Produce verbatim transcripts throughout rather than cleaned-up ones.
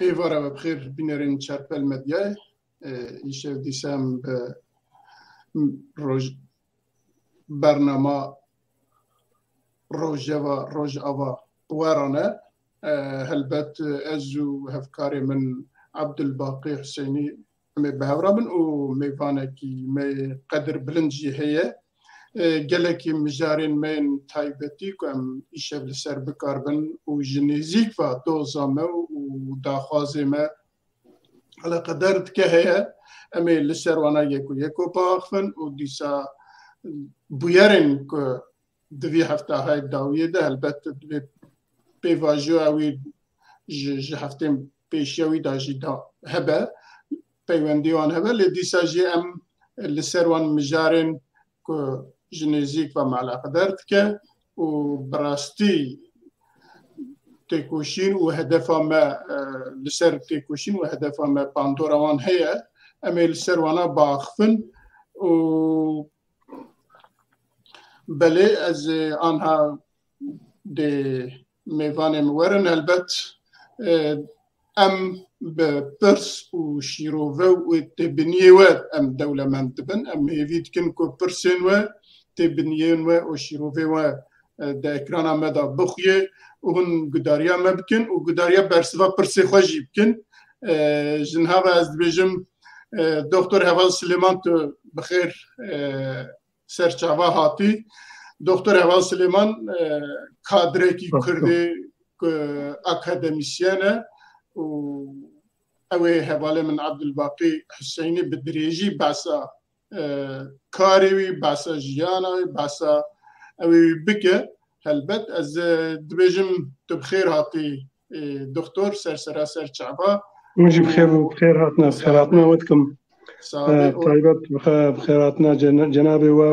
Êvara we bi xêr bînerên Çerpel Medyayê. Îşev dîsa em bi roj-, bernama Rojeva, Rojava bi we re ne. Helbet ez û hevkarê min Abdulbaqî Huseynî em ê bi hev re bin û mêvanekî me yê qedirbilind jî heye. Gelekî mijarên me yên taybetî ku em îşev li ser bikaribin û ji nêzîk ve doza me û daxwazê me eleqeder dike heye. Em ê li ser wana yek û yek biaxivin û dîsa bûyerên ku di vî heftahayê dawiyê de helbet divê pêvajoya wî ji, ji heftên pêşiya wî de jî da hebe, peywendî wan hebe, lê dîsa jî em li ser wan mijarên ku ji nêzîk ve me eleqeder dike û bi rastî têkoşîn û hedefa me, e, li ser têkoşîn û hedefa me bandora wan heye. Em ê li ser wana biaxivin û belê ez, e, anha dê mêvanê min werin. Helbet, e, em bi pirs û şîrove û têbiniyê we em dewlemend dibin. Em hêvî dikin ku pirsên we, têbiniyên we û şîrovê we, e, di ekrana me de bixuye û hûn gudariya me bikin û gudariya bersiva pirsê xwe jî bikin. E, ji niha ve ez dibêjim, e, Doktor Heval Silêman, tu bi xêr, e, ser çava hatî. Doktor Heval Silêman, e, kadrekî Kurd e, ku akademîsyen e û ew ê hevalê min Abdulbaqî Huseynî bi dirêjî behsa, e, karê wî, behsa jiyana wî, behsa ew ê wî bike. Helbet ez, e, dibêjim tu bi xêr hatî, e, doktor, ser sera ser çava. Min jî bi xêr û bi xêr hatina, bi xêr hatina we dikim. Sağ ol. E, taybet bi xe-, bi xêr hatina cena-, cenabê we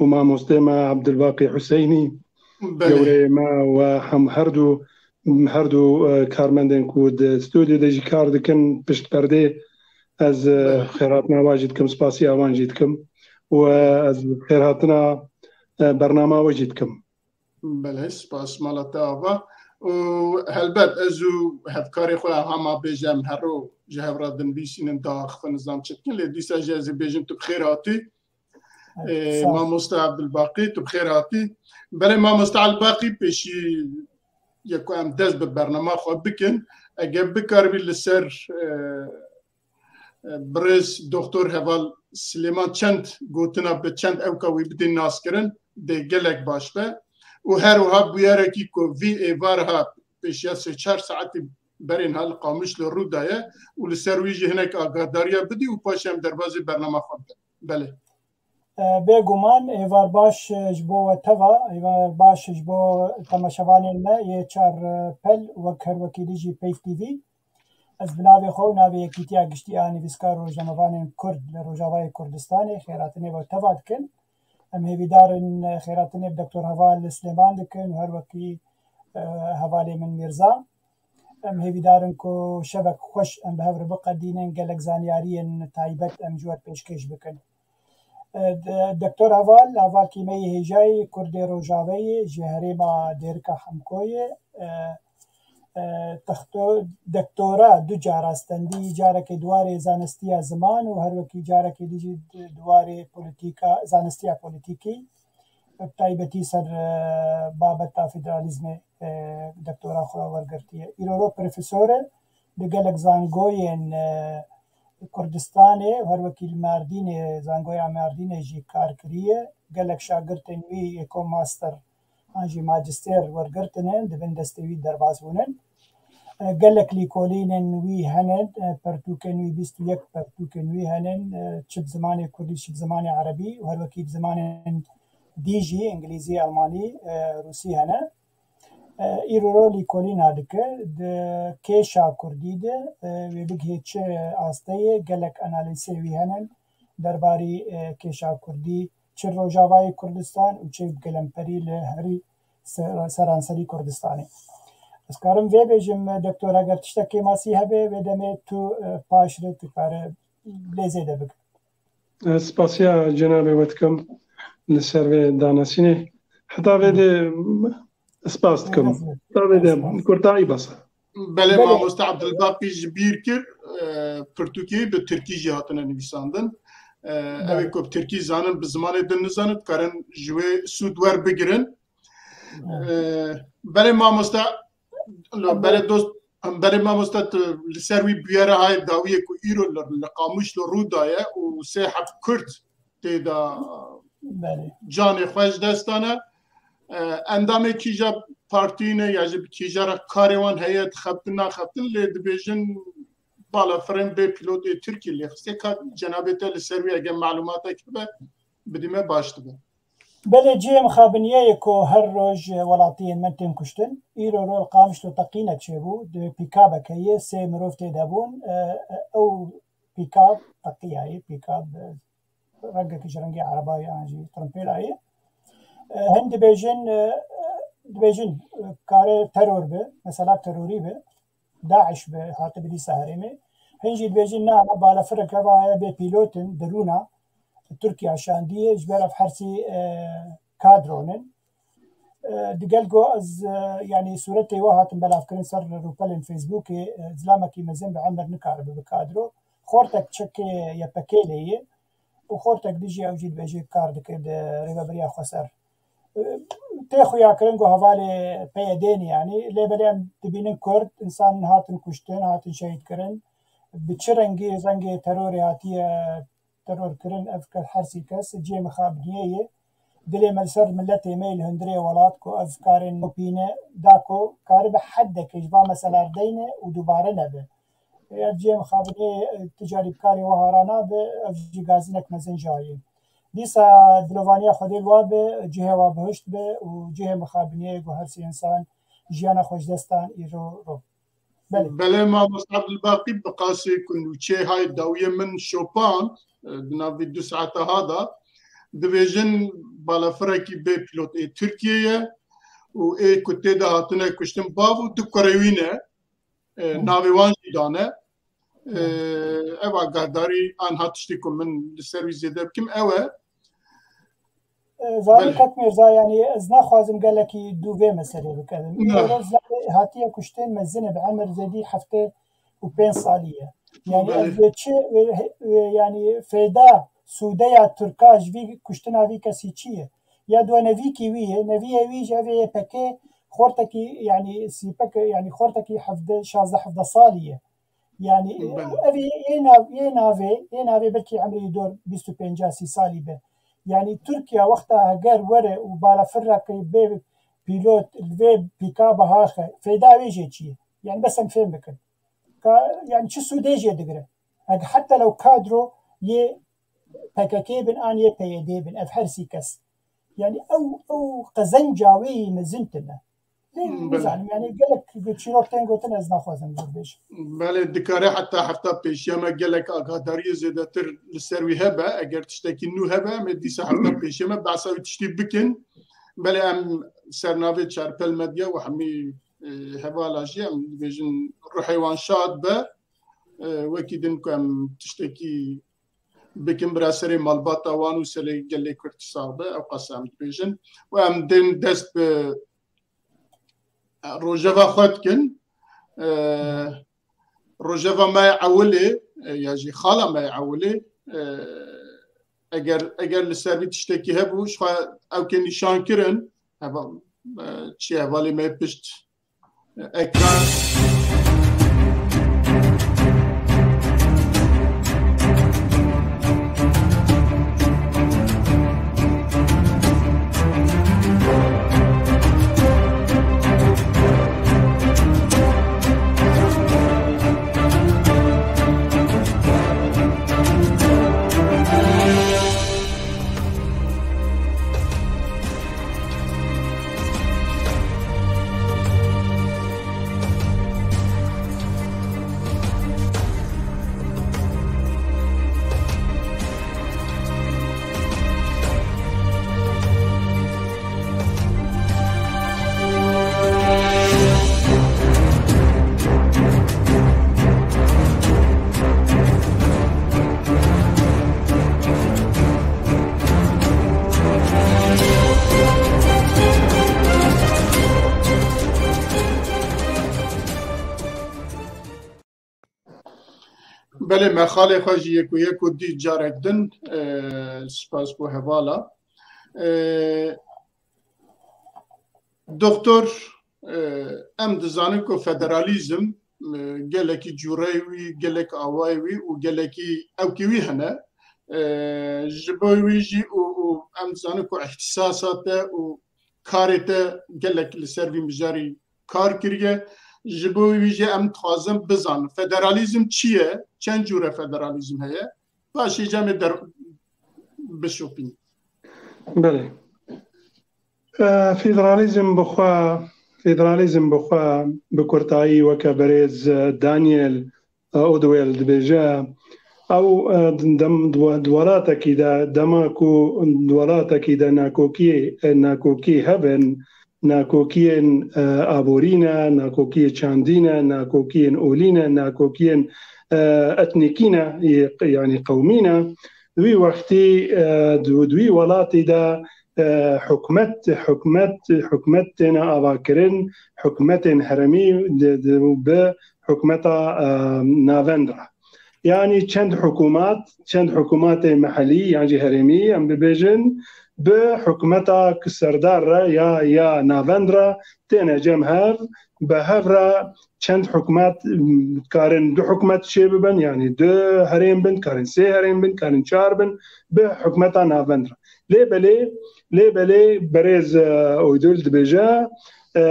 û mamostê me Abdulbaqî Huseynî, Belê. Gewreyê me û hem her du, her du, e, karmendên ku di stûdyo de jî kar dikin pişt perdê, ez, e, Belê. Xêrhatina wan jî dikim, spasiya wan jî dikim û, e, ez xêrhatina, e, bernama we jî dikim. Belê, spas, mala te ava. Û helbet ez û hevkarê xwe hema bêje em her ro ji hev re dinivîsînin, diaxivin, nizam çi dikin, lê dîsa jî ez ê bêjim tu bi xêr hatî. Ê, Sağ ol. Mamoste Abdulbaqî, tu bi xêr hatî. Belê mamoste Elbaqî, pêşî ye ku em dest bi bernama xwe bikin, eger bikaribî li ser, e, e, birêz Doktor Heval Silêman çend gotina bi çend ewka wî bidî naskirin, dê gelek baş be. Û her wiha bûyerekî ku vî êvar ha pêşiya sê çar saetî berên ha li Qamişlo rû daye û li ser wî jî hinek agahdariya bidî û paşê em derbazî bernama xwe bikin. Belê. E, bêguman, êvar baş, e, ji bo we teva, êvar baş ji bo temaşevanên me yê çar, e, pel, wek her wekî dî jî Peyv T V. Ez bi navê xwe û navê Yekîtiya Giştî a Nivîskar û Rojnamevanên Kurd li Rojavayê Kurdistanê xêrhatinê we teva dikin. Em hêvîdar in, e, xêrhatinê bi Doktor Heval Silêman dikin û her wekî, e, hevalê min Mîrza. Em hêvîdar in ku şevek xweş em bi hev re biqedînin, gelek zanyariyên taybet em ji we pêşkêş bikin. E, d-, Doktor Heval, hevalkî me yê hêjayî, Kurdê Rojaveyê, ji herêma Dêrika Hemkoyê, e, e, texto-, doktora du cara stendî, carekê di warê zanistiya ziman û her wekî carekê dî jî di, di warê polîtîka, zanistiya polîtîkî, bi taybetî ser, e, babeta federalîzmê, e, doktora xwe wergirtiye. Îro ro profesor e, di gelek zangoyên, e, Kurdistanê, her wekî li Mardînê, zangoya Mardînê jî kar kiriye. Gelek şagirtên wî yê ku master an jî majistêr wergirtine, di bin destê wî derbas bûnin. E, gelek lîkolînên wî hene, e, pertûkên wî, bîst û yek pertûkên wî hene, e, çi bi zimanê kurdî, çi bi zimanê erebî û her wekî bi zimanên dî jî, îngilîzî, elmanî, e, rûsî hene. E, îro ro lîkolîna dike, di kêşa kurdî de, e, wê bigihê çi asteyê, gelek analîzê wî hene derbarî, e, kêşa kurdî, çi Rojavayê Kurdistan û çi gelemperî li herî ser-, seranserî Kurdistanê. Ez karim vê bêjim, Doktor, eger tiştek kêmasî hebe, vê demê tu, e, paşre tu kare lê zêde bike. Ez spasiya cenabê we dikim li ser vê danasînê. Heta vê de spas dikim. Heta vê de kurtayî bes e. Belê, mamoste Abdulbaqî ji bîr kir, e, pirtûkê bi tirkî jî hatine nivîsandin. E, ew ê ku bi tirkî zanin, bi zimanê din nizanin, dikarin ji wê sûd werbigirin. E, belê mamoste, belê dost, belê mamoste, tu li ser wî bûyera hayê dawiyê ku îro li, li Qamişlo rû daye û sê heft Kurd tê de canê xwe ji dest dane. E, endamê kîja partî ne ya jî bi kîja re karê wan heye, dixebtin naxebtin, lê dibêjin balafirên bê pîlotê Tirkî lê xistê. Ka cenabê te li ser wî eger malumatek hebe, bidî me baş dibe. Belê, cihê mixabiniyê ye ku her roj welatiyên me tên kuştin. Îro rol Qamişlo teqînek çêbû, di pîkabek heye, sê mirov tê de bûn. E, e, ew pîkab teqiyayê, pîkab, e, rengekî ji rengê erebayê an jî tirimpêlayê. E, hin dibêjin, e, dibêjin, e, kare teror bi, mesela terorî bi, DAIŞ bi, hatibi dîsa herêmê. Hin jî dibêjin, na, na, balafirek heva heye bê pîlotin, dirûna Tirkiye şandiye, ji ber ev hersî, e, kadronin. E, digel ku ez, e, yanî sûretê we hatin belavkirin ser rûpelên Facebookê, e, zilamekî mezin bi emir nikaribe bi kadro. Xortek çekê Y P G lê ye û xortek dijî ew jî dibêje kar dike di rêveberiya xweser. E, tê xuyakirin ku hevalê P Y D ne yanî, lê belê em dibînin Kurd, însan hatin kuştin, hatin şehîd kirin. Bi çi rengî, rengê terorê hatiye teror kirin, ev ke-, hersî kes cihê mixabiniyê ye. Dilê me li ser miletê me yê li hundirê welat ku ev karên nopîne da ku karibe heddekê ji va mesela deyne û dubare nebe. Ev cihê mixabiniyê, e, tu carî bi karê wiha ra nabe, ev jî gazinek mezin jayê. Dîsa dilovaniya Xwedê li wa be, cihê wa bihişt be û cihê mixabiniyê ku hersî însan jiyana xwe ji dest dan îro ro. Belê. Belê, mamoste Abdulbaqî, bi qasê ku nûçeyê hay dawiyê min şopand, e, di nav vî du saeta ha de, dibêjin balafirekî bê pîlot ê Tirkiyê ye û ê ku tê de hatine kuştin bav û du kurê wî ne, e, navê wan jî dane. E, ev agahdarî anha tiştê ku min li ser wî zêde bikim ew e. E, Zarî Belê. Kak Mirza, yanî ez naxwazim gelekî dû vê meselê bikevim. Na. Îro zilamê hatiye kuştên mezin e, bi emir zêdî heftê û pênc salî ye. Yanî Belê. Ev vê çi, vê, vê, yanî fêda, sûdeya Tirka ji vî kuştina vî kesî çi ye? Ya duwe nevîkî wî ye, neviyê wî jî ev ê Y P G xortekî, yanî sîpek, yanî xortekî hevdeh, şazdeh hevdeh salî ye. Yanî, Belê. Ev ê, ê nav-, ê navê, ê navê belkî emrê dor bîst û pênc sî salî be. Yanî Tirkiye wexta heger were û balafireke bê pîlot li vê pîka bihaxe, feyda wê jê çi ye? Yanî bes em fêm bikin. Ka, yanî çi sûdê jê digire? Heg heta lew kadro yê P K K bin an yê P Y D bin, ev her sî kes. Yanî ew, ew qezenca wê yî mezin tune. Lê Hmm, belê. Nizanim, yanî gelek çîrok tên gotin, ez naxwazim zor bêjim. Belê, dikare heta hefta pêşiya me gelek agadariyê zêdetir li ser wî hebe. Eger tiştekî nû hebe, em ê dîsa hefta pêşiya me behsa wî tiştî bikin. Belê em ser navê Çarpel Medya û hemî, e, hevala jî em dibêjin ruhê wan şad be. E, wekî din ku em tiştekî bikin bira serê malbata wan û serê gelê Kurd sax be, ew qas em dibêjin. Û em dên dest bi rojeva xwe dikin. E, rojeva me yê ewilê, e, ya jî xala me yê ewilê, e, eger, eger li ser vî tiştekî hebû, ji xwe ew kê nîşan kirin, heva-, e, çi hevalê me pişt ekran. Belê, me xalê xwe jî yek û yek û dî carek din, e, spas bo hevala. E, Doktor, e, em dizanin ku federalîzm, e, gelekî cûreyê wî, gelek awayê wî û gelekî ewkî wî hene. E, ji bo wî jî û, û em dizanin ku îhtîsasa te û karê te gelek li ser vî mijarî kar kiriye. Ji bo wî jî em dixwazin bizanin federalîzm çi ye, çend cûre federalîzm heye, paşê jî em ê der-, bişopînin. Belê. E, federalîzm bi xwe, federalîzm bi xwe bi kurtayî weke berêz, e, Daniel, e, Odwell dibêje, ew, e, dem-, di welatekî de, dema ku di welatekî de nakokiyê, e, nakokî hebin, nakokiyên, e, aborî ne, nakokiyê çandî ne, nakokiyên olî ne, nakokiyên, e, etnîkî ne, yê, yanî qewmî ne. Di wî wextî, e, di, di wî welatî de, e, hikûmet, hikûmet, hikûmet têne avakirin, hikûmetên herêmî di, di, bi hikûmeta, e, navend re. Yanî çend hikûmat, çend hikûmatê mehelî yan jî herêmî, em bibêjin, bi hikûmeta serdar re ya, ya navend re têne cem hev, bi hev re çend hikûmet, m, dikarin du hikûmet çê bibin, yanî du herêm bin, dikarin sê herêm bin, dikarin çar bin, bi hikûmeta navend re. Lê belê, lê belê berêz, e, Oydul dibêje, e,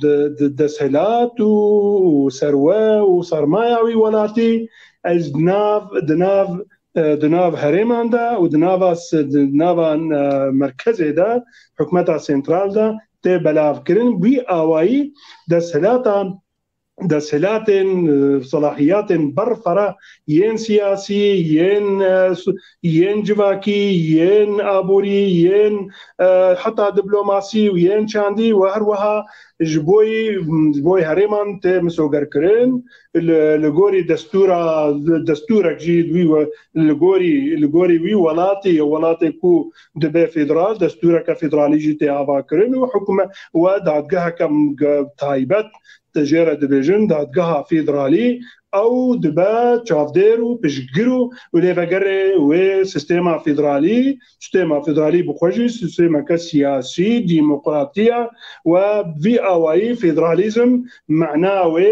di, di desthilat û, û serwe û sermaya wî welatî, ez di nav, di nav, e, di nav herêman de û di nava s-, di nava, e, merkezê de, hikûmeta sentral de tê belavkirin. Wî awayî desthilata, desthilatên, e, selahiyatên berfireh yên siyasî, yên, e, su-, yên civakî, yên aborî, yên, e, heta diplomasî û yên çandî û her wiha ji bo yî, ji bo yî herêman tê misogerkirin. Li, li gorî destûra, destûrek jî wî we-, li gorî, li gorî wî welatî, welatê ku dibe federal, destûreke federalî jî tê avakirin û hikûme-, we dadgeheke m-, ge-, taybet, te jê re dibêjin dadgeha federalî, ew dibe çavdêr û piştgir û, û lêvegerê wê sistêma federalî. Sistêma federalî bi xwe jî sistêmeke siyasî, demokratî ye we vî awayî federalîzm mana wê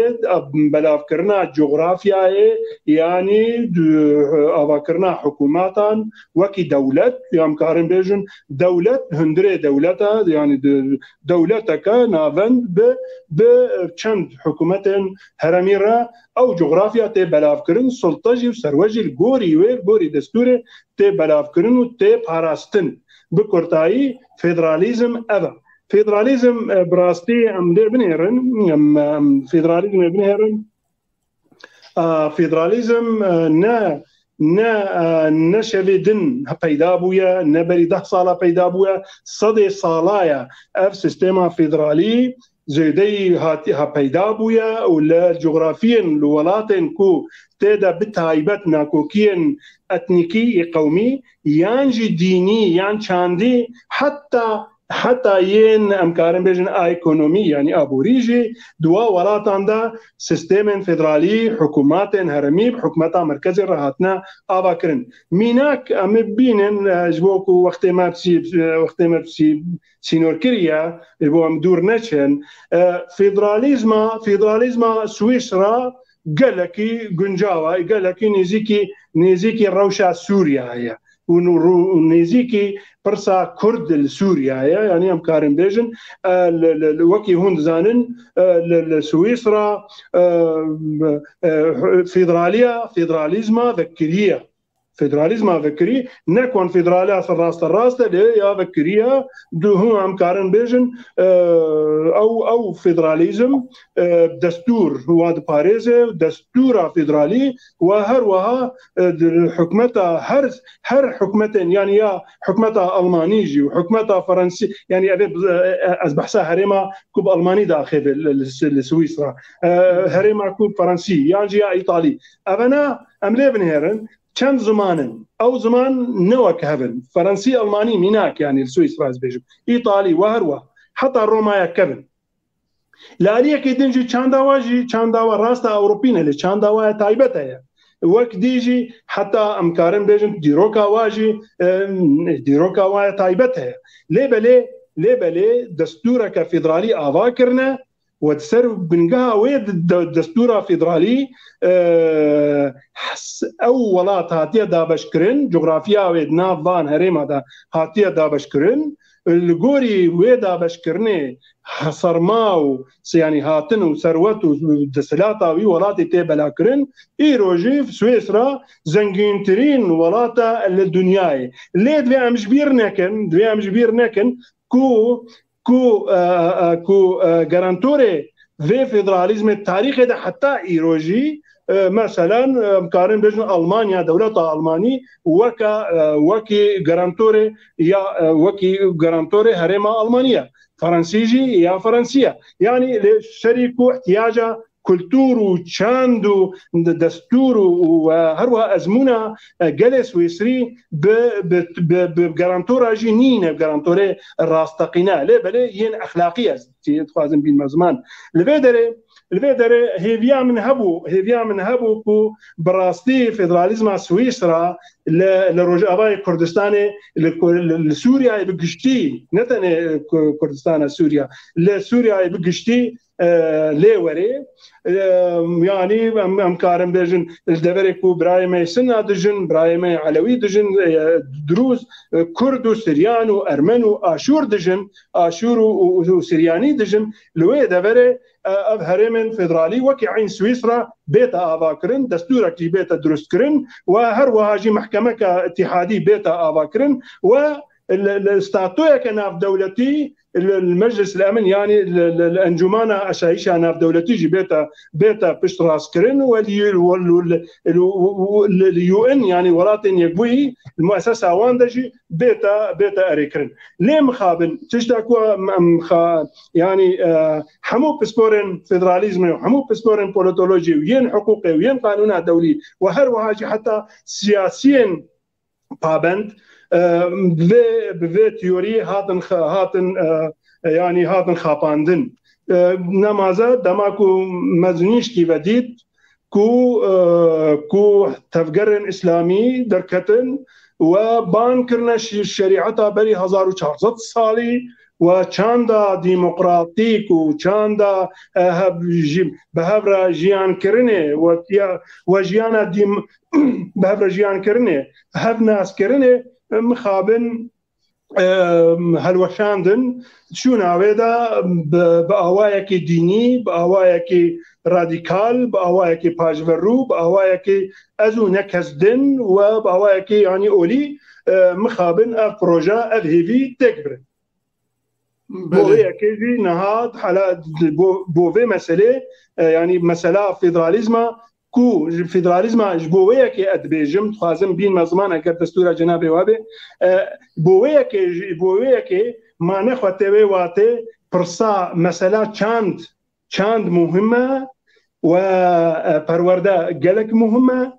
belavkirina cografyayê, yanî du-, avakirina hikûmatan wekî dewlet, ya em karin bêjin dewlet, hundirê dewleta, yanî di-, dewleteke navend bi, bi çend hikûmetên herêmî re ew cografya tê belavkirin, sulta jî û serwe jî li gorî wê, li gorî destûrê tê belavkirin û tê parastin. Bi kurtayî, federalîzm ev e. Federalîzm, e, bi rastî em lê binêrin, em, em federalîzmê binêrin. A, federalîzm, e, ne, ne, e, ne şevê din peyda bûye, ne berî deh sala peyda bûye, sedê sala ye ev sistêma federalî zêdeyî hatî, ha peyda bûye û li cografiyên, li welatên ku tê de bi taybet nakokiyên etnîkî, qewmî yan jî dînî yan çandî, heta, heta yên em karin bêjin a ekonomî, yanî aborî jî di wa welatan de sistêmên federalî, hikûmatên herêmî bi hikûmeta merkezê re hatine avakirin. Mînak, em ê bînin, e, ji bo ku wextê me bi sî-, e, wextê me bi sî-, sînorkirî ye, ji bo em dûr neçin. E, federalîzma, federalîzma Swîsra gelekî guncav e, gelekî nêzîkî, nêzîkî rewşa Sûriya ye. Û nû-, û nêzîkî pirsa Kurd li Sûriya ye. Yanî em karin bêjin, e, li, li, li, wekî hûn dizanin, e, li, li Swîsra, e, e, federaliya, federalîzma vekirî ye. Federalîzma vekirî ne konfederaliya raste rast e, lê ya vekirî ye. Du hûn em karin bêjin, e, ew, ew federalîzm, e, destûr wa diparêze, destûra federalî wa her wiha, e, di hikûmeta her, her hikûmetên, yanî ya hikûmeta Almanî jî û hikûmeta Fransî, yanî ev ê, e, e, ez behsa herêma ku bi Almanî daxivê li, li, li Swîsra, e, herêma ku Fransî, yan jî ya Îtalî. Evena em lê binêrin, çend ziman in. Ew ziman ne wek hev in. Fransî, Almanî mînak, yanî li Swîsra ez bêjim. Îtalî, we her we. Heta Romaya kevin. Li aliyekî din jî çanda we jî, çanda we rasta Ewropî ne, lê çanda we taybet heye. Wek dî jî heta em karin bêjin dîroka wa jî, e, dîroka wa taybet heye. Lê belê, lê belê destûreke federalî ava kirine, we di ser bingeha wê de-, de-, destûra federalî, e, s-, ew welat hatiye dabeşkirin, cografiya wê di nav van herêma de hatiye dabeşkirin. Li gorî wê dabeşkirinê serma û se-, yanî hatin û serwet û desthilata wî welatê tê belakirin. Îro jî Swîsra zengîntirîn welata li dinyayê. Lê divê em ji bîr nekin, divê em ji bîr nekin ku, ku, e, e, ku, e, garantorê vê federalîzmê tarîxê de heta îro jî, e, meselen, e, em karin bêjin Almanya, dewleta Almanî weke, e, wekî garantorê ya, e, wekî garantorê herêma Almaniya. Fransî jî ya Fransî ye. Yanî lê serî ku ihtiyaca kultur û çand û de-, destûr û, û, e, her wiha ezmûna, e, gelê Swîsrî bi, bi, bi, bi garantora jî nîne, garantorê rasteqîne. Lê belê yên exlaqî ez dixwazim bînme ziman. Li vê derê, li vê derê hêviya min hebû, hêviya min hebû ku bi rastî federalîzma Swîsra li, li Rojavayê Kurdistanê, li Kur-, li, li Sûriyeyê bi giştî, ne tenê Ku-, Kurdistana Sûriya, li Sûriyeyê bi giştî, e, lê werê. E, yanî em, em karin bêjin, li deverê ku birayê me Sinna dijin, birayê me Elewî dijin, e, Drûz, e, Kurd û Siryan û Ermen û Aşûr dijin, Aşûr û, û, û Siryanî dijin, li wê deverê, e, ev herêmên federalî wekî eyn Swîsra bête avakirin, destûrekî bête dirustkirin û her wiha jî mehkemeke îtîhadî bête avakirin û li, li statoyeke navdewletî, li, li Meclis el Emin, yanî li, li, li Encûmana Aşayîşa Navdewletî jî bête, bête piştrastkirin û li, li, li, li, li U N, yanî Welatên Yekbûyî, li muesesa wan de jî bête, bête erêkirin. Lê mixabin, tişta ku em, em xa-, yanî, e, hemû pisporên federalîzmê û hemû pisporên polîtolojî û yên hiqûqê û yên qanûna dewlî û her wiha jî heta siyasiyên pabend, e, bi vê, bi vê teorî hatin xe-, hatin, e, e, yanî hatin xapandin. E, nemaze dema ku me zinîşkî vedît ku, e, ku tevgerên îslamî derketin we ban kirine şî-, şerîeta berî hezar û çar sed salî we çanda demokratîk û çanda, e, hev-, jî-, bi hev re jiyankirinê we ya, we jiyana dîm-, bi hev re jiyankirinê, hevnaskirinê, e, mixabin, e, helweşandin. Şûna wê de bi, bi awayekî dînî, bi awayekî radîkal, bi awayekî paşverû, bi awayekî ez û ne kes din we bi awayekî, yanî olî, e, mixabin ev proje, ev hêvî têk birin. Bo Belê. Vê yekê jî niha hala bo, bo vê meselê, e, yanî mesela federalîzma, ku ji federalîzma ji bo wê yekê ez dibêjim, dixwazim bînme ziman eger destûra cenabê we be, e, bo wê yekê jî, bo wê yekê ma nexwe tê wê watê pirsa mesela çand, çand muhim e we, e, perwerde gelek muhim e.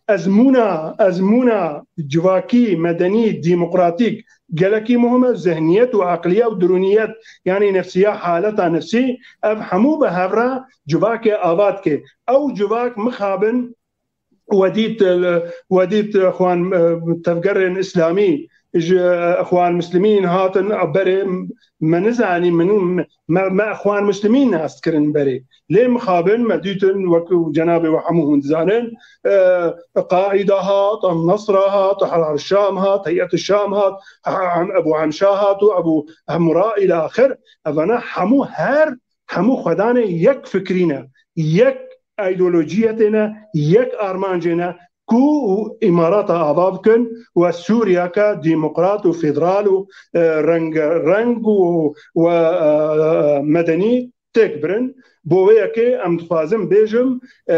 Ezmûna, ezmûna civakî, medenî, demokratîk gelekî muhim e. Zihniyet û eqliye û dirûniyet, yanî nefsiya, haleta nefsî, ev hemû bi hev re civakê ava dike. Ew civak mixabin we dît, e, we dît, e, xwan, e, tevgerên îslamî ji, e, xwan muslimîn hatin berê, me nizanî min û me, me, me xwan muslimîn nas kirin berê. Lê mixabin me dîtin, wek cenabê we hemû hûn dizanin, e, Qaîda hat, Nasra hat, Helal Şam hat, Heyet Şam hat, Em-, Ebu Emşa hat û Ebu Hemra îla axir. Evana hemû her, hemû xwedanê yek fikrî ne, yek îdeolojiyetê ne, yek armancê ne, ku îmarata ava bikin we Sûriyeke demokrat û federal û, e, rengereng û we, e, medenî têk birin. Bo vê yekê em dixwazim bêjim, e,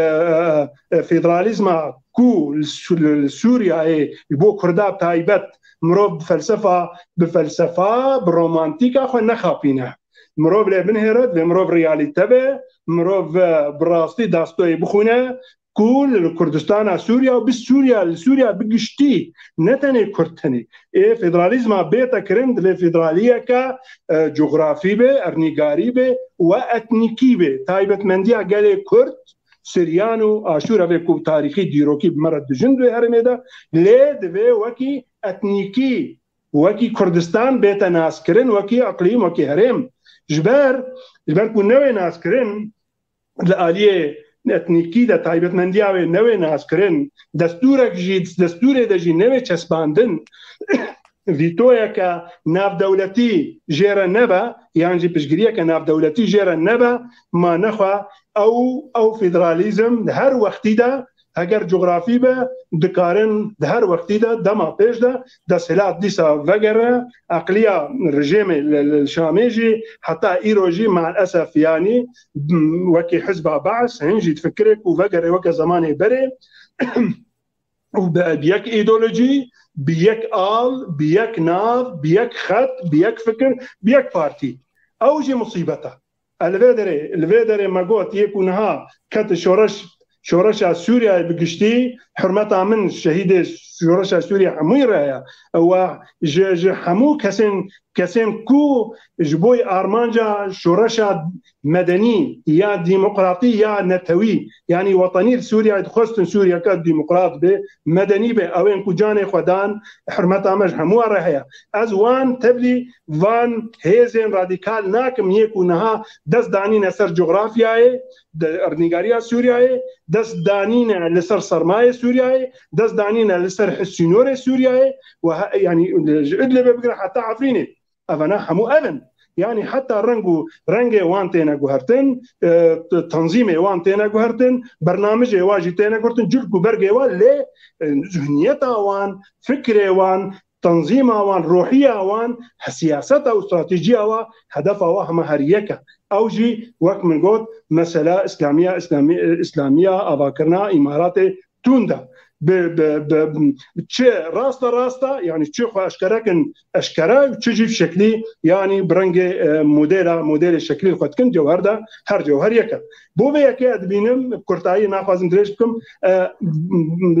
e, federalîzma ku li Sû-, li Sûriyeyê ji bo Kurda taybet mirov bi felsefa, bi felsefa, bi romantîka xwe nexapîne. Mirov lê binihêre, divê mirov realîte be, mirov, e, bi rastî dastoyê bixwîne, ku li Kurdistana Sûriya û bi Sûriya, li Sûriya bi giştî, ne tenê Kurd tenê. Ê federalîzma bête kirin, divê federaliyeke, e, cografî be, ernîgarî be we etnîkî be. Taybetmendiya gelê Kurd, Siryan û Aşûr, ev ê ku tarîxî dîrokî bi me re dijin di wê herêmê de, lê divê wekî etnîkî, wekî Kurdistan bête naskirin, wekî eqlîm, wekî herêm. Ji ber, ji ber ku newê naskirin, li aliyê etnîkî de taybetmendiya wê newê naskirin, destûrek jî, destûrê de jî newê çespandin, vîtoyeke navdewletî jê re nebe, yan jî piştgiriyeke navdewletî jê re nebe, ma nexwe ew, ew federalîzm di her wextî de, heger cografî be, dikarin di her wextî de, dema pêş de, desthilat dîsa vegere, eqliya rejêmê li, li Şamê jî, heta îro jî, maalesef, yanî, m, wekî hizba Baas, hin jî difikire ku vegere weke zemanê berê, û bi, bi yek îdeolojî, bi yek al, bi yek nav, bi yek xet, bi yek fikir, bi yek partî. Ew jî musîbet e. E, li vê derê, li vê derê me got, yê ku niha ket şoreş, şoreşa Sûriyeyê bi giştî, hurmeta min şehîdê şoreşa Sûriye hemûyê re heye. Ew ji, ji hemû kesên, kesên ku ji bo armanca şoreşa medenî ya demokratî ya netewî, yanî wetenî li Sûriyeyê dixwestin Sûriyeke demokrat be, medenî be, ew ên ku canê xwe dan, hurmeta me ji hemû re heye. Ez wan tevlî van hêzên radîkal nakim, yê ku niha dest danîne ser cografyayê, de, erdnîgariya Sûriyeyê, dest danîne li ser sermayê Sûriyeyê, dest danîne li ser sînorê Sûriyeyê, we he, yanî ji Idlibê bigire heta Efrînê. Evana hemû ev in. Yanî heta reng û rengê wan têne guhertin, e, t-, tanzîmê wan têne guhertin, bernamijê wan jî têne guhertin, cilk û bergê wan, lê, e, zihniyeta wan, fikrê wan, tanzîma wan, ruhiya wan, he, siyaseta û stratejiya wan, hedefa wan hema her yek e. Ew jî, wek min got, mesela Îslamiya, Îslami-, Îslamiya avakirina Îmaratê tund e. Bi, bi, bi, çi rasta rasta, yanî çi xwe eşkere kin eşkere, çi jî şeklî, yanî bi rengê, e, modela, modelê şeklî xwe dikin, cewher de her cewher yek e. Bo vê yekê ez dibînim, kurtayî naxwazim dirêj bikim, e,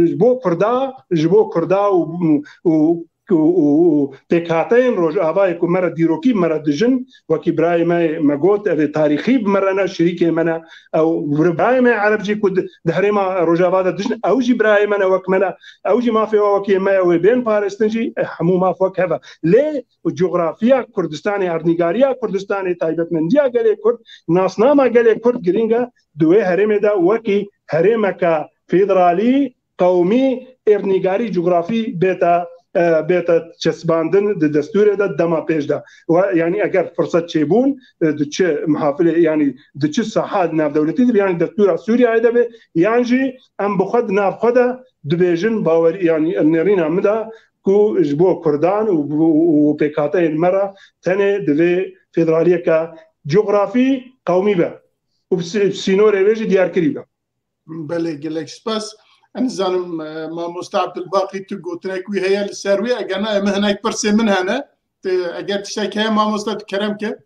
ji bo Kurda, ji bo Kurda û, û, û, û, û pêkhateyên Rojavayê ku me re dîrokî me re dijin, wekî birayê me, me got, ev ê tarîxî bi me re ne, şirîkê me ne, ew birayê me Ereb jî ku di, di herêma Rojava de dijin, ew jî birayê me ne, wek me ne, ew jî mafê we wekî me ye, wê bên parêstin jî, e, hemû maf wek hev e. Lê cografiya Kurdistanê, erdnîgariya Kurdistanê, taybetmendiya gelê Kurd, nasnama gelê Kurd girîng e, di wê herêmê de wekî herêmeke federalî, qewmî, erdnîgarî, cografî bête, e, bête çespandin di destûrê de dema pêş de. We, yanî eger firset çêbûn, e, di çi mihafilê, yanî di çi saha navdewletî de, yanî destûra Sûriyeyê de be, yan jî em bi xwe di nav xwe de dibêjin, bawerî, yanî nêrîna min de ku ji bo Kurdan û, û, û pêkhateyên me re tenê divê federaliyeke cografî, qewmî be û bi si-, bi sînorê wê jî diyarkirî be. Belê, gelek spas. Ez nizanim, e, mamoste Abdulbaqî, tu gotinek wî heye li ser wî, eger na, em hinek pirsê min hene. Tu, eger tiştek heye, mamoste, tu kerem ke.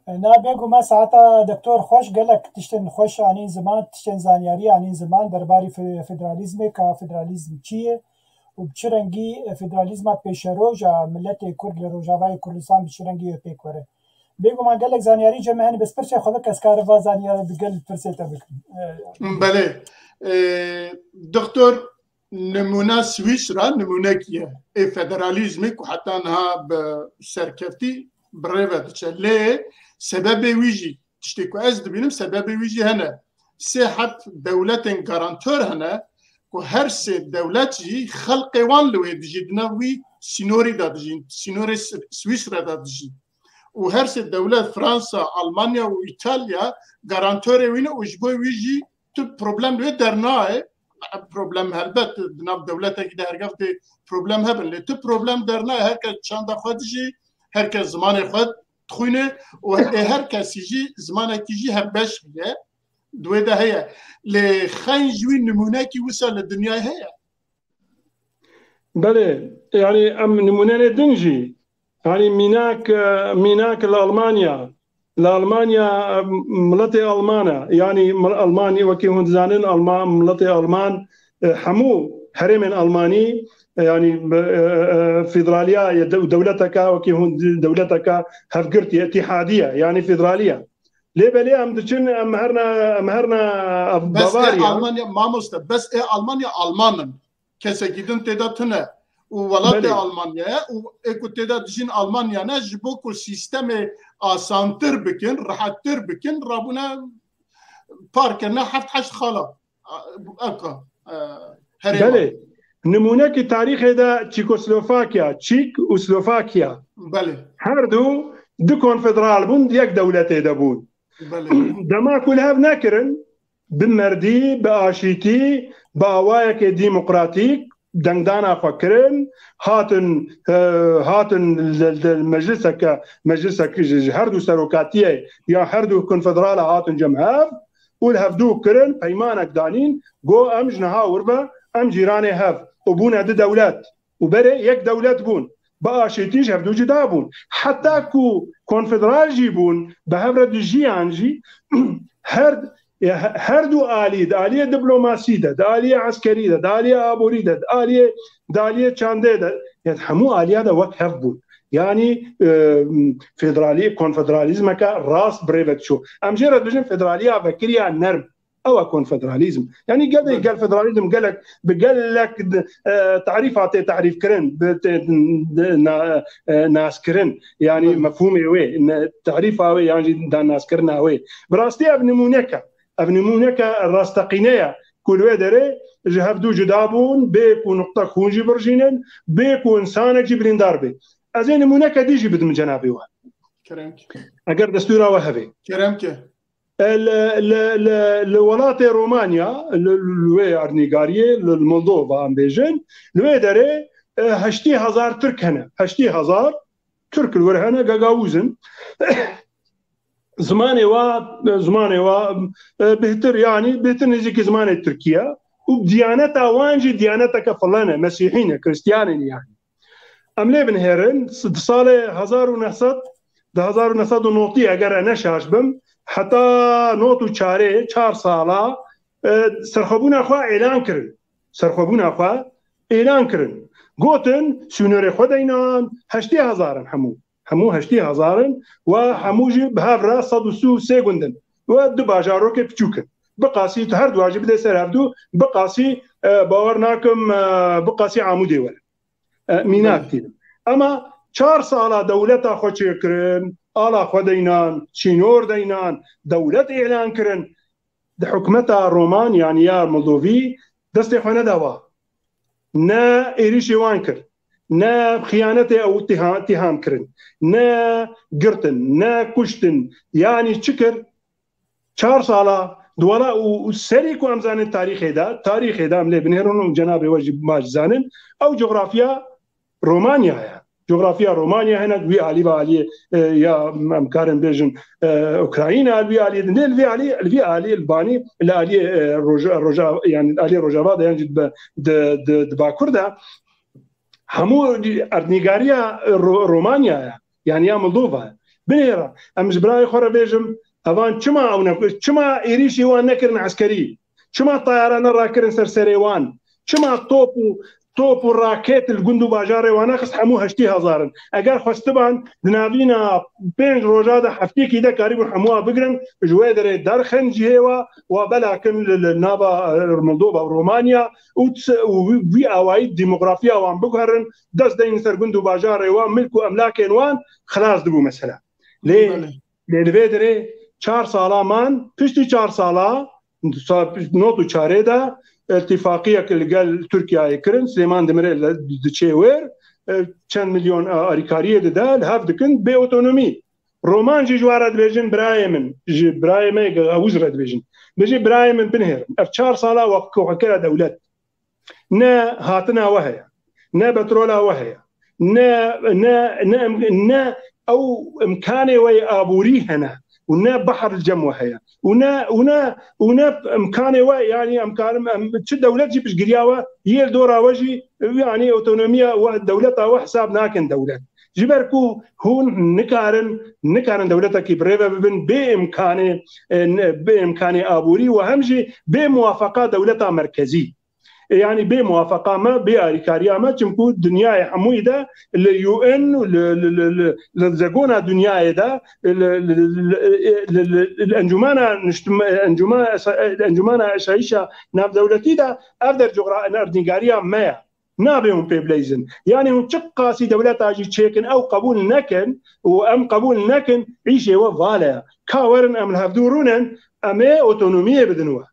Na, bêguman saeta doktor xweş, gelek tiştên xweş anîn ziman, tiştên zanyarî anîn ziman derbarî fe-, federalîzmê, ka federalîzm çi ye û bi çi rengî federalîzma pêşeroja miletê Kurd li Rojavayê Kurdistan bi çi rengî wê pêk were. Bêguman gelek zanyarî cem hene, bes pirsê xwe bike, ez karim va zanyarî bi gel pirsê te bikim. Ee, Belê. Ee, doktor, nimûna Swîsra nimûnekî ye. Ê federalîzmê ku heta niha bi serkeftî bi rê ve diçe. Lê sebebê wî jî, tiştê ku ez dibînim, sebebê wî jî hene. Sê heb dewletên garantor hene ku her sê dewlet jî xelqê wan li wê dijî, di nav wî sînorî de dijîn, sînorê S-, Swîsre de dijîn. Û her sê dewlet, Fransa, Almanya û Îtalya garantorê wî ne û ji bo wî jî tu problem li wê dernayê. Problem helbet di nav dewletekî de hergev dê problem hebin. Lê tu problem dernayê, her kes çanda xwe dijî, her kes zimanê xwe dixwîne û lê her kesî jî zimanekî jî hevbeş heye, di wê de heye. Lê xeyn ji wî nimûnekî wisa li dinyayê heye? Belê, yanî em nimûnenê din jî, yanî mînak, e, mînak li Almanya, li Almanya, e, miletê Alman e, yanî mil-, Almanî wekî hûn dizanin, Alman, miletê Alman, e, hemû herêmên Almanî, e, yanî, e, e, e, federaliya ye, dew-, dewleteke, wekî hûn di-, dewleteke hevgirtî, îtîhadî ye, yanî federalî ye. Lê belê em diçin, em herna, em herna ev Bes ê Bavarya. Almanya, mamoste, bes ê Almanya Alman in. Kesekî din tê de tune. Û welatê Belê. Almanya ye û ê ku tê de dijîn Almanya ne, ji bo ku sîstemê asantir bikin, rehettir bikin, rabûne par kirine heft heşt xala. A, ev ka, e, herêma. Belê. Nimûnekî tarîxê de Çîkoslovakya, Çîk û Slovakya. Belê. Her du du konfederal bûn, yek dewletê de bûn. Belê. Dema ku li hev nekirin, bi merdî, bi aşîtî, bi awayekê demokratîk dengdana xwe kirin, hatin, e, hatin li, li mecliseke, meclisek ji, ji her du serokatiyê ya her du konfederala hatin cem hev û li hevdû kirin, peymanek danîn, got, em ji niha wir ve, em cîranê hev û bûne du dewlet. Û berê yek dewlet bûn. Bi aşêtî ji hevdû cuda bûn. Heta ku konfederal jî bûn, bi hev re dijiyan jî, her, her du alî, di aliyê diplomasî de, di aliyê eskerî de, di aliyê aborî de, di aliyê, di aliyê çandê de, yani hemû aliya de wek hev bûn. Yani, e, federalî, konfederalîzmeke rast bi rê ve diçû. Em jê re dibêjin federaliya vekirî ya nerm. Ew e konfederalîzm. Yani gel, Belê. Gel federalîzm gelek, bi gelek, e, tarîfa tê tarîf kirin, bi tê, de, na, e, nas kirin. Yani Belê. Mefhûmê wê, ne, tarîfa wê, yan jî dan naskirina wê. Bi rastî ev nimûnek e. Ev nimûneke rasteqîne ye ku li wê derê ji hevdû cuda bûn, bê ku nuqtek xûn jî birjînin, bê ku însanek jî birîndar bê. Ez ê nimûneke dî jî bidim cenabê we. Kerem ki. Eger destûra we hebe. Kerem ki. E, li, li, li, li welatê Romanya, li, li wê erdnîgariyê, li, li Moldova em bêjin, li wê derê, e, heştê hezar Tirk hene. Heştê hezar Tirk li wir hene, Gagawûz in. Zimanê wa, zimanê wa, e, bêhtir, yanî bêhtir nêzîkî zimanê Tirkî ye. Û diyaneta wan jî diyaneteke filan e, mesîhî ne, Kristiyanê ne yanî. Em lê binêrin, di salê hezar û neh sed, di hezar û neh sed û notî eger e ne şaş bim, heta not û çarê, çar sala, e, serxwebûna xwe êlan kirin. Serxwebûna xwe êlan kirin. Gotin, sînorê xwe deynan, heştê hezar in hemû. Hemû heştê hezar in, we hemû jî bi hev re sed û sî û sê gund in. We du bajarokê piçûk in. Biqasî tu her dua jî bidê ser hevdû, biqasî, e, bawer nakim, e, biqasî Amûdê were. E, mînak Belê. Tînim. Ema çar sala dewleta xwe çêkirin, ala xwe deynan, sînor deynan, dewlet îlan kirin. Di hikûmeta Roman, yanî ya Moldovî, destê xwe neda wa. Ne êrîşê wan kir, ne xiyanetê ew tîha-, tîham kirin, ne girtin, ne kuştin. Yanî çi kir? Çar sala, di wela û, û serî ku em zanin tarîxê de, tarîxê de em lê binêrin û cenabê we jî baş zanin, ew coxrafya Romanya ye. Coxrafya Romanya hene, wî alî ve aliyê, e, ya em karin bêjin, e, Ukrayna, li vî aliyê din, lê li vî alî, li vî alî, li banî, li aliyê, e, roja, roja, yani aliyê rojava de, yan jî di, di, di, di bakur de, hemû erdnîgariya Ro-, Romanya ye. Yani ya Moldova ye. Binêre, em ji birayê xwe re bêjim, evan çima ew ne, çima êrîşî wan nekirin eskerî? Çima tayara nerakirin ser serê wan? Çima top û, top û raket li gund û bajarê wan nexist? Hemû heştê hezar in. Eger xwestiban di navîna pênc roja de, heftêkî de karîbûn hemû wan bigirin, ji wê derê derxin cihê wa, wa belakin li, li nava, e, Moldova û Romanya û, û wî, wî awayî demografiya wan biguherin, dest deyin ser gund û bajarê wan, milk û emlakên wan, xilas dibû mesela. Lê, Belê. Lê li vê derê çar sala man, piştî çar sala, sa-, not û çarê de îtîfaqiyek li gel Tirkiyeyê kirin, Silêman Demirel diçê wêr, e, çend milyon, e, alîkariyê dide, li hev dikin bê otonomî. Roman jî ji wan re dibêjin, birayê min, ji birayê me Gagawûz re dibêjin. Dibêjin, birayê min binihêrin. Ev çar sala we xwe kire dewlet. Ne hatina we heye, ne petrola we heye, ne, ne, ne, em-, ne ew imkanê we yê aborî hene û ne behr li cem we heye. Û ne, û ne, û ne imkanê we, yani em karin, em, çi dewlet jî piştgiriya we yê li dora we jî, yani otonomiya we, dewleta we hesab nakin dewlet. Ji ber ku hûn nikarin, nikarin dewletekî bi rê ve bibin bê imkanê, e, ne, bê imkanê aborî û hem jî bê muwafeqa dewleta merkezî. Yanî bê muwafeqa me, bê alîkariya me, çimku dinyayê hemûyî de li U N û li, li, li, li, li zegona dinyayê de, li, li, li, li, li, li, li Encûmena Niştim-, Encûmena Esa-, Encûmena Aşayîşa Navdewletî de ev der coğra-, erdnîgariya me ye. Nabe hûn pê bileyzin. Yanî hûn çiqasî dewleta jî çêkin, ew qebûl nekin û em qebûl nekin, îşê we vale ye. Ka werin em li hevdû rûnin, em ê otonomiyê bidin we.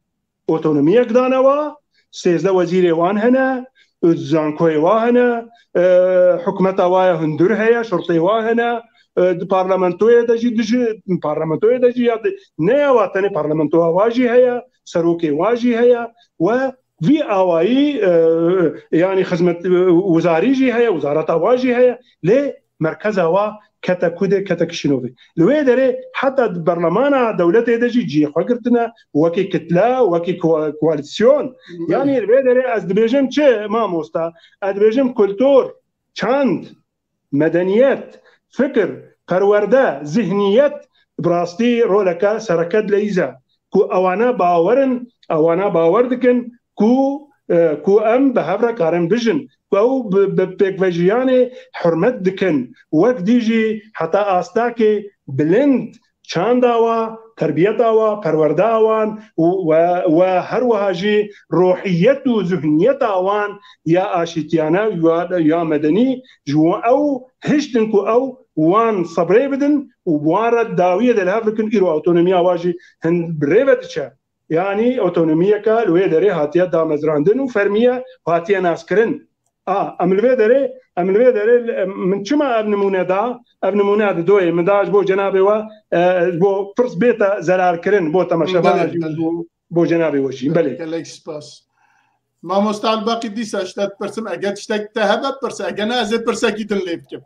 Otonomiyek dane wa, sêzdeh wezîrê wan hene, zankoyê wa hene, e, hikûmeta wa ya hundir heye, şurtê wa hene, e, di parlamentoyê de jî dijî, parlamentoyê de jî ya di-, ne ya wa tenê parlamentoya wa jî heye, serokê wa jî heye we vî awayî, e, yanî xizmet, e, wizarî jî heye, wizareta wa jî heye, lê merkeza wa kete ku de, kete kişinovê. Li wê derê heta di berlemana dewletê de jî cihê xwe girtine, wekî kitle, wekî ko-, koalîsyon. Yanî li wê derê ez dibêjim çi, mamosta? Ez dibêjim kultur, çand, medeniyet, fikir, perwerde, zihniyet bi rastî roleke sereke dileyîze. Ku ewana bawer in, ewana bawer dikin ku, e, ku em bi hev re karin bijin. Ku ew bi, bi pêkvejiyanê hurmet dikin. Wek dî jî heta astakê bilind çanda wa, terbiyeta wa, perwerda wan û we, we her wiha jî rohiyet û zihniyeta wan ya aşîtiyane ya, ya medenî ji wan ew hiştin ku ew wan sebrê bidin û bi wan re dawiyê de li hev bikin, îro otonomiya wa jî hin bi rê ve diçe. Yanî otonomiyeke li wê derê hatiye damezrandin û fermiye hatiye naskirin. A, em li vê derê, em li vê derê, em, min çima ev nimûne da? Ev nimûne di doyê min da ji bo cenabê we, e, ji bo pirs bête zerarkirin, bo temaşevana Belê, jî, belê. bo, bo cenabê we jî. Belê. Gelek spas. Mamosta Elbaqî, dîsa ji te dipirsim, eger tiştek te hebe pirse, eger ne ez ê pirsekî din lê bikim.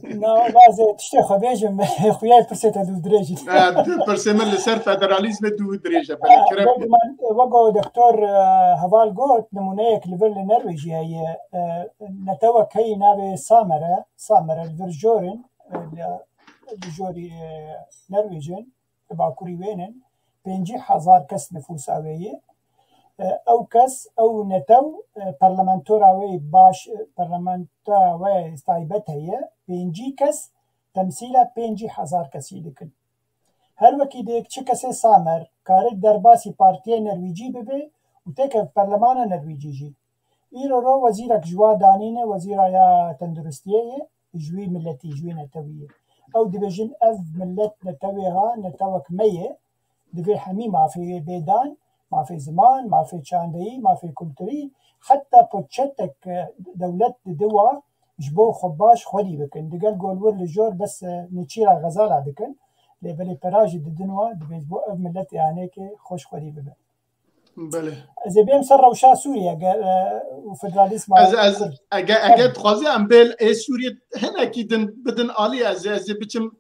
Na, na, ez ê tiştê xwe bêjim, xuya pirsê te dû dirêj in. E, pirsê min li ser federalîzmê dû dirêj e, belê, Ha, kerem. Wek man, wek o doktor, e, Heval got, nimûneyek li vir li Norwêjî heye, e, netewek heyî navê Samer e, Samer e, li vir jor in, e, li, li jorî, e, Norwêj in, li bakurî wê ne, pêncî hezar kes nifûsa wê ye. E, ew kes, ew netew, e, parlamentora wê baş, e, parlamentoya wê taybet heye, pêncî kes temsîla pêncî hezar kesî dikin. Her wekî dê çi kesê Samer kare derbasî partiyê Nerwîcî bibe û têkeve perlemana Nerwîcî jî. Îro ro wezîrek ji wa danîne, wezîra ya tenduristiyê ye, ji wî miletî, ji wî netewî ye. Ew dibêjin, ev milet netewê ha, netewek me ye, divê hemî mafê wê bê dan, mafê ziman, mafê çandeyî, mafê kulturî, heta poçetek, e, dewlet dide wa ji bo xwe baş xwedî bikin. Digel golwir li jor bes, e, nêçîra xezala dikin, lê belê pera jî didin wa, divê ji bo ev milet ê hanekê xweş xwedî bibe. Belê. Ez ê bêm ser rewşa Sûriye, ge-, e, û federalîzma Ez, ez, Kurd. ege, ege Tabii. dixwazî em bê ê Sûriyê hinekî din bidin alî, ez, ez ê biçim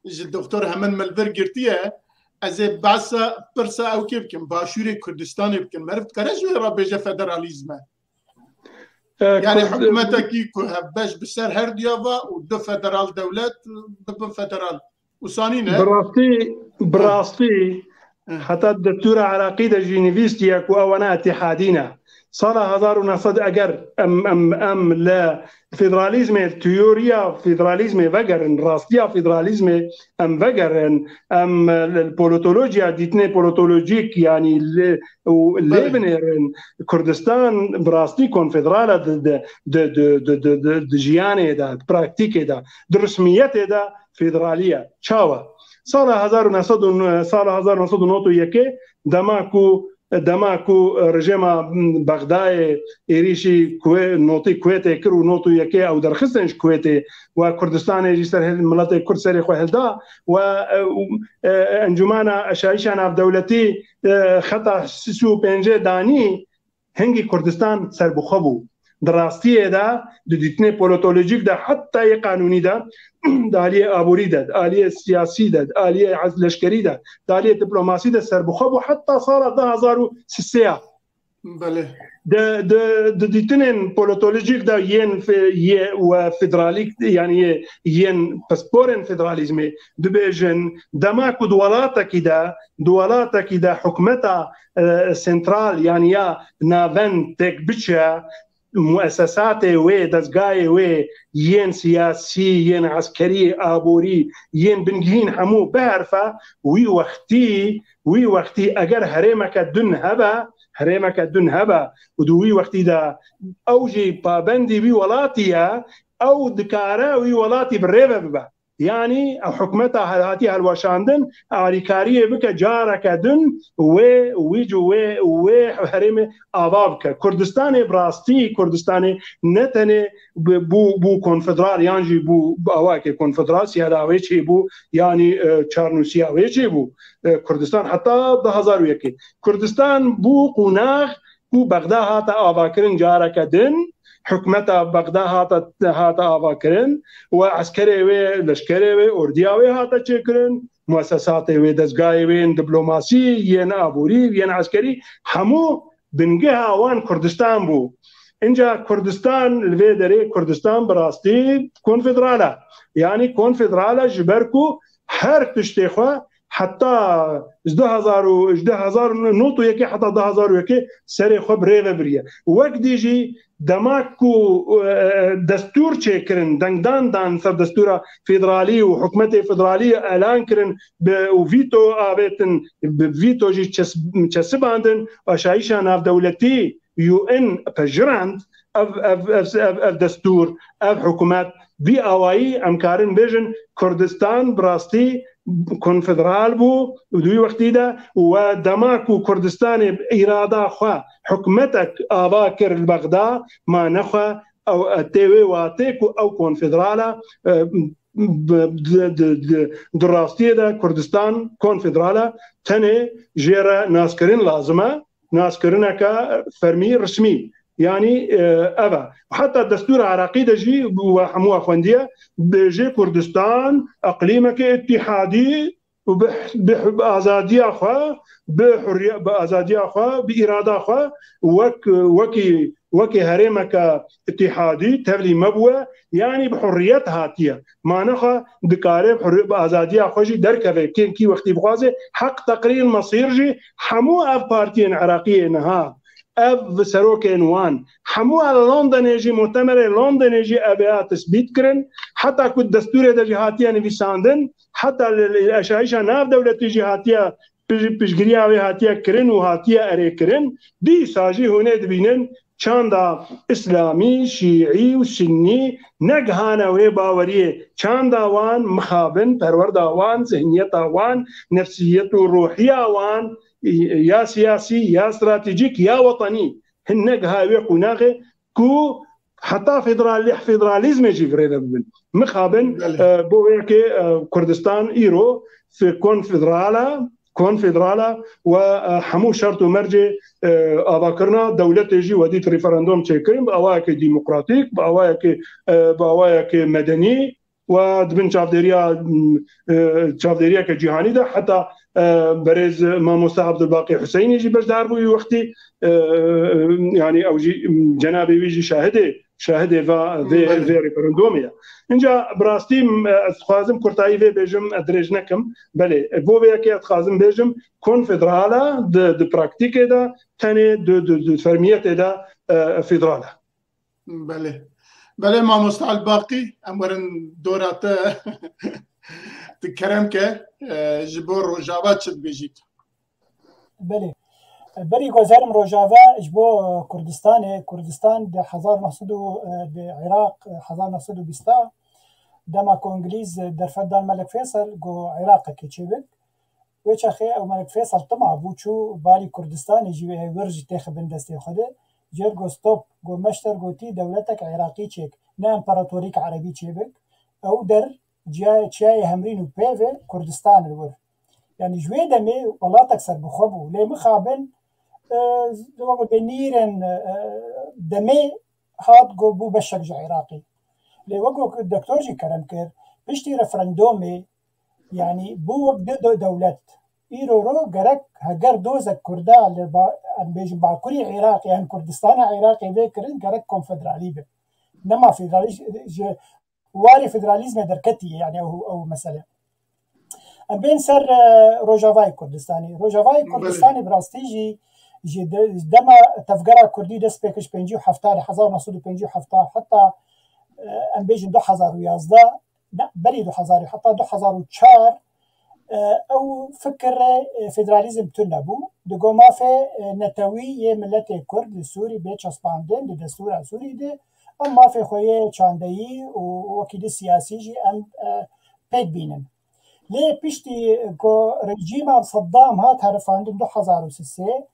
ji doktor Hemin min li vir girtiye, ez ê behsa pirsa ew kê bikim, Başûrê Kurdistanê bikim. Meriv dikare ji wê re bêje federalîzm e? E, Yani Kurd- hikûmetekî ku hevbeş bi ser her duya ve û du federal dewlet bibin federal. Wisa nîne? Bi rastî, bi Ha. rastî, Ha. heta destûra Iraqî de jî nivîstiye ku ewana îtîhadî ne. Sala hezar û neh sed eger em, em, em li federalîzmê, teoriya federalîzmê vegerin, rastiya federalîzmê em vegerin, em li politolojiya, dîtinê politolojîk, yanî li, û lê Belê. binêrin, Kurdistan bi rastî konfederal e di, di, di jiyanê de, di praktîkê de, di resmiyetê de federalî ye. Çawa? Sala hezar û neh sed û, sala hezar û neh sed û nod û yekê, dema ku, dema ku rejêma Bexdayê êrîşî Kuwê-, notî Kuwêtê kir û nod û yekê ew derxistin ji Kuwêtê, we Kurdistanê jî ser hil-, miletê Kurd serê xwe hilda, we, e, û, e, Encûmena Aşayîşa Navdewletî, e, xeta sî û pêncê danî, hingî Kurdistan serbixwe bû. Di rastiyê de, di dîtinê politolojîk de, heta yê qanûnî de, di aliyê aborî de, di aliyê siyasî de, di aliyê ez-, leşkerî de, di aliyê diplomasî de serbixwe bû, heta sala du hezar û sê ya. Belê. Di, di, di dîtinên politolojîk de yên fe-, yê we federalîk, yanî yê, yên pisporên federalîzmê dibêjin, dema ku di welatekî de, di welatekî de hikûmeta, e, sentral, yanî ya navend têk biçe, muesesatê wê, dezgayê wê yên siyasî, yên eskerî, aborî, yên bingehîn hemû biherife, wî wextî, wî wextî eger herêmeke din hebe, herêmeke din hebe û di wî wextî de ew jî pabendî wî welatî ye, ew dikare wî welatî bi rê ve bibe. Yanî ew hikûmeta hel-, hatiye hilweşandin, alîkariyê bike careke din wê, wî cu wê, wê herêmê ava bike. Kurdistanê bi rastî, Kurdistanê ne tenê bi-, bû, bû konfederal yan jî bû bi awayekê konfederal, siyada wê çêbû, yanî, e, çarnûsiya wê çêbû. E, Kurdistan heta du hazar û yekê. Kurdistan bû qonax ku Bexda hate avakirin careke din, hikûmeta Bexda hate, hate avakirin û eskerê wê, leşkerê wê, ordiya wê hate çêkirin, muesesatê wê, dezgayê wê yên diplomasî, yên aborî, yên eskerî, hemû bingeha wan Kurdistan bû. Înca Kurdistan, li vê derê Kurdistan bi rastî konfederal e. Yanî konfederal e ji ber ku her tiştê xwe heta ji du hazar û, ji du hazar û nod û yekê heta du hazar û yekê serê xwe bi rê ve biriye. Wek dî jî dema ku, e, destûr çêkirin, dengdan dan ser destûra federalî û hikûmetê federalî elan kirin bi, û vîto avêtin, bi vîto jî çes-, çesibandin, aşayîşa navdewletî, U N pejirand ev, ev, ev, ev, ev destûr, ev hikûmet, vî awayî em karin bêjin Kurdistan bi rastî konfederal bû û di wî wextî de we dema ku Kurdistanê îrada xwe, hikûmetek ava kir li Bexda, ma nexwe ew, tê wê watê ku ew konfederal e, e, bi, di, di, di, di rastiyê de Kurdistan konfederal e, tenê jê re naskirin lazim e, naskirineke fermî, resmî. Yanî, e, ev e. Heta destûra Iraqî de jî we hemû xwendiye, dibêje Kurdistan eqlîmeke îtîhadî û bi, bi, bi azadiya xwe, bi hurriye-, bi azadiya xwe, bi îrada xwe wek, wekî, wekî herêmeke îtîhadî tevlî me bûye, yanî bi hurriyet hatiye. Mane xwe dikare bi hurri-, bi azadiya xwe jî derkeve. Kê kî wextî bixwaze heq teqrîr mesîr jî hemû ev partiyên Iraqiyê niha, ev serokên wan, hemû ev Londonê jî, mutemerê Londonê jî ev ya tesbît kirin. Heta ku destûrê de jî hatiye nivîsandin, heta li, li aşayîşa navdewletî jî hatiye pij-, piştgiriya wê hatiye kirin û hatiye erê kirin. Dîsa jî hûn ê dibînin çanda îslamî, şîî û sunnî negihane wê baweriyê. Çanda wan mixabin, perwerda wan, zihniyeta wan, nefsiyet û ruhiya wan, ya siyasî, ya stratejîk, ya wetenî, hin negiha wê qonaxê ku heta federal-, federalîzmê jî virêve bibin. Mixabin, Belê. e, bo wê yekê, e, Kurdistan îro fi-, konfederal e, konfederal e we, e, hemû şert û mercê, e, avakirina dewletê jî we dît referandum çêkirin bi awayekê demokratîk, bi awayekê, e, bi awayekê medenî, we di bin çavdêriya, e, çavdêriyeke cîhanî de heta, e, berêz mamoste Abdulbaqî Huseynî jî beşdar bû wî wextî, e, yanî ew jî, cenabê wî jî şahidê, şahidê va vê, Belê. vê referandumê ye. Înca bi rastî, e, ez dixwazim kurtayî vê bêjim, ez dirêj nekim. Belê, bo vê yekê ez dixwazim bêjim, konfederal e di, di praktîkê de tenê di, di, di fermiyetê de, e, federal e. Belê. Belê, mamoste Elbaqî, em werin dora te. Tu kerem ke, e, ji bo Rojava çi dibêjî tu? Belê. Berî guhdarîm Rojava ji bo Kurdistanê, Kurdistan di hezar neh sed û, e, di Iraq, e, hezar neh sed û bîst a, dema ku Îngilîz derfet dan Melek Feysel, got Iraqekê çêbik. Wê çaxê ew Melek Feysel tima bû, çû balî Kurdistanê jî wê wir jî têxibin destê xwe de. Jêr got stop, got meşter, gotî dewletek Iraqî çêk, ne împaratorîk Erebî çêbik. Ew der ciya-, çiyayê Hemrîn û pê ve Kurdistan li wir. Yanî ji wê demê welatek serbixwe bû. Lê mixabin, e, wek benîrên, e, demê hat got bû beşek ji Iraqê. Lê wek ku doktor jî kerem kir, piştî referandumê, yanî bû wek du de-, dewlet. Îro ro gerek heger dozek Kurda li ba, em bêjin Bakurî Iraqê, yan Kurdistana Iraqê vê kirin, gerek konfederalî be. Nema federalî ji, ji warê federalîzmê derketiye, yani ew, ew mesele. Em bên ser, e, Rojavayê Kurdistanê. Rojavayê Belê. Kurdistanê bi rastî jî, jî de, dema tevgera Kurdî dest pê kir ji pêncî û hefta, hezar neh sed û pêncî û hefta heta, e, em bêjin du hezar û yazdeh, ne, berî du hezar, heta du hezar û çar, e, ew fikir, e, federalîzm tune bû. Digo mafê, e, netewî yê miletê Kurd li Sûrî bê çespandin di destûra Sûrî de, em mafê xwe yê çandeyî û wekî di siyasî jî em, e, pêk bînin. Lê piştî ku rejîma Seddam hat herifandin du hezar û sisê,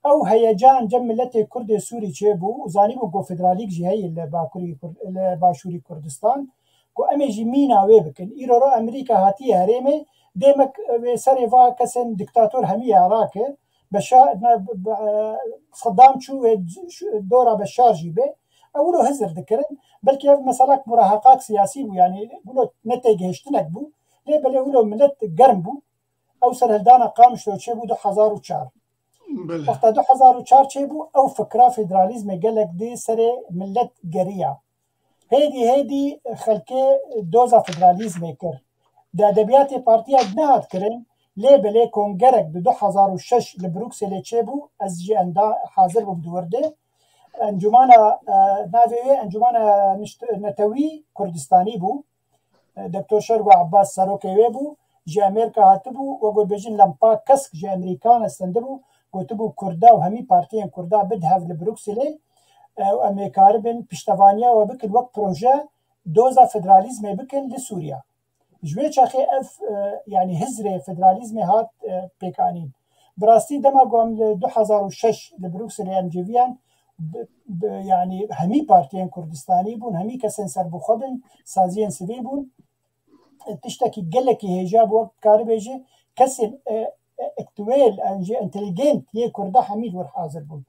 ew heyecan cem miletê Kurdê Sûrî çêbû û zanîbûn ku federalîk jî heye li Bakurî Kur-, li Başûrî Kurdistan, ku em ê jî mîna wê bikin. Îro ro Amerîka hatiye herêmê, dêmek wê serê va kesên diktator hemiya rakir, Beşar, ne, be-, e, Seddam çû wê c-, ş-, dora Beşar jî bê. Ew wilo hizir dikirin. Belkî ev meselak murahaqak siyasî bû, yani wilo ne têgihiştinek bû. Lê belê wilo milet germ bû. Ew serhildana Qamişlo çêbû du hezar û çar. Belê. Wexta du hezar û çar çêbû, ew fikra federalîzmê gelek di serê milet geriya. Hêdî hêdî xelkê doza federalîzmê kir. Di edebiyatê partiya nehat kirin, lê belê kongerek di du hezar û şeş li Brukselê çêbû, ez jî enda hazir bûm di wir de. Encûmana, e, navê wê Encûmana Nişt-, Netewî Kurdistanî bû. E, Doktor Şergo Abbas serokê wê bû, ji Amerîka hatibû, wek ku dibêjin lempa kesk ji Amerîkan estendibû, gotibû Kurda û hemî partiyên Kurda bid hev li Brukselê, e, û em ê karibin piştevaniya we bikin wek proje doza federalîzmê bikin li Sûriya. Ji wê çaxê ev, e, yani hizrê federalîzmê hat, e, pêkanîn. Bi rastî dema ku em li du hezar û şeş li Brukselê em civiyan, bi, bi, yani hemî partiyên Kurdistanî bûn, hemî kesên serbixwe bin, saziyên sivîl bûn. Tiştekî gelekî hêja bû, wek dikarî bêjî, kesên, e, e, intelîgent yê Kurda hemî li wir hazir bûn.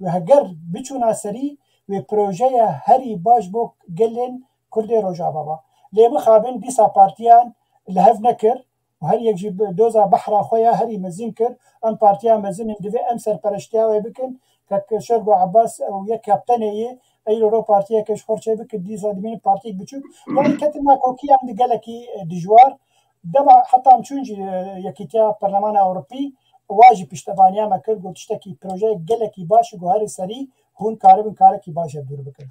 Û heger biçûna serî, wê projeya herî baş bo gelên Kurdê Rojava ba. Lê mixabin dîsa partiyan li hev nekir û her yek jî bi doza behra xwe ya herî mezin kir. Em partiya mezin in, divê em serpereştiya wê bikin. Kek Şergo Abbas ew yek kaptenê yê, Eyro ro partiyeke ji xwe çê bikir, dîsa dimînin partiyek biçûk. Yani ketin nakokiyan di gelekî, e, dijwar. Dema heta em çûn jî, e, Yekîtiya Perlemana Ewropî, wa jî piştevaniya me kir, got tiştekî projeyek gelekî baş e, got herî serî hûn karibin karekî baş ev dûr bikin.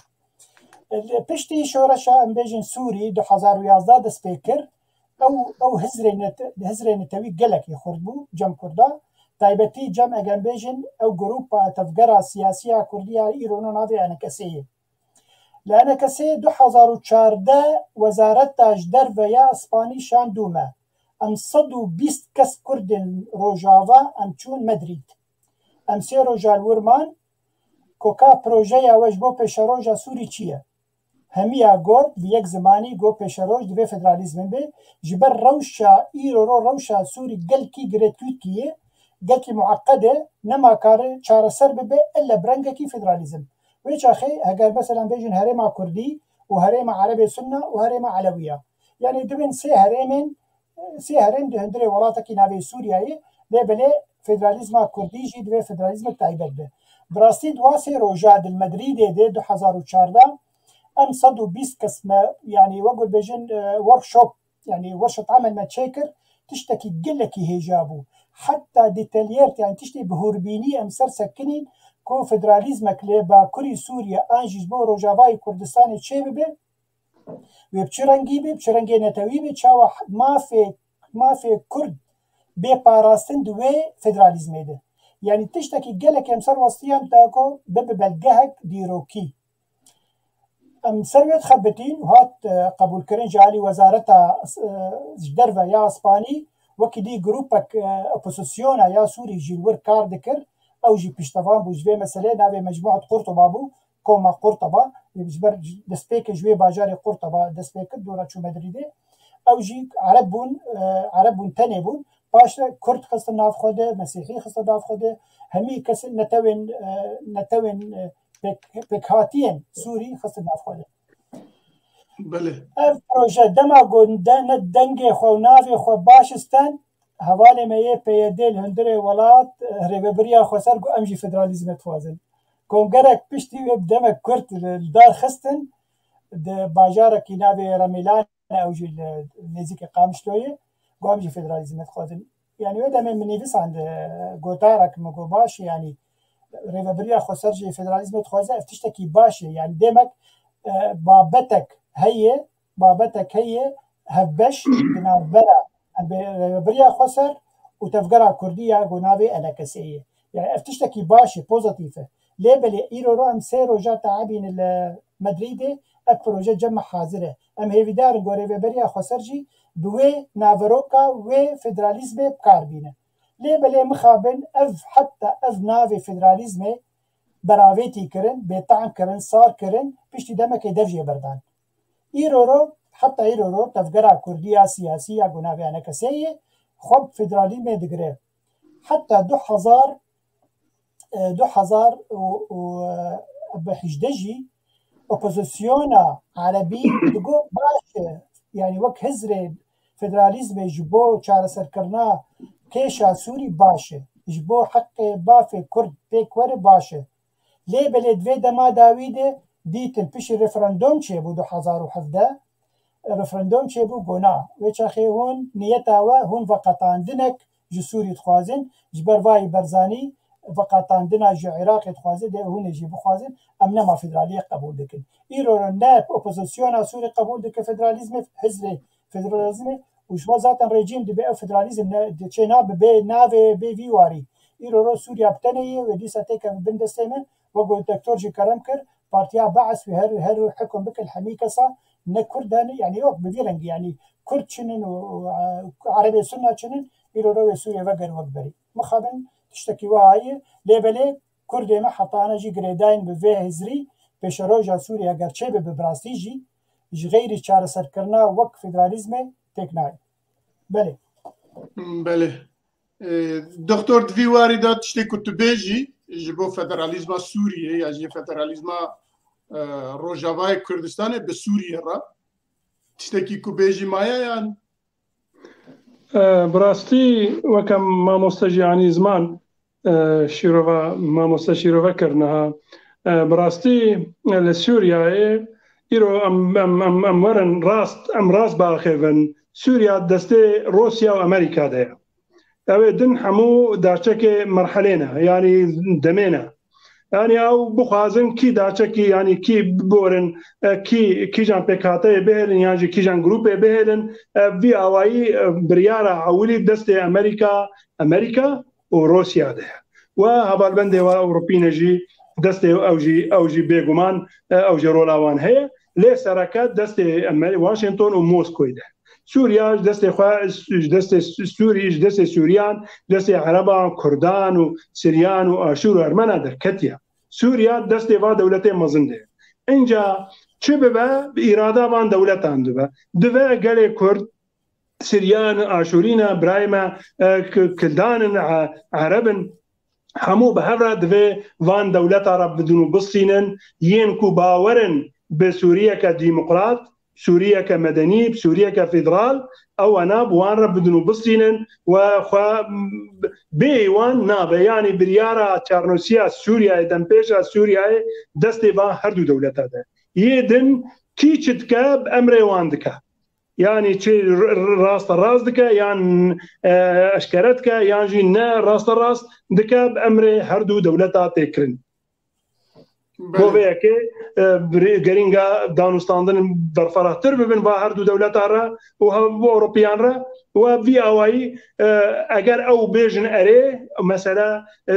E, piştî şoreşa, em bêjin, Sûrî du hezar û yazdeh dest pê kir, ew, ew hizrê nete-, hizrê netewî gelekî xurt bû cem Kurda. Taybetî cem, eger em bêjin, ew grupa tevgera siyasî ya Kurdî ya îro no navê E N K S'ê ye. Li E N K S'ê du hezar û çardeh wezareta ji derve ya Îspanî şandû me. Em sed û bîst kes Kurdên Rojava em çûn Medrîd. Em sê roja li wir man, ku ka projeya we ji bo pêşeroja Sûrî çi ye? Hemiya got bi yek zimanî, got pêşeroj divê federalîzmin be. Ji ber rewşa îro ro rewşa Sûrî gelkî girêdayî ye, gelkî mueqed e, nema kare çareser bibe ille bi rengekî federalîzm. Wê çaxê heger mesela bêjin herêma Kurdî û herêma Erebê Sunna û herêma Elewiya. Yani dibin sê herêmên, sê herêm di hundirê welatekî navê Sûriyeyê, lê belê federalîzma Kurdî jî divê federalîzmek taybet be. Bi rastî di wa sê roja di Medrîdê de du hezar û çardeh em sed û bîst kes me, yani wek bêjin, e, workshop, yani werşet amel me çêkir, tiştekî gelekî hêja bû. Heta detalyert, yani tiştê bi hûrbînî em ser sekinîn ku federalîzmek li Bakurî Sûriye an jî ji bo Rojavayê Kurdistanê çê bibe, wê bi çi rengî be, bi çi rengê netewî be, çawa mafê, mafê Kurd bê parastin di wê federalîzmê de. Yani tiştekî gelek em ser westiyan da ku bibe belgehek dîrokî. Em ser wê dixebitîn û hat, e, qebûlkirin ji alî wezareta, e, ji derve ya Îspanî, wekî dî grûpek, e, opozisyona ya Sûrî jî li wir kar dikir. Ew jî piştevan bû ji vê meselê, navê Mecmuet Qurtuba bû, Koma Qurtuba. Ji ber destpêkê ji wê bajarê Qurtuba dest pê kir, dora çû Medrîdê. Ew jî Ereb bûn, e, Ereb bûn, tenê bûn. Paş de Kurd xistin nav xwe de, Mesîhî xistin nav xwe de. Hemî kesên netewên, e, netewên, e, pêk, pêkhatiyên Sûrî xistin nav xwe de. Belê. Ev proje dema ku de-, ne dengê xwe û navê xwe baş isten, Hevalê me yê P Y D li hundirê welat, e, rêvebiriya xweser got, em jî federalîzmê dixwazin. Kongerek piştî wê bi demek kurt li, li dar xistin, di bajarekî navê Remêlan e, ew jî li nêzîkê Qamişloyê, got, em jî federalîzmê dixwazin. Yani wê demê min nivîsand, e, gotarek, min got, baş e, yani rêvebiriya xweser jî federalîzmê dixwaze, ev tiştekî baş e. Yani demek, e, babetek heye, babetek heye, hevbeş di navbera, em bê rêvebiriya xweser û tevgera kurdî ya ku navê E N K S'ê ye. Yani ev tiştekî baş e, pozitîf e. Lê belê îro ro em sê roja teebîn li Madrîdê, ev proje cem me hazir e. Em hêvîdar in ku rêveberiya xweser jî bi wê naveroka wê federalîzmê bi kar bîne. Lê belê mixabin ev, heta ev navê federalîzmê beravêtî kirin, bêtehm kirin, sar kirin, piştî demekê dev jê berdan. Îro ro, heta îro ro tevgera kurdî ya siyasî ya ku navê E N K S'ê ye, xwe bi federalîzmê digire. Heta du hezar, e, du hezar û, û, e, bi hejdeh jî opozisyona erebî digot baş e, yani wek hizrê federalîzmê ji bo çareserkirina kêşa Sûrî baş e, ji bo heqê bavê kurd pêk were baş e. Lê belê di vê dema dawî de dîtin piştî referandum çêbû du hezar û hevdeh, referandum çêbû, got na. Wê çaxê hûn niyeta we, hûn veqetandinek ji Sûrî dixwazin, ji ber vayî Berzanî veqetandina ji Iraqê dixwaze, dê hûn ê jî bixwazin, em nema federaliyê qebûl dikin. Îro ne opozisyona Sûrî qebûl dike federalîzmê, hizrê federalîzmê û ji we zaten rejîm dibe ew federalîzm ne, çê nabe bê navê, bê vî warî. Îro ro Sûriya bi tenê ye, wê dîsa têkeve bin destê me. Wek ku doktor jî kerem kir, partiya Bees wê her, her hukm bike li hemî kesa, ne Kurd e, ne, yani yok, bi vî rengî, yani Kurd çinin û, û, e, Erebê Sunna çinin, îro ro wê Sûriye vegerin wek berî. Mixabin tiştekî wiha ye, lê belê Kurdê me hetane jî girêdayîn bi vê hizrî, pêşeroja Sûriye eger çêbe bi bi rastî jî, ji xeyrî çareserkirina wek federalîzmê têk nayê. Belê. Belê. E, Doktor, di vî warî de tiştê ku tu bêjî ji bo federalîzma Sûriyê ya jî federalîzma, e, Rojavayê Kurdistanê bi Sûriyê re tiştekî ku bêjî maye yan? E, bi rastî weke mamoste jî anî ziman, e, şîrova, mamoste şîrove kir niha. E, bi rastî, e, li Sûriyeyê îro em, em, em, em werin rast, em rast biaxivin. Sûriya destê Rûsya û Amerîka de ye. Ew ê din hemû daçekê merhelê ne, yanî demê ne. Yanî ew bixwazin kî daçekî, yanî kî biborin, e, kî, kîjan pêkhateyê bihêlin, yan jî kîjan grûpê bihêlin, e, vî awayî, e, biryara ewilî destê Amerîka, Amerîka û Rûsya de ye. Û hevalbendê we Ewropî ne jî destê ew jî, ew jî bêguman, e, ew jî rola wan heye. Lê sereke destê Amer-, Washington û Moskoyê de. Sûriya ji destê xwe, ji destê Sûrî, ji destê Sûriyan, ji destê Ereban, Kurdan û Siryan û Aşûr û Ermena derketiye. Sûriya destê va dewletê mezin de. Înca çi bibe, bi îrada van dewletan dibe. Dibe gelê Kurd, Siryan, Aşûrî ne, birayê me, e, K-, Kildan in, e, Ereb in. Hemû bi hev re divê van dewleta re bidin û bistînin, yên ku bawer in bi Sûriyeke demokrat, Sûriyeke medenî, Sûriyeke federal, ewana bi wan re bidin û bistînin we xwe bê wan nabe. Yanî biryara çarnosiya Sûriyeyê, dempêşa Sûriyeyê destê van her du dewleta de. Yê din kî çi dike, bi emrê wan dike. Yanî çi r-, r-, rasta rast dike, yan, e, eşkere dike, yan jî ne rasta rast dike, bi emrê her du dewleta tê kirin. Bo vê yekê, e, birê-, gerînga danûstandin berfirehtir bibin va her du dewleta re û ha bo Ewropiyan re. Û vî awayî, e, eger ew bêjin erê, mesela, e,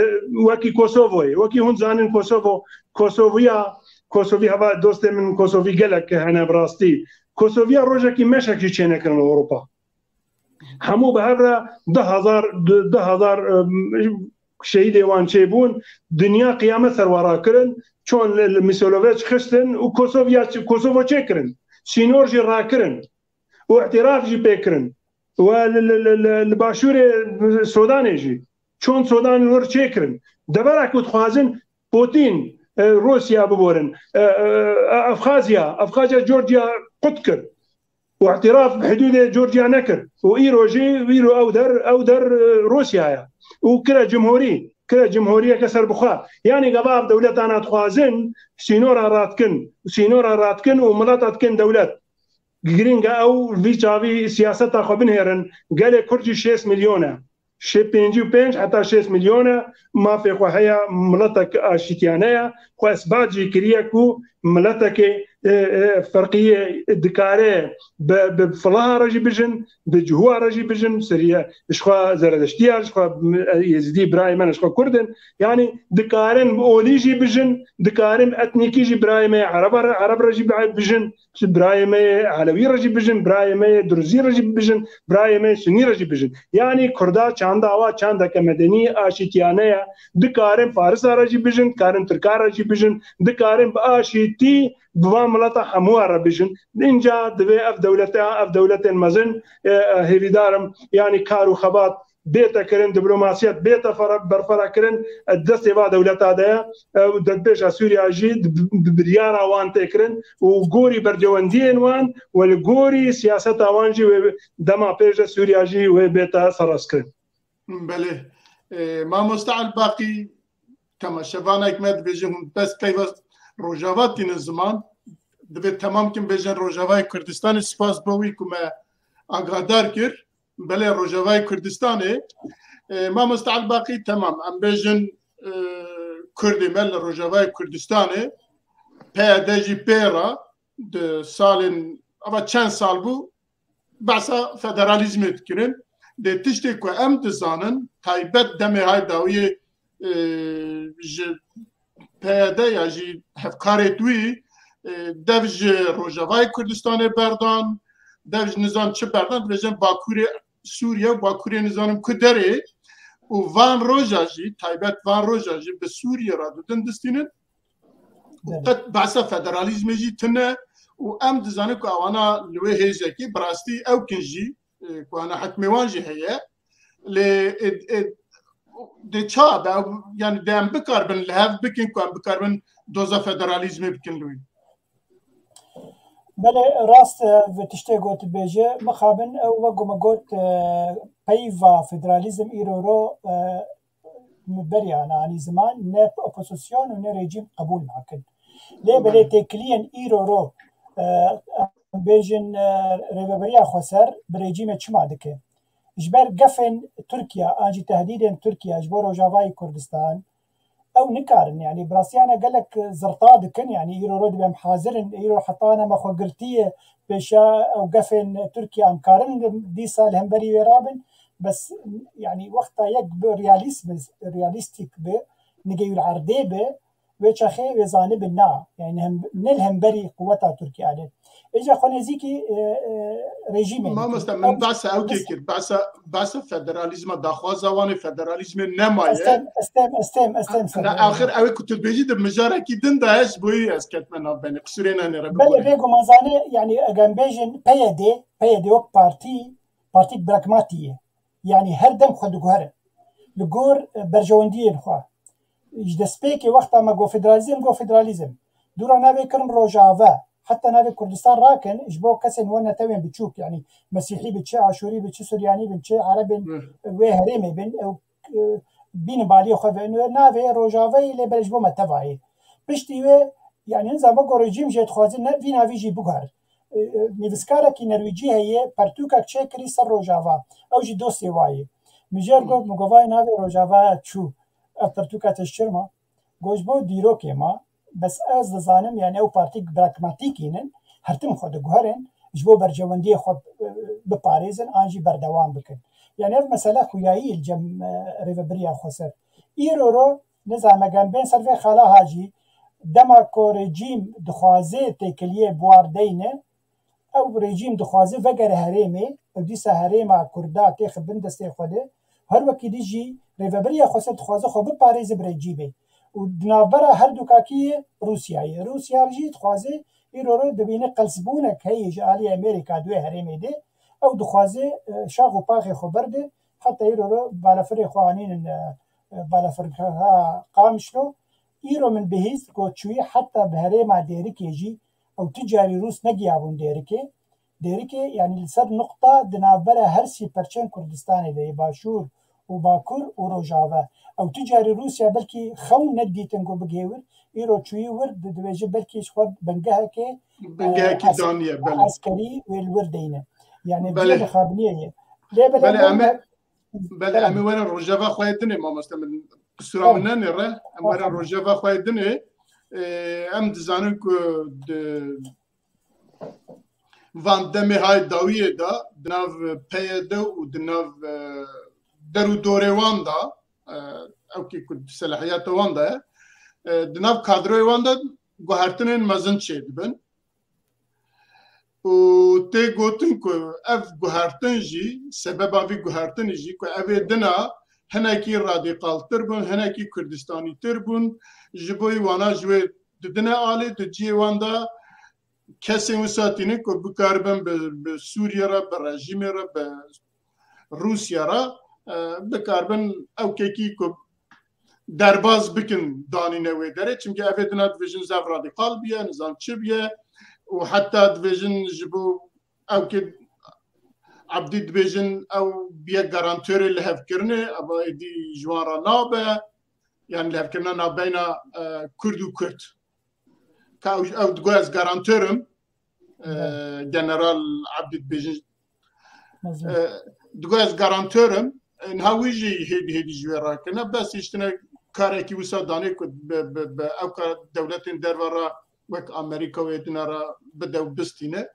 wekî Kosovoyê, wekî hûn zanin Kosovo, Kosoviya, Kosovî heva dostê min Kosovî gelek hene bi rastî. Kosoviya rojekî meşek jî çênekirin li Ewropa. Hemû bi hev re du hezar, du, du hezar, em, şehîdê wan çêbûn, dinya qiyamet ser wan rakirin, çon li, li Misoloveç xistin û Kosoviya, Kosovo çêkirin. Sînor jî rakirin û îtiraf jî pê kirin. We li, li, li, li, li başûrê Sodanê jî, çond Sodan wir çêkirin. Devera ku dixwazin Putin, e, Rûsya biborin, e, e, Efxaziya, Efxaziya, Georgia qut kir. û îtiraf bi hidûdê Georgia nekir. Û îro jî, îro ew der, ew der, e, Rûsya ye. Û kire cumhurî, kire cumhuriyeke serbixwe. Yanî gava ev dewletana dixwazin sînora radikin, sînora radikin û mileta dikin dewlet. Girîng e ew vî çavî siyaseta xwe binihêrin. Gelê Kurd jî şêst milyon e. Şê pêncî û pênc heta şêst milyon e, mafê xwe heye, miletek aşîtiyane ye. Xwe isbat jî kiriye ku miletekê, e, e, ferqiyê dikare bi, bi filaha re jî bijin, bi cihuwa re jî bijin, siriye, ji xwe zeredeştiya, ji xwe, e, yezidî birayê me ne, ji xwe kurd in. Yanî dikarin bi olî jî bijin, dikarin etnîkî jî birayê me ereba re, ereb re jî bijin. Ji birayê me yê Elewî re jî bijin, birayê me yê Durzî re jî bijin, birayê me yê Sunî re jî bijin. Yanî Kurda çanda wa çandeke medenî aşîtiyane ye. Dikarin Farisa re jî bijin, dikarin Tirka re jî bijin, dikarin bi aşîtî bi van mileta hemûya re bijin. Înca divê ev dewlete, ev dewletên mezin, e, e, hêvîdar im, yanî kar û xebat bête kirin, diplomasiyet bête fere-, berfere kirin, e, destê va dewleta de ye. E, destpêşa Sûriya jî di, bi biryara wan tê kirin û gorî bercewendiyên wan û li gorî siyaseta wan jî wê dema pêş de Sûriya jî wê bête serrastkirin. Belê. E, mamoste Elbaqî, temaşevanek me dibêjin hûn bes peyva Rojava tînin ziman. Divê temam kim bêjin Rojavayê Kurdistanê, spas bo wî ku me agadar kir. Belê Rojavayê Kurdistanê, e, mamoste Elbaqî, temam. Em bêjin, e, Kurdê me li Rojavayê Kurdistanê, P Y D jî pê re di salên, ava çend sal bû, behsa federalîzmê dikirin. Lê tiştê ku em dizanin, taybet demê hay dawiyê, e, ji P Y D ya jî hevkarê wî, e, dev ji Rojavayê Kurdistanê berdan, dev ji nizan çi berdan, dibêjin Bakurê Sûriye, Bakurê nizanim ku derê û van roja jî, taybet van roja jî bi Sûriye re didin distînin. Û Belê. Qet behsa federalîzmê jî tune û em dizanin ku ewana li wê hêzekî bi rastî ew kin jî, e, ku ana hikmê wan jî heye. Lê, e, e, dê ça be, yani dê em bikaribin li hev bikin ku em bikaribin doza federalîzmê bikin li wî. Belê, rast e, vê tiştê got bêje. Mixabin ew wek ku me got, e, peyva federalîzm îro ro, e, berî ana anî ziman, ne opozîsyon û ne rejîm qebûl nakin. Lê belê Belê. têkiliyên îro ro, e, em bêjin, e, rêveberiya xweser bi rejîmê çima dike? Ji ber gefên Tirkiye, an jî tehdîdên Tirkiye ji bo Rojavayê Kurdistan, ew nikarin, yanî bi rastiyane gelek zirta dikin, yanî îro ro dibem hazir in, îro heta ne me xwe girtiye, pêşa ew gefên Tirkiye em karin dîsa li hemberî wê rabin, bes, yanî wexta yek bi realîst bi, realîstîk bi, nigeyûl erdê bi, wê çaxê wê zanibin na, yanî ne hem, ne li hemberî quweta Tirkiye de. Êca xwe nêzîkî, e, e, rejîmê dikin. Mamoste, min Ew behsa ew kê kir, behsa, behsa federalîzma, daxwaza wan ê federalîzmê nemaye. Estem, estem, estem, estem, Na, ser axir ew ê ku tu dibêjî di mijarekî din de ye, ji bo yî ez ketime navbenê. Qisûrê nenêre, Belê, biborê. Bêguman zanê, yanî eger em bêjin P Y D, P Y D wek partî, partîk pragmatî ye. Yanî her dem xwe diguhere. Li gor, e, berjewendiyên xwe. Ji destpêkê wexta me got federalîzm, got federalîzm. Dûra navê kirin Rojave. Heta navê Kurdistan rakin, ji bo kesên we netewên biçûk, yanî Mesîhî bi çi, Aşûrî bi çi, Suryanî bin çi, Erebên Hı. wê herêmê bin, ew, e, bînin baliyê xwe ve. Navê Rojave yê lê belê ji bo me tevayê. Piştî wê, yanî niza me got rejîm jê dixwazin, ne, vî navî jî biguher. E, e, nivîskarekî Nerwîcî heye, pertûkek çêkirî ser Rojava. Ew jî dostê wa ye. Min jê re got, min got, vay navê Rojava çû. Ev pertûka te ji çi re ma? Got, ji bo dîrokê ma. Bes ez dizanim, yani ew partîk pragmatîkî ne, her tim xwe diguherin, ji bo berjewendiyê xwe, e, biparêzin, an jî berdewam bikin. Yani ev mesele xuyayî li cem, e, rêvebiriya xweser. Îro ro, nizam, eger em bên ser vê xala ha jî, dema ku rejîm dixwaze têkiliyê bi war deyne, ew rejîm dixwaze vegere herêmê, ew dîsa herêma Kurda têxe bin destê xwe de. Her wekî dî jî rêvebiriya xweser dixwaze xwe biparêze bi rejîmê. Û di navbera her du kakî yê Rûsyayê. Rûsya jî dixwaze îro re dibîne qelsbûnek heye ji alî Amerîka di wê herêmê de. Ew dixwaze, e, şax û paxê xwe berde, heta îro re balafirê xwe anînin, e, e, balafirgeha Qamişlo. Îro min bihîst ku çûyî heta bi herêma Dêrikê jî ew tu carî Rûs negiyabûn Dêrikê. Dêrikê, yanî li ser nuqta di navbera her sî perçên Kurdistanê de yê Başûr û Bakur û Rojava. Ew tu carî Rûsya belkî xewn nedîtin ku bigihê wir, îro çûyî wir, di-, dibêje belkî ji xwe bingehekê, Bingehekî e, es-, daniye, belê. eskerî wê li wir deyne. Yanî Belê. cihê mixabiniyê ye. Lê belê Belê, em ê, hemû belê, em ê werin rojeva xwe yê dinê, mamoste min. Qisura min Tamam. nenêre, em werin Tamam. rojeva xwe yê dinê. E, em dizanin ku di van demê hay dawiyê de, di nav P Y D û di nav, e, der û dorê wan de, e, ew kê ku selahiyeta wan de ye, e, di nav kadroyê wan de guhertinên mezin çêdibin. Û tê gotin ku ev guhertin jî, sebeba vî guhertinê jî ku ev ê dina hinekî radîkaltir bûn, hinekî kurdistanîtir bûn, ji bo wana ji wê didine alî, di cihê wan de kesên wisa tînin ku bikaribin bi, bi Sûriye re, bi rejîmê re, bi Rûsya re, e, bikaribin ew kekî ku derbaz bikin danîne wê derê. Çimkî ev ê dina dibêjin zev radîkal bûye, nizam çi bûye û heta dibêjin ji bo ew kê Ebdî dibêjin ew bûye garantorê lihevkirinê, eva êdî ji wan re nabe. Yani lihevkirina navbeyna, e, Kurd û Kurd. Ka ew, ew digo ez garantor im, e, Belê. General Ebdî dibêjin, Mezin. e, digo ez garantor im, e, niha wî jî hêdî hêdî ji wê rakirine. Bes hiştine karekî wisa danê ku bi, bi, bi ew ka dewletên derve re wek Amerîka wê dina re bide û bistîne.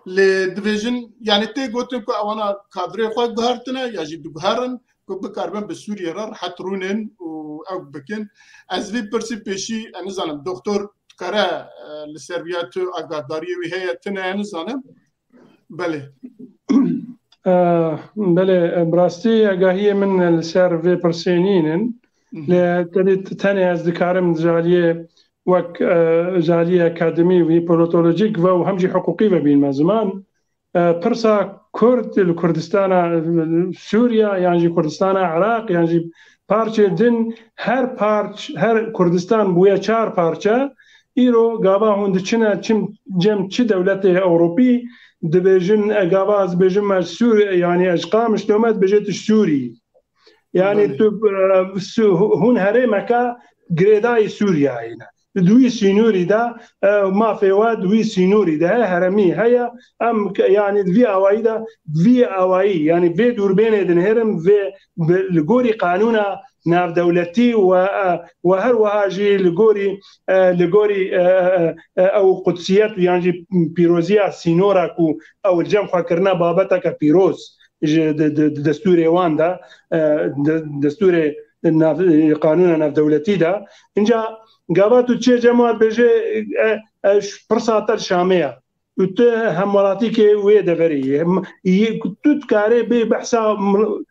Lê dibêjin, yani tê gotin ku ewana kadroyê xwe guhertine ya jî diguherin ku bikaribin bi Sûriye re rehet rûnin û ew bikin. Ez vî pirsî pêşî, ez nizanim, doktor dikare, e, li ser viya tu agahdariyê wî heye, tune, ez nizanim. Belê. Eh, belê, bi rastî agahiyê min li ser vê pirsê nînin. Mhm. Lê tevî tenê ez dikarim ji aliyê wek, eh, ji aliyê akademî û politolojîk ve û hem jî hiqûqî ve bînme ziman. Eh, pirsa Kurd li Kurdistana, eh, Sûriya yan jî Kurdistana Iraq yan jî parçê din, her parç, her Kurdistan bûye çar parçe. Îro gava hûn diçine çim, cem çi dewletê Ewropî, dibêjin, e, gava ez dibêjim ez Sûr-, yani ez Qamişlo me, dibêje tu Sûrî. Yani Belê. tu, e, Sû-, hûn herêmeke girêdayî Sûriyayê ne. Di wî sînorî de, e, mafê we di wî sînorî de he, heremî heye. Em ke-, yani di vî awayî de, vî awayî, yani vê dûrbênê dinihêrim, vê bi, li gorî qanûna navdewletî û, e, û her wiha jî li gorî, e, li gorî, e, e, e, ew qudsiyet û yan jî pîroziya sînora ku ew li cem xwe kirine babeteke pîroz ji di, di, di destûrê wan de, e, di destûrê nav, qanûna navdewletî de. Înca gava tu çê cem wan dibêje, e, e, pirsa te li Şamê ye. û tu hemwelatîkê wê deverê yî. Hem, yê, tu dikarê bê behsa mil-,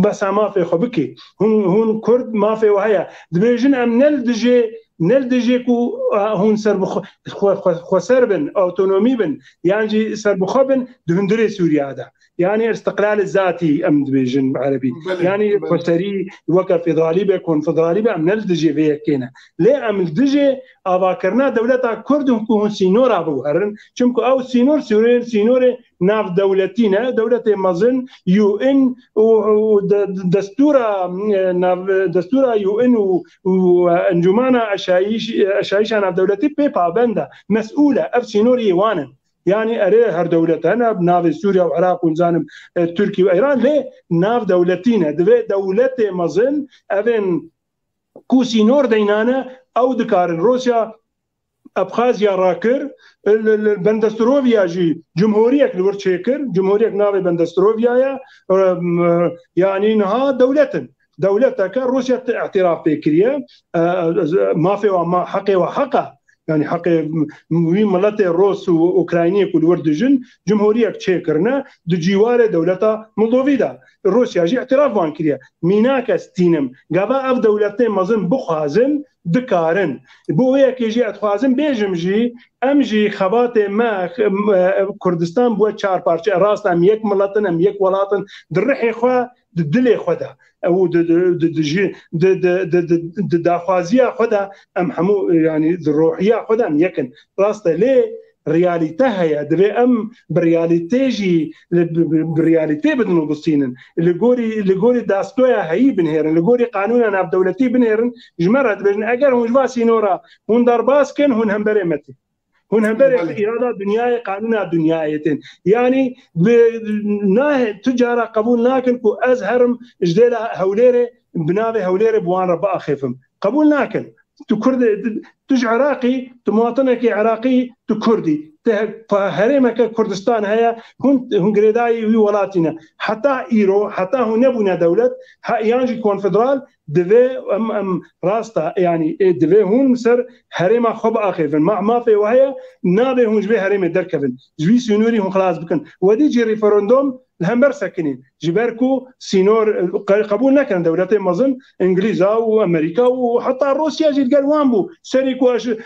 behsa mafê xwe bikê. Hûn, hûn Kurd mafê we heye. Dibêjin em ne li dijê, ne li dijê ku, a, hûn ser bi xwe, xwe, xwe, xweser bin, otonomî bin, yan jî ser bi xwe bin di hundirê Sûriya de. Yani îstiqlalê zatî em dibêjin bi erebî. Belê, Yani belê. xweserî weke federalî be, konfederalî be, em ne li dijê vê yekê ne. Lê em li dijê avakirina dewleta Kurd in ku hûn sînora biwerin. Çimku ew sînor, sînor, sînorê navdewletî ne, dewletê mezin, U N û, û de, de, destûra, e, nav, destûra U N û, û, e, Encûmana Aşayîş, Aşayîşa Navdewletî pê pabend e. Mesûl e, ev sînorê wan in. Yani erê her dewlet hene, bi navê Sûriye û Iraq û nizanim, e, Tirkî û Îran, lê navdewletî ne. Divê dewletê mezin evên ku sînor deynane, ew dikarin. Rûsya Abxazya rakir, li, li Bendestrovya jî cumhuriyek li wir çêkir, cumhuriyek navê Bendestrovya ye, e, m, yani niha dewlet in. Dewleteke Rûsya te-, îtiraf pê kiriye, e, e, mafê wa ma, heqê wa heq e. Yani heqê m, wî miletê Rûs û Ukrayniyê ku li wir dijin, cumhuriyek çêkirine di cîwarê dewleta Moldovî de. Rûsya jî îtiraf van kiriye. Mînak ez tînim. Gava ev dewletê mezin bixwazin, dikarin. Bo wê yekê jî ez dixwazim bêjim jî, em jî xebatê me, em, e, Kurdistan bûye çar parçe. Rast em yek milet in, em yek welat in. Di rihê xwe, di dilê xwe de. Ew di, di, di, di, jî, di, di, di, di, di daxwaziya xwe de em hemû, yani di rohiya xwe de em yek in. Rast e, lê realîte heye. Divê em bi realîtê jî, bi, bi, bi realîtê bidin û bistînin. Li gorî, li gorî dastoya heyî binihêrin, li gorî qanûna navdewletî binihêrin, ji me re dibêjin, eger hûn ji va sînora hûn derbas kin, hûn hemberê me tên. Hûn hemberê Belê. Îrada dinyayê, qanûna dinyayê tên. Yanî bi, nahê, tu cara qebûl nakin ku ez herim ji dêla Hewlêrê, bi navê Hewlêrê bi wan re biaxêfim. Qebûl nakin. Tu Kurd, tu ji Iraqî, tu muwatinekî Iraqî, tu Kurdî. Te he-, pa-, herêmeke Kurdistan heye, hûn, hûn girêdayî wî welatî ne. Heta îro, heta hûn nebûne dewlet, he, yan jî konfederal, divê em, em rasta, yanî, ê, divê hûn li ser herêma xwe biaxêvin. Ma mafê we heye, nabê hûn ji vê herêmê derkevin. Ji vî sînorî hûn xilas bikin. Wedî jî referandum li hember sekinîn. Ji ber ku sînor, e, qe-, qebûl nekirin dewletê mezin, Îngilîza û Amerîka û heta Rûsya jî digel wan bû. Serî ku eş, e,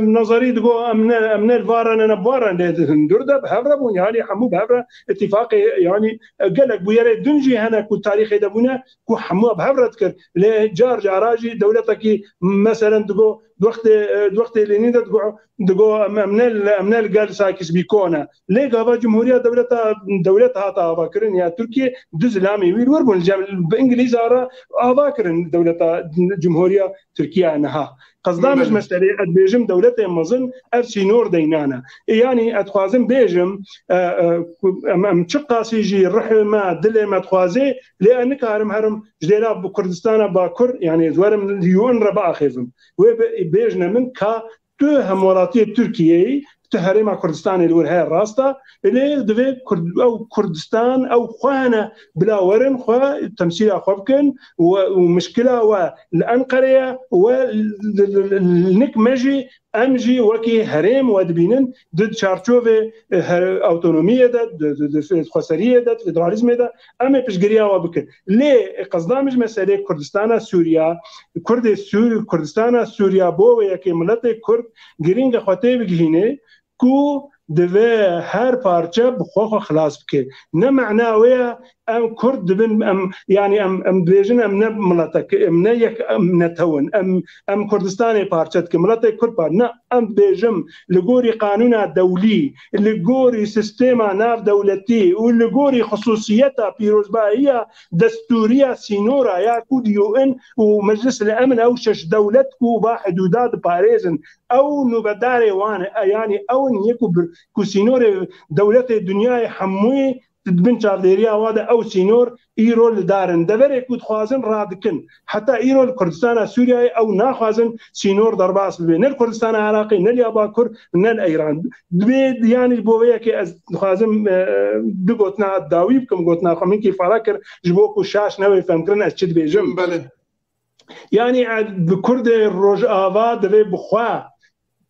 nezerî digo, em ne, em ne li van re ne, ne bi wan re, lê di hundir de bi hev re bûn. Yanî hemû bi hev re îtîfaqê, yanî, e, gelek bûyerê din jî hene ku tarîxê de bûne ku hemû bi hev re dikir. Lê car cara jî dewletekî, meselen, digo, di wextê, e, di wextê Lênîn de digo, digo, em, em ne, em ne li gel Sakis Bîko ne. Lê gava cumhuriya dewleta, dewlet hate avakirin ya Tirkiye, du zilamê wî li wir bûn. Cem, bi Îngilîza re ava kirin dewleta, cumhuriya Tirkiye niha. Qezda min ji Belê. Meselê, ez dibêjim dewletê mezin ev sînor deynane. Ê, yanî ez dixwazim bêjim, e, e, ku em, em çiqasî jî rihê me, dilê me dixwazê, lê ez nikarim herim ji dêla bi Kurdistana Bakur, yanî ez werim li U N re biaxêvim. Wê bi-, bêjne min ka tu hemwelatiyê Tirkiyeyê, tu herêma Kurdistanê li wir heye, rast e, lê divê Kurd-, ew Kurdistan, ew xwe hene bila werin xwe temsîla xwe bikin û, û mişkila we li Enqerê ye, we li, li, li, li nik me jî, em jî wekî herêm we dibînin, di çarçovê, e, her-, awtonomiyê de, di, di, di xweseriyê de, di federalîzmê de, em ê piştgiriya we bikin. Lê qezda min ji meselê Kurdistana Sûriya, Kurdê Sûr-, Kurdistana Sûriya bo wê yekê miletê Kurd girîng e xwe tê bigihînê ku divê her parçe bi xwe xwe xilas bike. Ne mena wê ye em Kurd dibin, em, yanî em, em dibêjin em ne miletek, em ne yek, em netew in, em, em Kurdistanê parçe dikin, miletê Kurd par-, ne, em dibêjim li gorî qanûna dewlî, li gorî sîstema navdewletî û li gorî xisûsiyeta pîrozbahiya destûriya sînora ya ku di U N û Meclis li Emin ew şeş dewlet ku va hidûda diparêzin, ew nûbedarê wan e, yanî ew in yê ku bir-, ku sînorê dewletê dinyayê hemûyê di bin çavdêriya wa de ew sînor îro li dar in. Deverê ku dixwazin radikin. Heta îro li Kurdistana Sûriyeyê ew naxwazin sînor derbas bibe. Ne li Kurdistana Iraqê, ne li ya Bakur, ne li Îran. Dibê, yanî bo vê yekê ez dixwazim, e, du gotina dawî bikim, gotina xwe min kî fala kir, ji bo ku şaş newê fehmkirin ez çi dibêjim. Belê. Yanî, e, bi Kurdê Rojava divê bi xwe,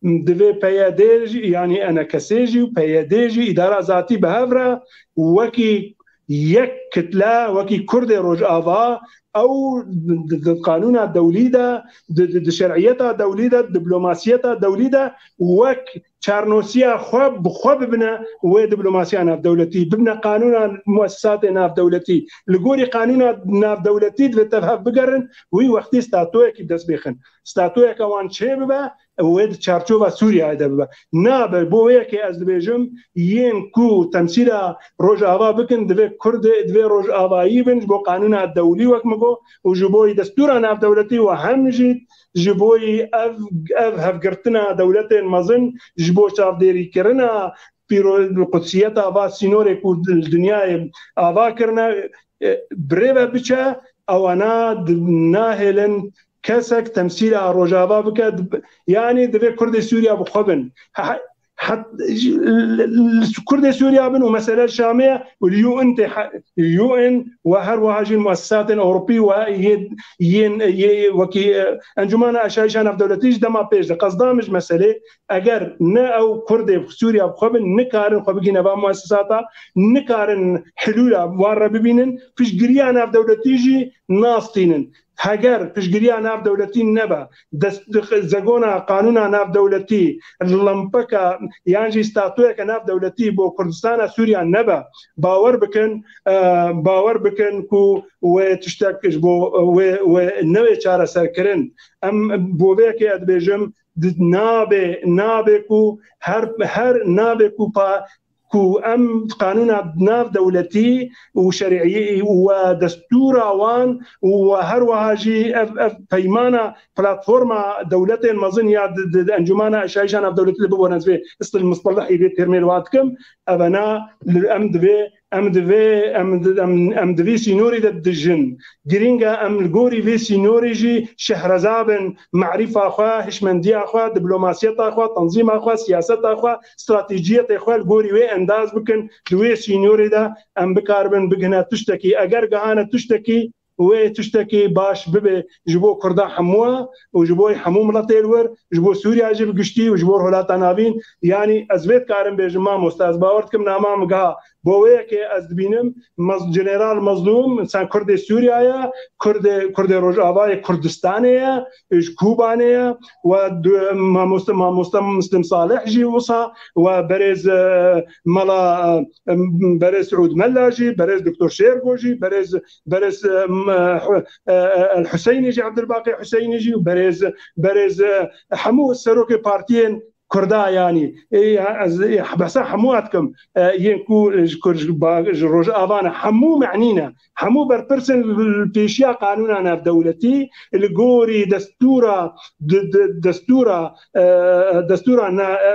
divê P Y D jî, yanî E N K S jî û P Y D jî, îdara zatî bi hev re wekî yek kitle, wekî Kurdê Rojava, ew di, di, di qanûna dewlî de, di, di, di şer'iyeta dewlî de, di diplomasiyeta dewlî de wek çarnosiya xwe bi xwe bibine wê diplomasiya navdewletî, bibine qanûna muesesatê navdewletî. Li gorî qanûna navdewletî divê tev hev bigerin, wî wextî statoyekî bi dest bêxin. Statoyeke wan çê bibe, wê di çarçova Sûriyeyê de bibe. Nabe, bo wê yekê ez dibêjim, yên ku temsîla Rojava bikin, divê Kurdê, divê Rojavayî bin, ji bo qanûna dewlî wek min got, û ji bo destûra navdewletî û hem jî ji bo ev, ev hevgirtina dewletên mezin ji bo çavdêrîkirina pîro-, qudsiyeta va sînorê ku di-, li dinyayê ava kirine, e, birêve biçe, ewana di-, nahêlin kesek temsîla Rojava bike, di-, yanî divê Kurdê Sûriya bi xwe bin. Ha-, ha-, het-, ji-, li, li, li Kurdê Sûriya bin û mesele Şamê ye û li U N tê he-, U N û her wiha jî muesesatên Ewropî û yê, yên, yê wekî, e, Encûmena Aşayîşa Navdewletî ji dema pêş de. Qezda min ji meselê, eger ne ew Kurdê Sûriya bi xwe bin, nikarin xwe bigihîne va muesesata, nikarin hilûla wan re bibînin, piştgiriya navdewletî jî nastînin. Heger piştgiriya navdewletî nebe, dest-, zegona qanûna navdewletî, limpeka yan jî statoyeke navdewletî bo Kurdistana Sûriya nebe, bawer bikin, e, bawer bikin ku wê tiştek ji bo wê, wê newê çareserkirin. Em bo vê yekê ez dibêjim, nabe, nabe ku her, her nabe ku pa, ku em qanûna navdewletî û şerî û destûra wan û her wiha jî ev, ev peymana platforma dewletên mezin ya di, di, di Encûmana Aşayîşa Navdewletî de biborin, ez vê istil mistelehî vê termê li wan dikim, evena li, em divê, em divê, em di, em, em di vî sînorî de dijin. Girîng e em li gorî vê sînorê jî şehreza bin, marîfa xwe, hişmendiya xwe, diplomasiyeta xwe, tenzîma xwe, siyaseta xwe, stratejiyetê xwe li gorî wê endaz bikin, di wê sînorê de em bikaribin bigihine tiştekî. Eger gihane tiştekî, wê tiştekî baş bibe ji bo Kurda hemû û ji bo hemû miletê li wir, ji bo Sûriya jî bi giştî û ji bo Rojhilata Navîn. Yanî ez vê dikarim bêjim, mamoste, ez bawer dikim nama min giha. Bo wê yekê ez dibînim, Mez-, General Mezlûm, sen Kurdê Sûriya ye, Kurdê, Kurdê Rojavayê Kurdistanê ye, ji Kûbanê ye, we du-, mamoste, mamoste Muslim Salih jî wisa, we berêz, e, Mela, e, berêz Siûd Mela jî, berêz Doktor Şêrgo jî, berêz, berêz, e, m-, e, Hü-, e, e, El Hüseynî jî, Ebdulbaqî Hüseynî jî, berêz, berêz, e, hemû serokê partiyên Kurda, yanî, ê, ez, ê, behsa hemû dikim, e, yên ku ji, ku ji ba-, ji Rojava ne, hemû me'nî ne, hemû berpirsên li pêşiya qanûna navdewletî, li gorî destûra, di, di, destûra, e, destûra na, e,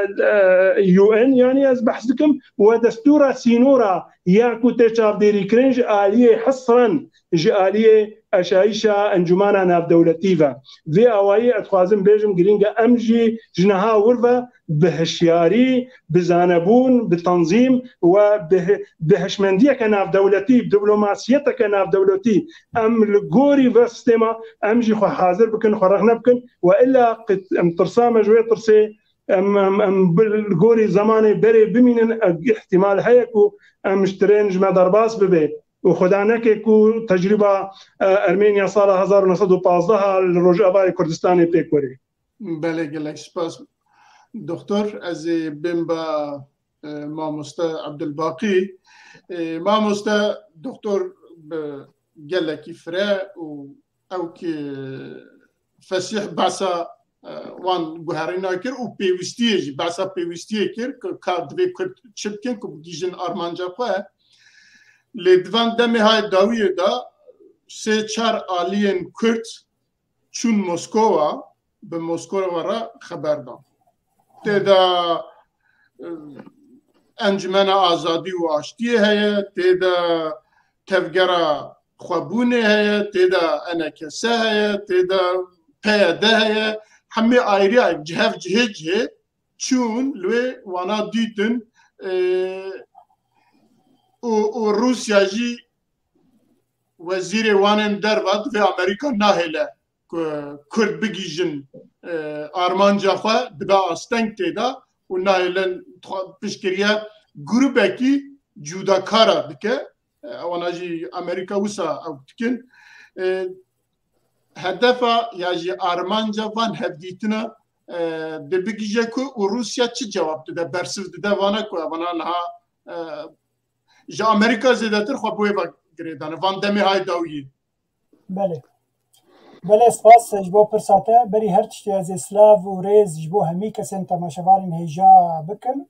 e, U N, yanî ez behs dikim, we destûra sînora ya ku tê çavdêrîkirin ji aliyê hesren ji aliyê aşayîşa Encûmana Navdewletî ve. Vê awayî ez dixwazim bêjim, girîng e em jî ji niha wir ve bi hişyarî, bi zanebûn, bi tenzîm we bi hi-, bi hişmendiyeke navdewletî, bi diplomasiyeteke navdewletî em li gorî ve sîstema em jî xwe hazir bikin, xwe rexne bikin we illa qit-, em tirsa me ji wê tirsê, em, em, em bi, li gorî zemanê berê bimînin, e, îhtimal heye ku em ji tirên ji me derbas bibe. Û Xweda neke ku tecrîba, e, Ermeniya sala hezar û neh sed û pazdeh a li Rojavayê Kurdistanê pêk were. Belê, gelek spas. Doktor, ez ê bêm be, e, mamoste Ebdulbaqî. E, mamoste doktor bi gelekî fire û ew ki fesîh behsa, e, wan guherîna kir û pêwîstiyê jî, behsa pêwîstiyê kir ku ka divê Kurd çi bikin ku bigihîjin armanca xwe. Lê di van demê hay dawiyê de sê çar aliyên Kurd çûn Moskova, bi Moskova re xeber dan. Tê de, e, Encumena Azadî û Aştiyê heye, tê de Tevgera Xwebûnê heye, tê de E N K S heye, tê de P Y D heye. Hemî ayriyayek cihev cihê cihê çûn, li wê wana dîtin, e, û, û Rûsya jî wezîrê wanên derve divê Amerîka nahêle ku Kurd bigihîjin, e, armanca xwe, dibe asteng tê de û nahêlin xwe piştgiriye grûbekî cûdakara dike. E, ewana jî Amerîka wisa ew dikin. E, hedefa ya jî armanca van hevdîtina, e, dê bigihîje ku û Rûsya çi cewab dide, bersiv dide vana ku evana niha, e, ji Amerîka zêdetir xwe bi wê ve girêdane, van demê hay dawiyê. Belê. Belê, spas ji bo pirsa te. Berî her tiştî ez ê silav û rêz ji bo hemî kesên temaşevanên hêja bikim.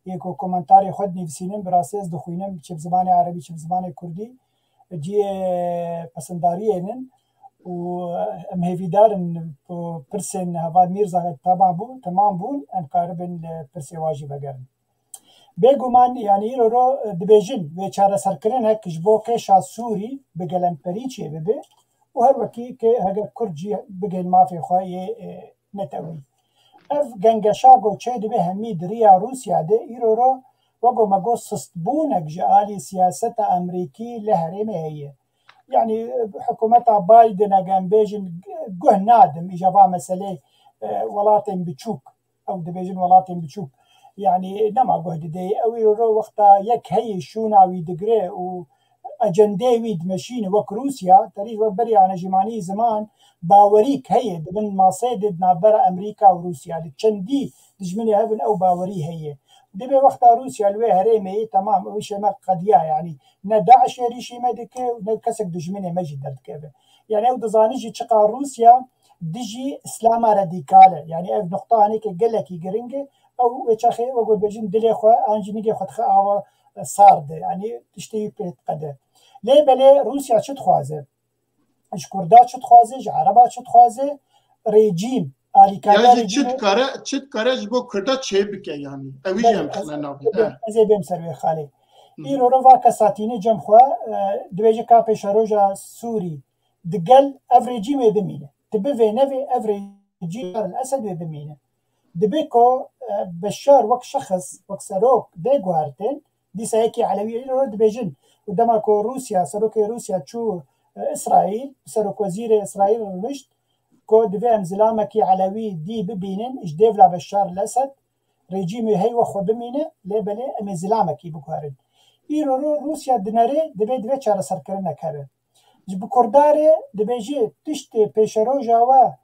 Yê ku komentarê xwe dinivîsînin, bi rastî ez dixwînim, çi bi zimanê erebî, çi bi zimanê kurdî, cihê pesindariyê nin û em hêvîdar in ku pirsên heval Mîrza temam bû, temam bûn, em karibin li pirsê wa jî vegerin. Bêguman, yanî îro ro, e, dibêjin, wê çareserkirinek ji bo kêşa Sûrî bi gelemperî çêbibe û her wekî ke heger Kurd jî bigihên mafê xwe yê, e, netewî. Ev gengeşa go çêdibe hemî di riya Rûsya de îro ro wego me got sistbûnek ji alî siyaseta Amerîkî li herêmê heye. Yanî, e, hikûmeta Biden, eger em bêjin, guh nadim îja va meselê, e, welatên biçûk. Ew dibêjin welatên biçûk. Yanî nema guh didê. Ew îro wexta yek heyî şûna wî digire û ecendeyê wî dimeşîne wek Rûsya, terî wek berî anejîmanî ziman bawerîk heye di bin maseyê de di navbera Amerîka û Rûsya. Li çendî dijminê hebin ew bawerî heye. Dibê wexta Rûsya li wê herêmê yê temam, ew îşê me qediya, yanî ne DAIŞ êrîşî me dike û ne kesek dijminê me jî derdikeve. Yanî ew dizanî jî çiqa Rûsya dijî Îslama radîkal e. Yanî ev nuqta haneke gelekî giring e. Ew wê çaxê wek dibêjin dilê xwe an jî nigê xwe dixe ava sar de. Yanî tiştê wî pê diqede. Lê belê Rûsya çi dixwaze? Ji Kurda çi dixwaze? Ji Ereba çi dixwaze? Rejîm, alîkariya Ya jî çi rejîmê dikare, çi dikare ji bo Kurda çê bike yanî? Ew jî Belê, em ez, xine navê. ez ê, He. ez ê bêm ser wê xalê. Hı hı. Îro ro va kesatînê cem xwe, e, dibêje ka pêşeroja Sûrî digel ev rejîmê bimîne. Dibe vê nevê ev rejîm Beşar el Esed wê bimîne. Dibe ku, e, Beşar wek şexs, wek serok bê guhertin, dîsa yekî Elewî îro ro dibêjin. Û dema ku Rûsya, serokê Rûsya çû, e, Îsraîl, serokwezîrê Îsraîl rûnişt, ku divê em zilamekî Elewî dî bibînin, ji dêvla Beşar el Esed, rejîmê hey we xwe bimîne, lê belê em ê zilamekî biguherin. Îro ro Rûsya dinere, divê, divê çareserkirinek hebe. Ji bi Kurda re dibêje tiştê pêşeroja we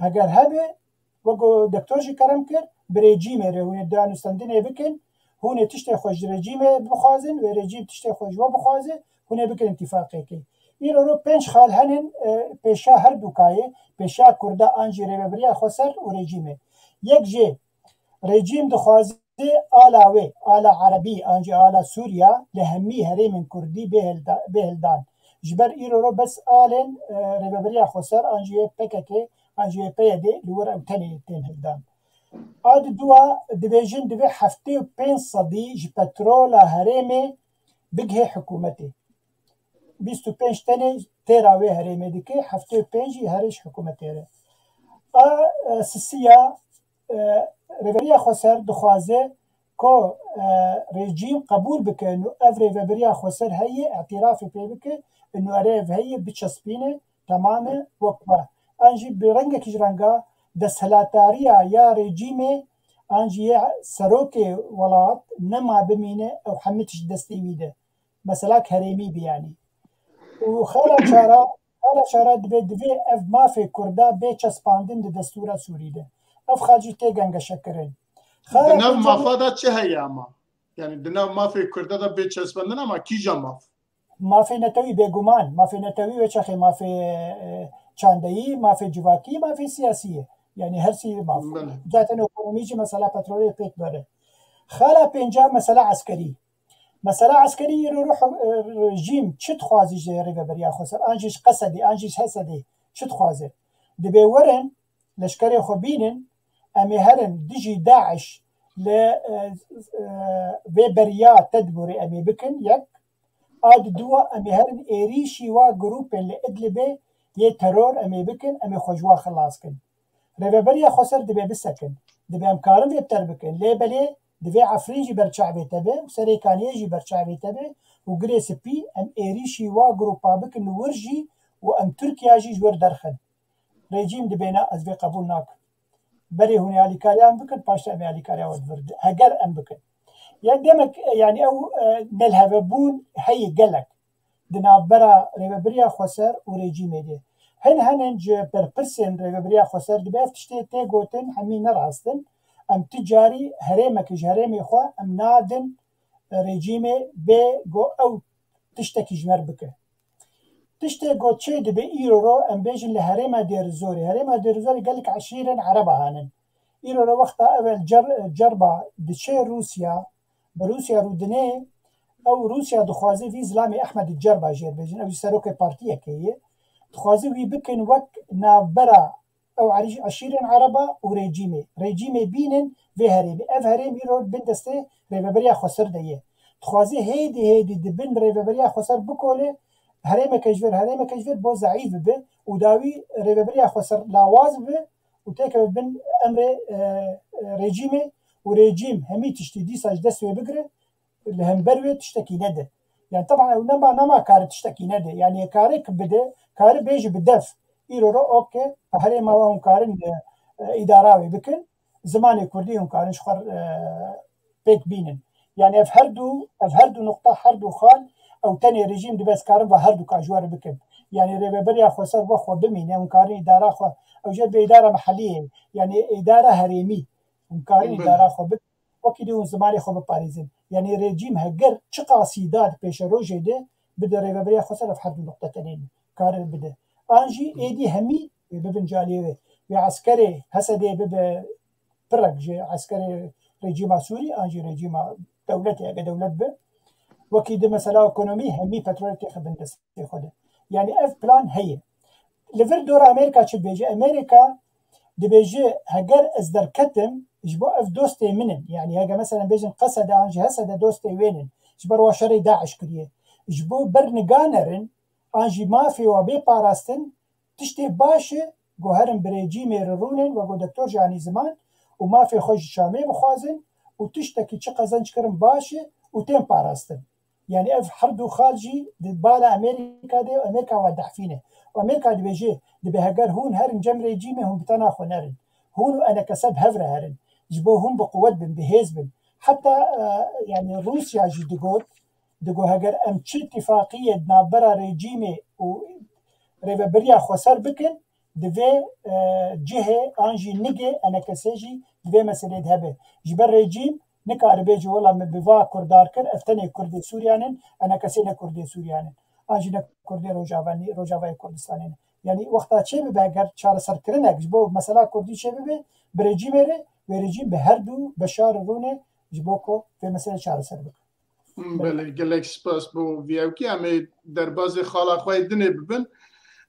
heger hebe, wek ku doktor jî kerem kir, bi rejîmê re hûn ê danûstendinê bikin, hûn ê tiştê xwe ji rejîmê bixwazin, wê rejîm tiştê xwe ji we bixwaze, hûn ê bikin îtîfaqekê. Îro ro pênc xal henin, e, pêşa her dûkayê, pêşa Kurda an jî Rêvebiriya Xweser û rejîmê. Yek jê rejîm dixwaze ala wê, ala Erebî an jî ala Sûriya li hemî herêmên Kurdî bê hilda-, bê hildan. Ji ber îro ro bes alên, e, Rêvebiriya Xweser an jî yê P K K an jî yê P Y D li wir ew tenê tên hildan. A di dua dibêjin divê heftê û pênc sedî ji petrola herêmê bigihê hikûmetê. Bîst û pênc tenê têra wê herêmê dike, heftê û pênc jî herê ji hikûmetê re. A, e, sisiya, e, Rêveberiya Xweser dixwaze ku, e, rejîm qebûl bike û ev Rêveberiya Xweser heye, îtirafê pê bike, û erê ev heye biçespîne, temam e, wek we. An jî bi rengekî ji renga desthilatdariya ya rejîmê, an jî yê serokê welat nema bimîne, ew hemî tişt destê wî de. Meselak herêmî bî yanî. Û xala çara, xala çara dibê, divê ev mafê Kurda bê çespandin di destûra Sûrî de. Ev xal jî tê gengeşekirin. Xala Di nav pêncem mafa de çi heye ama? Yani di nav mafê Kurda de bê çespandin ama kîja maf? Mafê netewî bêguman, mafê netewî wê çaxê mafê, e, çandeyî, mafê civakî, mafê siyasî ye. Yani her sî maf. Belê. Zaten ekonomî jî mesela petrolê pêk bere. Xala pênca mesela eskerî. Mesela eskerî îro ro, e, rejîm çi dixwaze ji Rêveberiya Xweser, an jî ji Qesedê, an jî ji Hesedê çi dixwaze? Dibê werin, leşkerê xwe bînin, em ê herin dijî DAIŞ li, e, e, vê beriya tedbûrê em ê bikin, yek. A di dua em ê herin êrîşî wa grûpên li Idlibê yê teror em ê bikin, em ê xwe ji wa xilas kin. Rêveberiya Xweser dibê bisekin. Dibê em karin vê bi ter bikin. Lê belê divê Efrîn jî ber çavê te be û Serêkaniyê jî ber çavê te be û Girê Spî em êrîşî wa grûpa bikin li wir jî û em Tirkiya jî ji wir derxin. Rejîm dibê na, ez vê qebûl nakim. Berê hûn ê alîkariya min bikin, paşta em ê alîkariya we di vir de. Heger em bikin. Ya demek, e, yani ew, e, nelhevebûn heye gelek. Di navbera Rêveberiya Xweser û rejîmê de. Hin henin ji berpirsên Rêveberiya Xweser dibe ev tiştê tê gotin, hemî ne rast in. Em ti carî herêmekê ji herêmê xwe em nadin, e, rejîmê bê go ew tiştekî ji me re bike. Tiştê go çê dibe îro ro em bêjin li herêma Dêrizorê. Herêma Dêrizorê gelek eşîrên Ereba henin. Îro ro wexta evel cer-, cerba diçe Rûsya, bi Rûsya rûdinê, ew Rûsya dixwaze vî zilamê Ehmed Cerba jê re bêjin, ew jî serokê partiyekê ye. Dixwaze wî bikin wek navbera ew erî-, eşîrên Ereba û rejîmê. Rejîmê bînin vê herêmê. Ev herêm îro bin destê Rêveberiya Xweser de ye. Dixwaze hêdî hêdî di bin Rêveberiya Xweser bikole, herêmeke ji vir, herêmeke ji vir bo zeîf bibe û dawî Rêveberiya Xweser lawaz bibe û têkeve bin emrê, e, e, rejîmê û rejîm hemî tiştî dîsa ji dest wê bigire, li hember wê tiştekî nede. Yani teban ew nema, nema kare tiştekî nede. Yani kare ki bide, kare bêje bi dev. Îro ro oke, herêma we hûn karin, e, e, îdara wê bikin. Zimanê kurdî hûn karin ji xwe, e, pêk bînin. Yani ev her du, ev her du nuqta, her du xal, ew tenê rejîm dibe ez karim ve her du ka ji we re bikim. Yani Rêveberiya Xweser we xwe bimîne, hûn karin îdara xwe, ew jê dibe îdara mehellî ye. Yani îdara herêmî. Hûn karin Belê. îdara xwe bikin. Wekî dî hûn zimanê xwe biparêzin. Yanî rejîm heger çiqasî da di pêşerojê de bide Rêveberiya Xweser ev her du nuqte tenê ne. Karin bide. An jî êdî hemî wê bibin caliyê wê. wê eskerê Hesedê bibe pirek ji eskerê rejîma Sûrî an jî rejîma dewletê, ege dewlet be, wekî di mesela ekonomî hemî petrolê têxibin destê xwe de. Yanî ev plan heye. Li vir dora Amerîka çi dibêje? Amerîka dibêje, heger ez derketim, ji bo ev dostê min in. Yanî heger mesela bêjin Qesede an jî Hesede dostê wê nin. Ji ber wa şerê DAIŞ kiriye. Ji bo ber niganerin, an jî mafê wa bê parastin, tiştê baş e, ku herin bi rejîmê re rûnin, wek ku doktor jî anî ziman, û mafê xwe ji Şamê bixwazin, û tiştekî çi qezenc kirin baş e, û tên parastin. Yanî ev her du xal jî di bala Amerîka de, Amerîka wa dehfîne. Amerîka dibêje, dibe heger hûn herin cem rejîmê, hûn bi tena xwe nerin. Hûn û enekese bi hev re herin. Ji bo hûn bi quwet bin, bi hêz bin. Heta, e, yanî Rûsya jî digot, digot heger em çi îtîfaqiyê di navbera rejîmê û rêvebiriya xweser bikin, divê, e, cihê an jî nigê enekesê jî di vê meselê de hebe. Ji ber rejîm nikare bêje, wela min bi va Kurd dar kir, ev tenê Kurdê Sûriyan in, enekesê ne Kurdê Sûriyan in. An jî ne Kurdê Rojava, Rojavayê Kurdistanê ne. Yanî wexta çê bibe, eger çareserkirinek ji bo mesela Kurdî çê bibe, bi rejîmê re, wê rejîm bi her du beşar rûne ji bo ku vê meselê çareser bike. Belê, gelek spas bo vî ewkî. Em ê derbazê xala xwe yê dinê bibin.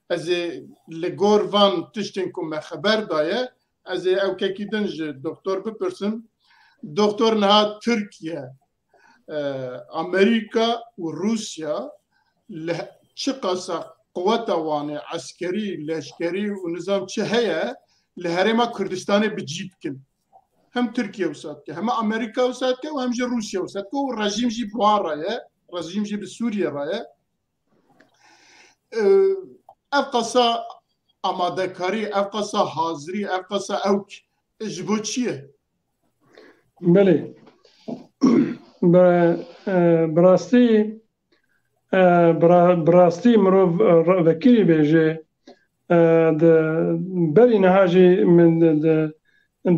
Ez ê li gor van tiştên ku me xeber daye, ez ê ewkekî din ji doktor bipirsim. Doktor, niha Tirkiye, e, Amerîka û Rûsya li he-, çiqasa quweta wan ê eskerî, leşkerî û nizam çi heye, li Herêma Kurdistanê bi cî dikin. Hem Tirkiye wisa dike, hem Amerîka wisa dike û hem jî Rûsya wisa dike û rejîm jî bi wan re ye, rejîm jî bi Sûriye re ye. Ee, ev qasa amadekarî, ev qasa hazirî, ev qasa ewk ji bo çi ye? Belê. Bi, e, bi rastî, e, bi ra-, bi rastî mirov, e, ra-, vekirî bêje, e, di berî niha jî min di, di,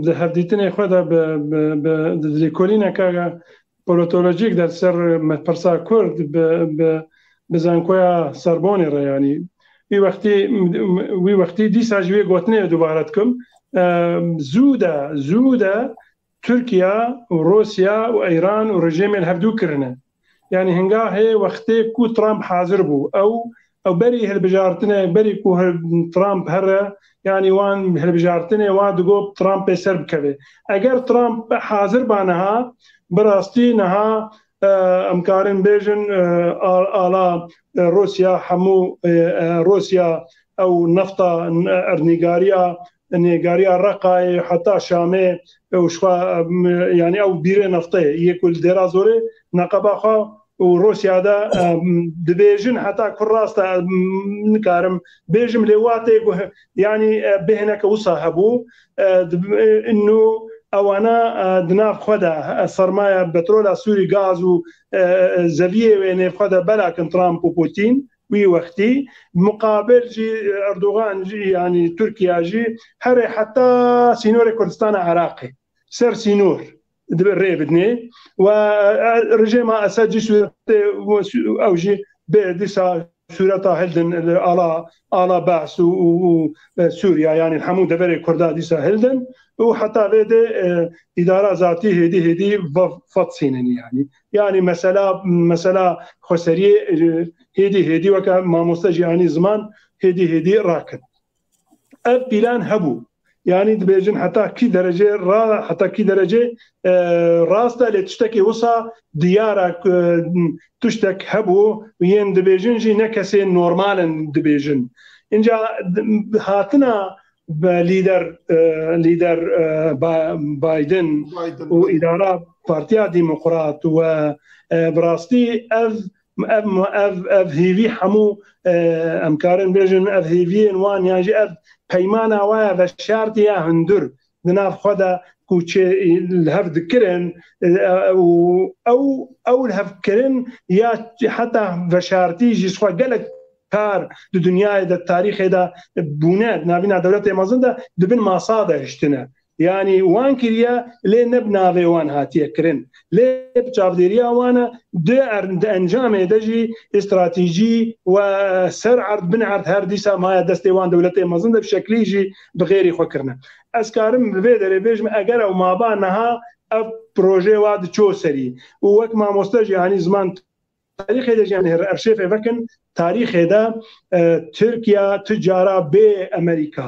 di hevdîtinê xwe de bi, bi, bi, di lêkolîneke politolojîk de ser me pirsa Kurd bi, bi, bi zankoya Sorbonê re, yanî wî wextî, wî wextî dîsa ji wê gotinê dubare dikim, e, zû de, zû de Tirkiye û Rûsya û Îran û rejîmên hevdû kirine. Yanî hingahê wextê ku Trump hazir bû, ew, ew berî hilbijartinê, berî ku hil-, Trump here, yanî wan hilbijartinê wa digot Trumpê ser bikeve. Eger Trump hazir ba niha, bi rastî niha, e, em karin bêjin, e, a-, ala, e, Rûsya, hemû, e, e, Rûsya ew nefta, e, ernîgariya, nêgariya Reqayê heta Şamê, û ji xwe, em, yanî ew bîrê neftê yê ku li Dêra Zorê neqeba xwe û Rûsya de, em, dibêjin, heta ku rast e, em, nikarim bêjim, lê wa tê guh-, yanî, e, bêhneke wisa hebû, e, dib-, e, inu ewana, e, di nav xwe de, e, sermaya petrola Sûrî, gaz û, e, e, zeviyê wê nêv xwe de belakin Trump û Putin. Wî wextî, muqabil jî Erdogan jî, yanî Tirkiye jî herê heta sînorê Kurdistana Iraqê, ser sînor dibe rê bidinê. Ve, e, rejîma Esed jî sûretê, ew jî bê dîsa sûreta hildin li ala, ala Be's û, û, û, e, Sûriya, yanî hemû deverê Kurda dîsa hildin û heta vê de, e, îdara zatî hêdî hêdî va-, fatsînin yanî. Yanî mesela, mesela xweseriyê, e, hêdî hêdî weke mamoste jî anî ziman, hêdî hêdî rakin. Ev pîlan hebû. Yanî dibêjin heta kî derece ra-, heta kî derece, e, rast e, lê tiştekê wisa diyar e, e, tiştek hebû, yên dibêjin jî ne kesên normal in dibêjin. Înca d-, hatina be lîder, e, lîder, e, Ba-, Biden Biden, û belê. Îdara Partiya Demokrat û, e, bi rastî ev, ev, ev, ev hêvî hemû, e, em karin bêjin ev hêviyên wan yan jî ev peymana wa ye veşartî ya hundir di nav xwe de ku çê li hev dikirin, e, û ew, ew li hev kirin ya heta veşartî jî ji xwe gelek kar di dinyayê de, tarîxê de bûne, di navîna dewletê mezin de di bin masa de hiştine. Yanî wan kiriye, lê ne bi navê wan hatiye kirin. Lê bi çavdêriya wan e, di er-, di encamê de jî stratejî we ser erd, bin erd her dîsa maye destê wan dewletê mezin de bi şeklî jî bi xêrî xwe kirine. Ez karim bi vê derê bêjim, eger ew maba niha ev proje wa diço serî û wek mamoste jî, yanî ziman tarîxê de jî, yanî erşêfê vekin, tarîxê de, e, Tirkiye tu cara bê Amerîka,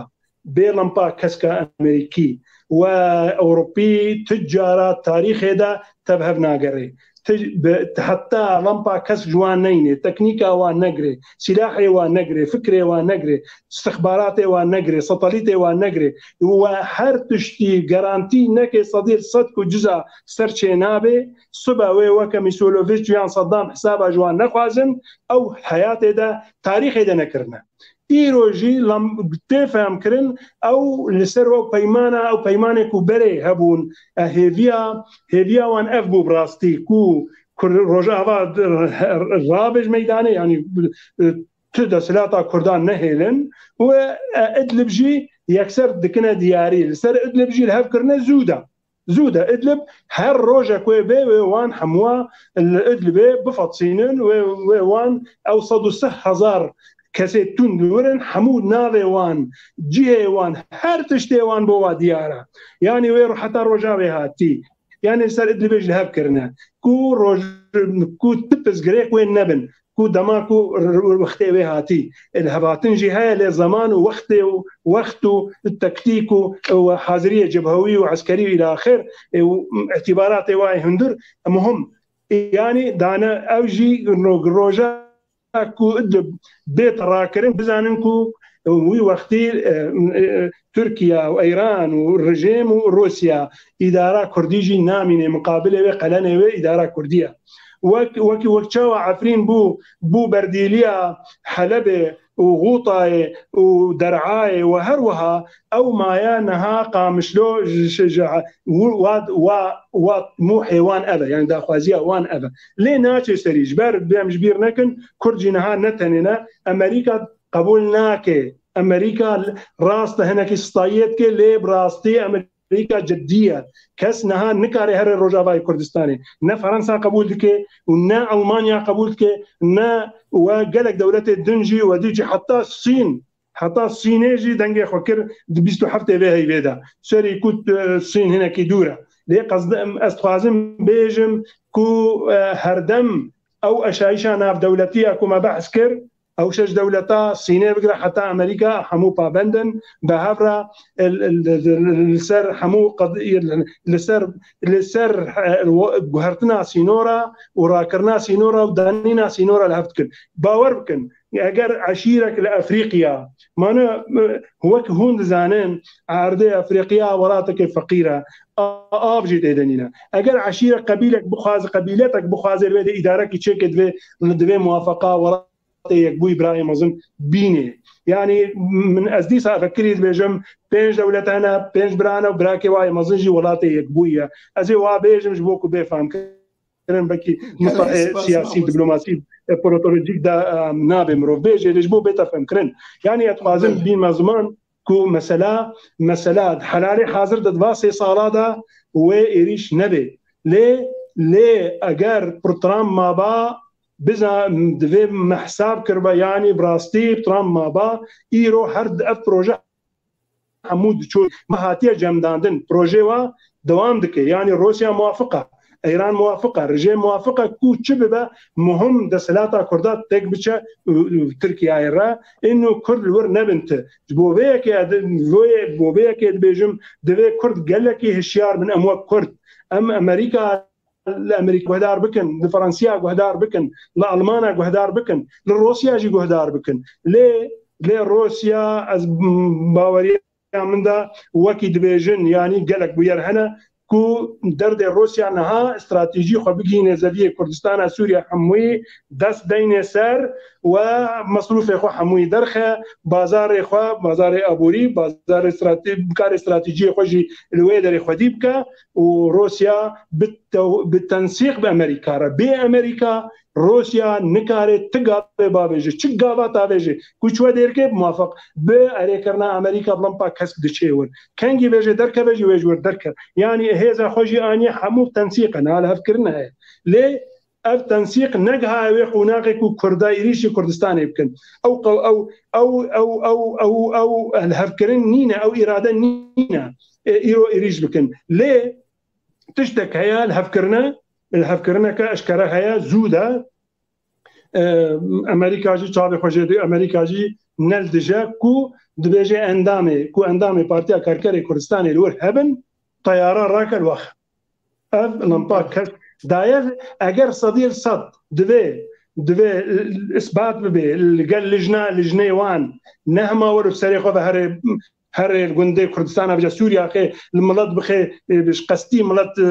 bê lampa keska Amerîkî we Ewropî tu cara tarîxê de tev hev nagerê. Ti bi, ti heta lampa kesk ji wan neyne, teknîka wan negre, silahê wan negre, fikrê wan negre, istixbaratê wan negre, satelîtê wan negre. We her tiştî garantî neke sedî sed ku ciza ser çê nabe, sibe wê weke Misolovic yan Saddam hesaba ji wan nexwazin, ew heyatê de, tarîxê de nekirine. Îro jî lam-, tê fehmkirin, ew li ser ew peymana, ew peymanê ku berê hebûn, e, hêviya, hêviya wan ev bû bi rastî, ku Kur-, Rojava d-, rabe ji meydanê, yanî, e, tu desthilata Kurdan nehêlin û, e, Idlib jî yekser dikine diyarî. Li ser Idlib jî li hev kirine zû de. Zû de Idlib her rojek wê bê, wê wan hemûa li Idlibê bifetisînin, wê, wê wan ew sed û sih hezar kesê tund li wir in, hemû navê wan, cihê wan, her tiştê wan bo wa diyar e. Yanî wê ro-, heta Rojavê hatî. Yanî li ser Idlibê jî li hev kirine. Ku roj-, ku ti pirsgirêk wê nebin. Ku dema ku r-, r-, wextê wê hatî, li hevatin jî heye, lê zeman û wextê û wext û tektîk û, û haziriyê cebhewî û eskerî û îlaxir, û îtîbaratê wa yê hundir muhim. Yanî dane ew jî ro-, roja ku Idlib bête rakirin, bizanin ku wî wextî, e, e, Tirkiye û Îran û rejîm û Rûsya, îdara kurdî jî namîne, miqabilê wê, qelenê wê îdara kurdî ye. Wek, wekî, wek çawa Efrîn bû, bû berdîliya Helebê û Xûtayê û Derayê û her wiha ew maye niha Qamişlo ji, ji, ji, wa, wa, wa mûhê wan ev e, yanî daxwaziya wan ev e. Lê naçe serî, ji ber bêm ji bîr nekin, Kurd jî niha ne tenê ne, Amerîka qebûl nake. Amerîka rast e hinekî stayiyê dike, lê bi rastî Amerîka cidî ye. Kes niha nikare here Rojavayê Kurdistanê. Ne Fransa qebûl dike û ne Almanya qebûl dike, ne we gelek dewletê din jî, we dî jî heta Sîn, heta Sînê jî dengê xwe kir di bîst û heftê vê heyvê de. Serî ku, e, Sîn hinekî dûr e. Lê qezdim, ez dixwazim bêjim ku, e, herdem ew eşayîşa navdewletî ya ku me behs kir, ew şeş dewleta Sînê bigire heta Amerîka hemû pabend in. Bi hev re, e, li, li, li, li ser hemû qed-, li ser, li ser, e, guhertina sînora û rakirina sînora û danîna sînora li hev dikin. Bawer bikin, eger eşîrek li Efrîqiya, mane, e, wek hûn dizanin, erdê Efrîqiya welateke feqîr e, a-, av jî tê de nîne. Eger eşîrek, qebîlek bixwaze, qebîletek bixwaze, divê de îdarekî çêke, divê, divê muwafeqa welatê yekbûyî birayê mezin bînê. Yanî min ez dîsa vekirî dibêjim, pênc dewlet hene, pênc bira ne û birakê wa yê mezin jî welatê yekbûyî ye. Ez ê wa bêjim ji bo ku bê fam kirin, belkî mistehê spas, siyasî, spas. Diplomasî, e, politolojîk de, e, nabe mirov bêje, lê ji bo bête fem kirin. Yanî ez dixwazim bînme ziman ku mesela, mesela helalê hazir de di va sê sala de wê êrîş nebe. Lê, lê eger Trump maba, biza, divê me hesab kiriba, yanî bi rastî Trump maba, îro her ev proje hemû diçûn. Me hatiye cemdandin. Proje wa dewam dike. Yanî Rûsya muwafiq e. Îran muwafiq e. Rejîm muwafiq e ku çi bibe, muhim desthilata Kurda têk biçe, û, û Tirkiyeyê re. Îno Kurd li wir nebin ti. Ji bo vê yekê ez, bo vê yekê dibêjim, divê Kurd gelekî hişyar bin. Em wek Kurd, em Amerîka li Amerîka guhdar bikin, li Fransiya guhdar bikin, li Almana guhdar bikin, li Rûsya jî guhdar bikin. Lê, lê Rûsya, ez, m, baweriya min de wekî dibêjin, yanî gelek bûyer hene ku derdê Rûsya niha stratejî xwe bigihîne zeviyê Kurdistana Sûriye hemûyî dest deyne ser we mesrûfê xwe hemûyî derxe, bazarê xwe, bazarê aborî, bazarê strate-, karê stratejiyê xwe jî li wê derê xwedî bike û Rûsya bi tew-, bi tensîq bi Amerîka re. Bê Amerîka Rûsya nikare ti gavê bavêje, çi gava tavêje, ku çi we dêrkê bi muwafiq bi erêkirina Amerîka bi limpa kesk diçê wir. Kengî vêje derkeve jî wê ji wir derkeve. Yanî hêza xwe jî aniye hemû tensîqe, niha lihevkirine heye. Lê ev tensîq negihaye wê qonaxê ku Kurda êrîşî Kurdistanê bikin. Ew qew-, ew, ew, ew, ew, ew, ew lihevkirin nîne, ew îrade nîne, e, îro êrîş bikin. Lê tiştek heye, lihevkirine, lihevkirineke eşkere heye, zû de. E, Amerîka jî çavê xwe jê dê, Amerîka jî ne li dije ku dibêje endamê, ku endamê Partiya Karkerê Kurdistanê li wir hebin, teyara rake li wex. Ev limpa kesk daye, eger sedî li sed divê, divê isbat bibe, li gel lijna, lijnê wan ne hema were bi serê xwe ve here, here li gundê Kurdistana bije Sûriya xê, li milet bixê, e, bi qestî milet, e,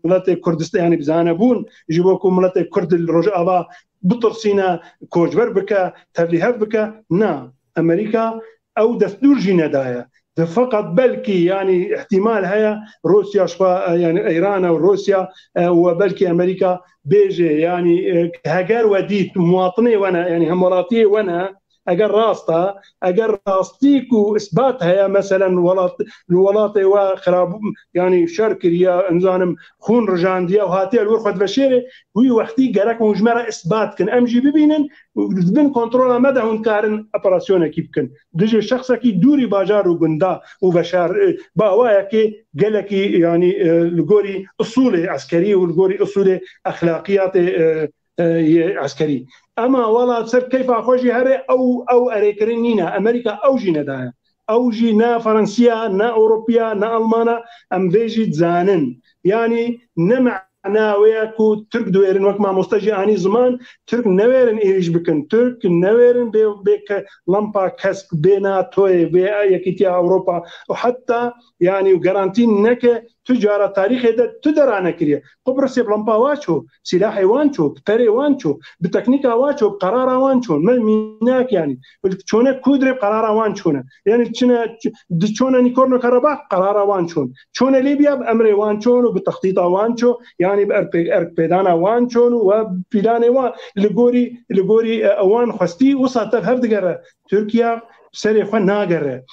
miletê Kurdistan, yanî bi zanebûn, ji bo ku miletê Kurd li Rojava bitirsîne, koçber bike, tevlîhev bike, na. Amerîka ew destûr jî nedaye. Di feqet belkî, yanî îhtimal heye Rûsya ji xwe, e, yanî Îran û Rûsya, e, û belkî Amerîka bêje, yanî, e, heger we dît muwatinê we ne, yanî hemwelatiyê we ne, eger rast e, eger rastî ku isbat heye, meselen welat, li welatê we xirab, yanî şer kiriye, nizanim xûn rijandiye û hatiye li wir xwe diveşêre, wî wextî gerek hûn ji me re isbat kin. Em jî bibînin, di bin kontrola me de hûn karin operasyonekî bikin. Dijî şexsekî dûrî bajar û gunda û veşar, e, bawayekê gelekî, yanî, e, li gorî usulê eskerî û li gorî usulê exlaqiyatê, e, e, yê eskerî. Ema wela ser keyfa xwe jî here ew, ew erêkirin nîne. Amerîka ew jî nedaye. Ew jî ne Ferensiya, ne Ewropiya, ne Almana, em vê jî dizanin. Yanî ne mana wê ye ku Tirk diwêrin, wek mamoste jî anî ziman, Tirk newêrin êrîş bikin. Tirk newêrin bê, bê ke lampa kesk, bê NATOyê, bê Yekîtiya Ewropa û heta, yanî, garantî neke tu cara tarîxê de tu dera nekiriye. Qubrisê bi lampa wa ço, sîlahê wan ço, bi perê wan ço, bi teknîka wa ço, bi qerara wan ço. Me mînak, yanî, çone Kudrê bi qerara wan çone. Yanî çine, di çone Nagorno Karabakh, qerara wan çon. Çone Lîbya bi emrê wan çon û bi textîta wan ço, yanî bi erk-, erkpêdana wan çon û we planê wan li gorî, li gorî, e, wan xwestî wisa tev hev digere. Tirkiye serê xwe nagere.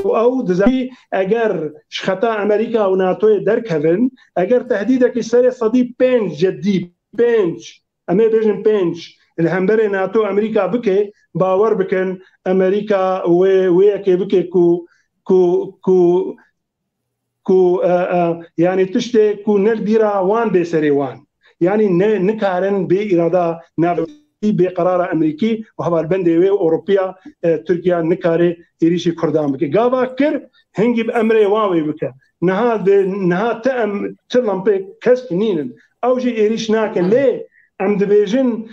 Û ew dizanî eger ji xeta Amerîka û NATOyê derkevin, eger tehdîdekî serê sedî pênc cedî, pênc, em ê bêjin pênc, li hemberê NATO Amerîka bike, bawer bikin, Amerîka wê, wê yekê bike ku, ku, ku, ku, e, e, yanî tiştê ku ne li bîra wan bê serê wan. Yanî ne, nikarin bê îrada navdewletî, bê qerara Amerîkî û hevalbendê wê û Ewropiya, e, Tirkiye nikare êrîşî Kurdan bike. Gava kir, hingî bi emrê wan wê bike. Niha de, niha ti em, ti lampê kesk nînin. Ew jî êrîş nakin. Lê em dibêjin,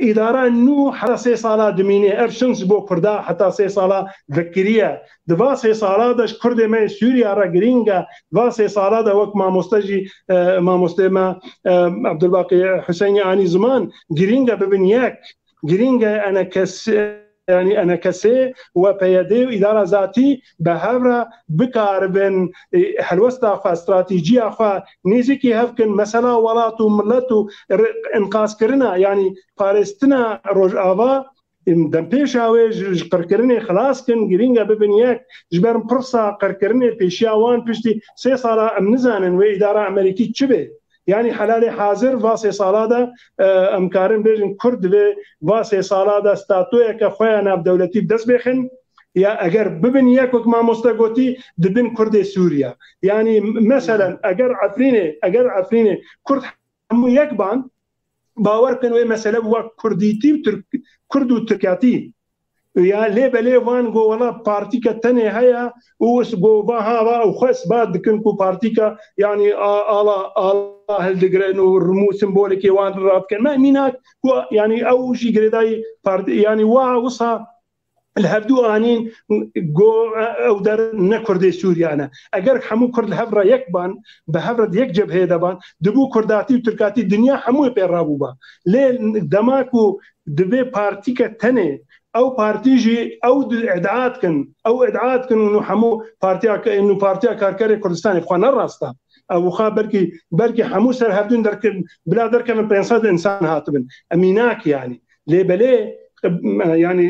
îdara nû heta sê sala dimîne. Ev şins ji bo Kurda heta sê sala vekiriye. Di va sê sala de ji Kurdê me yê Sûriya re girîng e. Va sê sala de wek mamoste jî, e, mamostê me, e, Abdulbaqî Huseynî anî ziman, girîng e bibin yek. Girîng e enekes, yanî enekesê we P Y D û îdara zatî bi hev re bikaribin, e, helwesta xwe, stratîjiya xwe nêzîkî hev kin, mesela welat û milet û re-, înqazkirina, yanî parêstina Rojava, em, dempêşa wê ji, ji qirkirinê xilas kin, girîng e bibin yek, ji ber pirsa qirkirinê pêşiya wan piştî sê sala em nizanin wê îdara Amerîkî çi bê. Yanî helalê hazir va sê sala de, e, em karin bêjin Kurd divê va sê sala de statoyeke xwe ya navdewletî bi dest bêxin. Ya eger bibin yek wek mamoste gotî, dibin Kurdê Sûriye. Yanî meselen eger Efrînê, eger Efrînê Kurd hemû yek ban, bawer kin wê mesele bi wek Kurdîtî û Tirk-, Kurd û Tirkiyatî. Ya lê belê van go wela partîke tenê heye û is-, go va ha va û xwe isbat dikin ku partîka, yanî a-, ala, ala hildigirin û rimû simbolekê wan radikin. Me mînak ku, yanî ew jî girêdayî partî, yanî wa wisa li hevdû anîn, got ew der ne Kurdê Sûriya ne. Eger hemû Kurd li hev re yek ban, bi hev re di yek cebheyê de ban, dibû Kurdatî û Tirkatî dinya hemûyê pê rabûba. Lê dema ku divê partîke tenê, ew partî jî ew di-, îdia dikin, ew îdia dikin û hemû partiya ke-, û Partiya Karkerê Kurdistanê, xwe ne rast e. Ew wiha belkî, belkî hemû ser hevdûn derkevin, bila derkevin pênc sed insan hatibin. Em mînak yanî. Lê belê, yanî,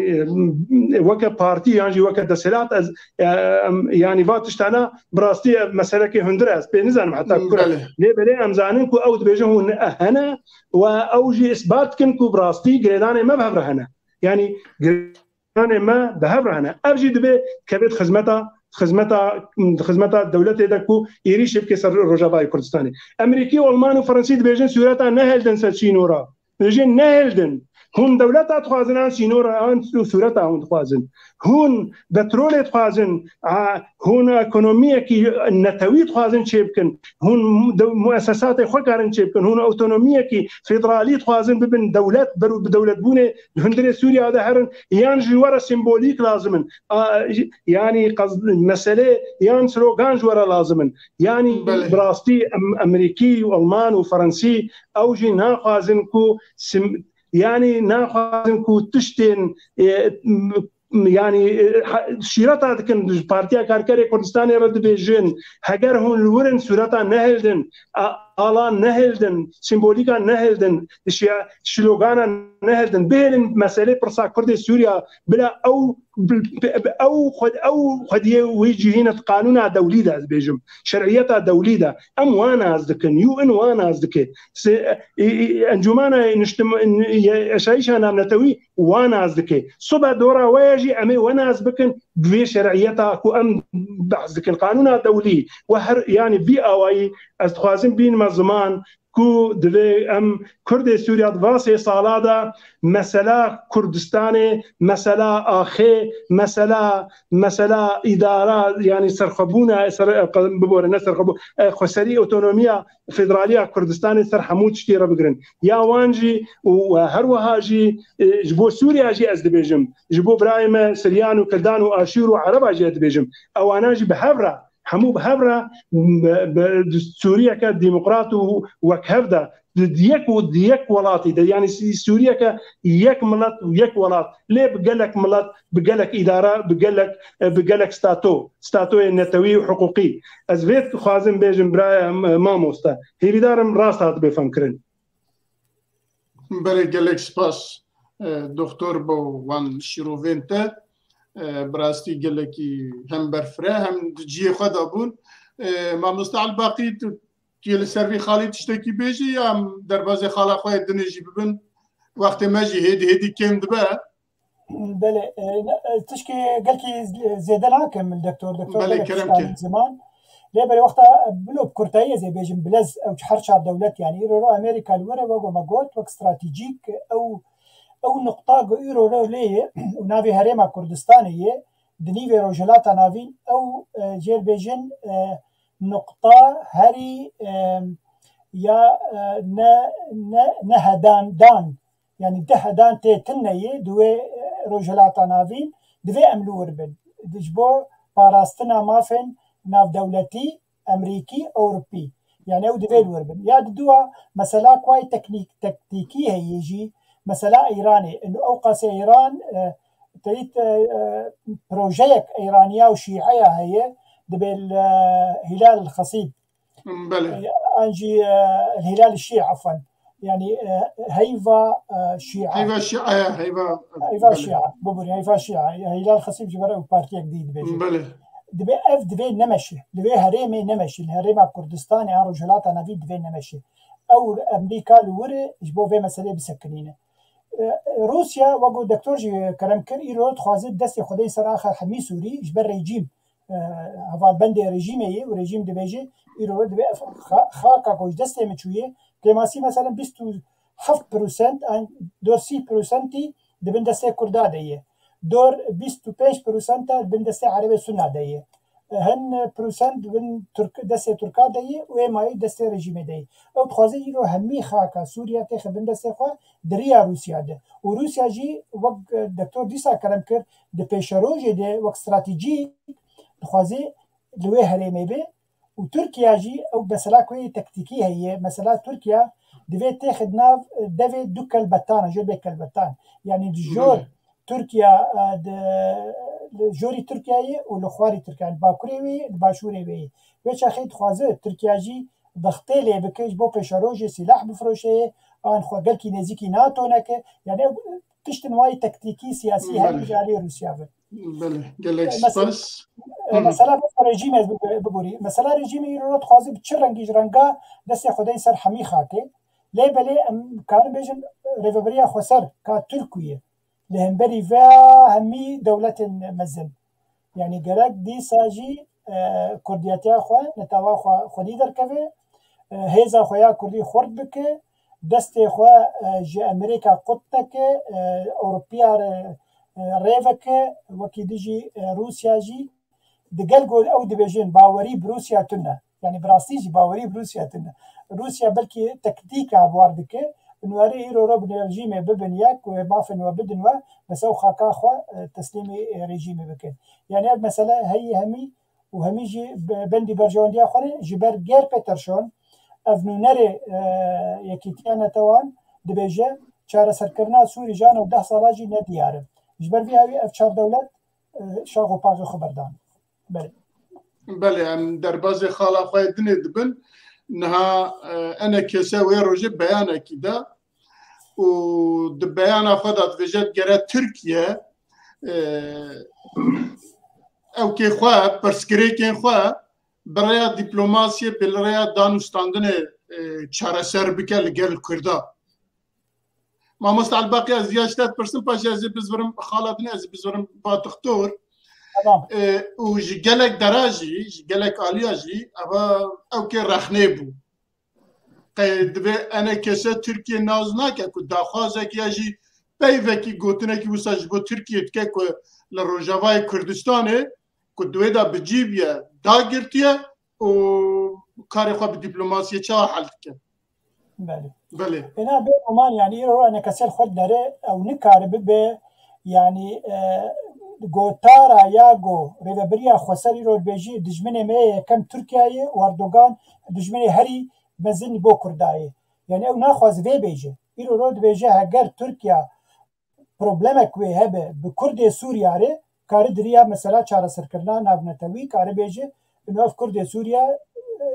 weke partî yan jî weke desthilat ez, em, yanî va tiştana bi rastî ev meselekê hundir e, ez pê nizanim heta kur e. Belê. Lê belê em zanin ku ew dibêjin hûn hene û ew jî îsbat dikin ku bi rastî girêdanê me bi hev re hene. Yanî girêdanê me bi hev re hene. Ev jî divê kevê di xizmeta, xizmeta, xizmeta dewletê de ku êrîşê bike ser Rojavayê Kurdistanê. Emerîkî û Alman û Fransî dibêjin sûreta nehildin ser sînora. Dibêjin nehildin. Hûn dewleta dixwazin an sînora an sûreta hûn dixwazin. Hûn petrolê dixwazin, a, hûn ekonomiyekî netewî dixwazin çêbikin. Hûn de-, muesesatê xwe karin çêbikin. Hûn otonomiyekî federalî dixwazin bibin dewlet, ber û bi dewletbûnê di hundirê Sûriya de herin, yan ji we re sembolîk lazim in. A, yanî qaz-, mesele yan slogan ji we re lazim in. Yanî Belê. bi rastî em-, Emerîkî û Alman û Fransî ew jî naxwazin ku sim-, yanî naxwazin ku tiştên, e, m-, yanî, e, ha-, şîreta dikin, ji Partiya Karkerê Kurdistanê re dibêjin, heger hûn li wir in sûreta nehildin, a-, alan nehildin, sembolîka nehildin, şiya-, şlogana nehildin, bihêlin meselê pirsa Kurdê Sûriya, bila ew, bi-, bi-, ew xwe-, ew xwediyê wî cihîne di qanûna dewlî de, ez bêjim, şer'iyeta dewlî de. Em wa nas dikin, U N wa nas dike. Se-, e, e, Encûmena Niştim-, e, Eşayîşa Navnetewî wa nas dike. Sibe dora we ye jî em ê we nas bikin bi vê şer'iyeta ku em behs dikin. Qanûna dewlî we her, yanî vî awayî ez dixwazim bînime ziman ku divê em Kurdê Sûriya di va sê sala de mesela Kurdistanê, mesela axê, mesela, mesela îdara, yanî serxwebûna, ser, bibore, ne serxwebû, e, xweserî, otonomiya federaliya Kurdistanê ser hemû tiştê re bigirin. Ya wan jî û her wiha jî, e, ji bo Sûriya jî ez dibêjim, ji bo birayê me Siryan û Kirdan û Aşûr û Ereba jî ez dibêjim. Ewana jî bi hev re, hemû bi hev re, bi, bi, di Sûriyeke demokrat û wekhev de, di, di yek û di yek welatî de, yanî Sî-, Sûriyeke yek milet û yek welat, lê bi gelek milet, bi gelek îdara, bi gelek, e, bi gelek stato, statoyê netewî û hiqûqî. Ez vê dixwazim bêjim, biraya, e, mamoste. Hêvîdar im rast hatibê femkirin. Belê, gelek spas, e, doktor, bo wan şîrovên te. E, bi rastî gelekî hem berfireh, hem di cihê xwe de bûn. E, mamoste Elbaqî, tu, tu yê li ser vî xalî tiştekî bêjî, ya em derbazê xala xwe yê dinê jî bibin? Wextê me jî hêdî hêdî kêm dibe. Belê, e, ne, e, tişkê gelkî z-, zêde nakim li doktor. Doktor Belê, gelek kerem tiştan ke. Ziman. Lê belê wexta, e, bilo bi kurtayî ez ê bêjim, bilez ew her çar dewlet, yanî îro ro Amerîka li wir e, wek me got, wek stratejîk, ew, ew nuqta ku îro ro lê ye û navê herêma Kurdistanê ye, di nîvê Rojhilata Navîn ew, e, jêr bêjin, e, nuqta herî, e, ya, e, ne, ne, ne hedan dan, yanî di hedan tê tune yê di wê, e, Rojhilata Navîn, divê em li wir bin. Di ji bo parastina mafên navdewletî, Emerîkî, Ewropî. Yanî ew divê li wir bin. Ya di dua mesela ku ay teknîk, tektîkî heye jî, mesela Îranê. Ino ew qasê Îran, e, teyit, e, e, projeyek Îraniya û Şîeya heye, dibê li, e, Hilal Xesîb. Belê. E, an jî, e, Hilal Şîe, efwen. Yanî, e, heyva, e, Şîe. Heyva Şîe, heyva, Heyva belê. Şîe, bibûrî, heyva Şîe. Hilal Xesîb ji ber ew partiyek dî dibêje. Belê. Dibê ev divê nemeşe. Divê herêmê nemeşe. Li herêma Kurdistanê an Rojhilata Navîn divê nemeşe. Ew Emerîka li wir e, ji bo vê meselê bisekinîne. E, Rûsya, wek ku doktor jî kerem kir, îro dixwaze destê xwe deyê ser axa hemî Sûrî ji ber rejîm, e, hevalbendê rejîmê ye û rejîm dibêje, îro divê ev xa-, xaka ku ji destê min çûye, kêmasî meselen bîst û heft prosent an dor sî prosentî di bin destê Kurda de ye. Dor bîst û pênc prosenta di bin destê Erebê Sunna de ye. hin prosent di bin Tirk, destê Tirka de ye û ê mayî destê rejîmê de ye. Ew dixwaze îro hemî xaka Sûriya têxe bin destê xwe di riya Rûsya de. Û Rûsya jî wek, e, Doktor dîsa kerem kir, di pêşerojê de wek stratejî dixwaze li wê herêmê be. Û Tirkiye jî ew mesela ku yê tektîkî heye. Mesela Tirkiye divê têxe di nav, e, devê du kelbetan, jê bê kelbetan. Yani di jor Tirkiye, e, di, li jorî Tirkiyeyê û li xwarî Tirkiye, li bakurê wê, li başûrê wê. Wê çaxê dixwaze Tirkiye jî vextê lê bike, ji bo pêşerojê sîlah bifroşe, an xwe gelkî nêzîkî NATO neke. Yani ew tiştin wayî tektîkî, siyasî her Belê. ji alî Rûsya ve. Belê, gelek Mes- spas. E, Hı hı. Mesela mesela rejîmê ez bibe- biborî. Mesela rejîmê îro dixwaze bi çi rengî ji renga destê xwe dey ser hemî xakê. Lê belê em karin bêjin rêveberiya xweser ka Tirkû ye. Li hemberî ve hemî dewletên mezin. Yani gerek dîsa jî, e, kurdiyetiya xwe, netewa xwe xwedî derkeve, e, hêza xwe ya kurdî xurt bike, destê xwe, e, ji Amerîka qut neke, e, Ewropiya re, e, rê veke, wekî dijî, e, Rûsya jî. Di gel ku ew dibêjin bawerî bi Rûsya tune. Yani bi rastî jî bawerî bi Rûsya tune. Rûsya belkî tektîka bi war dike. Nûerê îro ro bi rejîmê bibin yek û mafên we bidin we, bes ew xaka xwe, e, teslîmî, e, rejîmê bikin. Yani ev mesele heyî hemî û hemî jî be-, bendî berjewendiya xwe ne. Ji ber Geir Peterson, ev nûnerê, e, Yekîtiya Netewan dibêje, çareserkirina Sûrî ji ana deh sala jî ne diyar e. Ji ber vî hawî ev çar dewlet, e, şax û paxê xwe berdan. Belê. Belê, em derbazê xala xwe yê dinê dibin. Niha, e, enekese wê rojê beyanekî da û di beyana xwe de dibêje, gere Tirkiye, e, ewkê xwe, pirsgirêkên xwe bi rêya dîplomasiyê, bi rêya danûstandinê, e, çareser bike li gel Kurda. Mamoste Elbaqî, ez ya ji te dipirsim, paşê ez ê bizvirim xala din, ez ê bizvirim ba doktor. Tamam. E, û ji gelek dera jî, ji gelek aliya jî, eva ewkê rexnê bû. Qey divê enekese Tirkiye nas nake ku daxwazek ya jî peyvekî gotinekî wisa ji bo Tirkiye dike ku li Rojavayê Kurdistanê ku di wê de bi cî bûye, dagirtiye û karê xwe bi dîplomasiyê çawa hel dike? Belê. Belê. Êna bê guman, yani îro enekesê li xwe dinere, ew nikare bibe, yani, e, gotara ya go rêveberiya xweser îro dibêjî, dijminê me yê yekem Tirkiye ye û Erdogan dijminê herî mezin bo Kurda ye. Yani ew naxwaze vê bêje. Îro ro dibêje, heger Tirkiye problemek wê hebe bi Kurdê Sûriya re, kare di riya mesela çareserkirina navnetewî kare bêje, ino ev Kurdê Sûriya, e,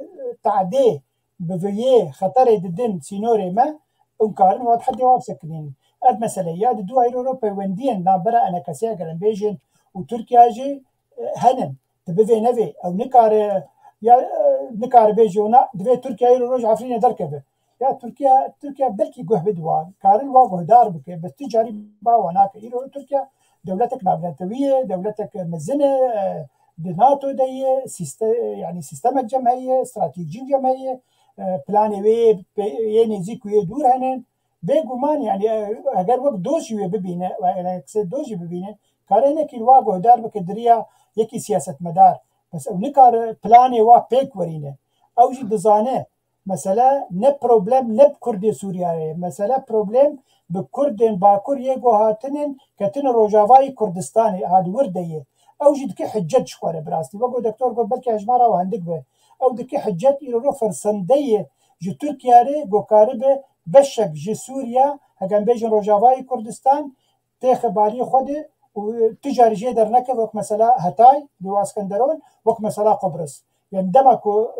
tadê bi vê yê xeterê didin sînorê me, hûn karin wan hedê wan bisekinînin. Ev mesele ya di dua îro ro peywendiyên navbera enekesê eger em bêjin û Tirkiye jî, e, henin. Di bivê nevê, ew nikare, ya, e, nikare bêje wina, divê Tirkiye îro roj Efrînê derkeve. Ya Tirkiye, Tirkiye belkî guh bide wan, karin wa guhdar bike, bes tu carî ba wan nake. Îro Tirkiye dewletek navnetewî ye, dewletek mezin e, e, di NATO de ye, sîste-, yani sîstemek cem heye, stratejî cem heye, e, planê wê yê, yê nêzîk û yê dûr hene. Bêguman, yani, e, eger wek dost jî wê bibîne, yani, qisê dost jî bibîne, kare hinekî li wa guhdar bike di riya yekî siyasetmedar. Bes ew nikare planê wa pêk werîne. Ew jî dizane, mesele ne problem ne bi Kurdê Sûriyeyê ye. Mesele problem bi Kurdên Bakur yê ku hatinin, ketine Rojavayê Kurdistanê, ha di wir de ye. Ew jî dike hicet ji xwe re bi rastî. Wek ku doktor got, belkî hejmara we hindik be. Ew dike hicet, îro ro fersende ye ji Tirkiye re ku karibe beşek ji Sûriye, heke em bêjin Rojavayê Kurdistan, têxe balî xwe de û tu carî jê derneke, wek mesela Hetay, Lêwa Skenderon, wek mesela Qubris. Yani dema ku,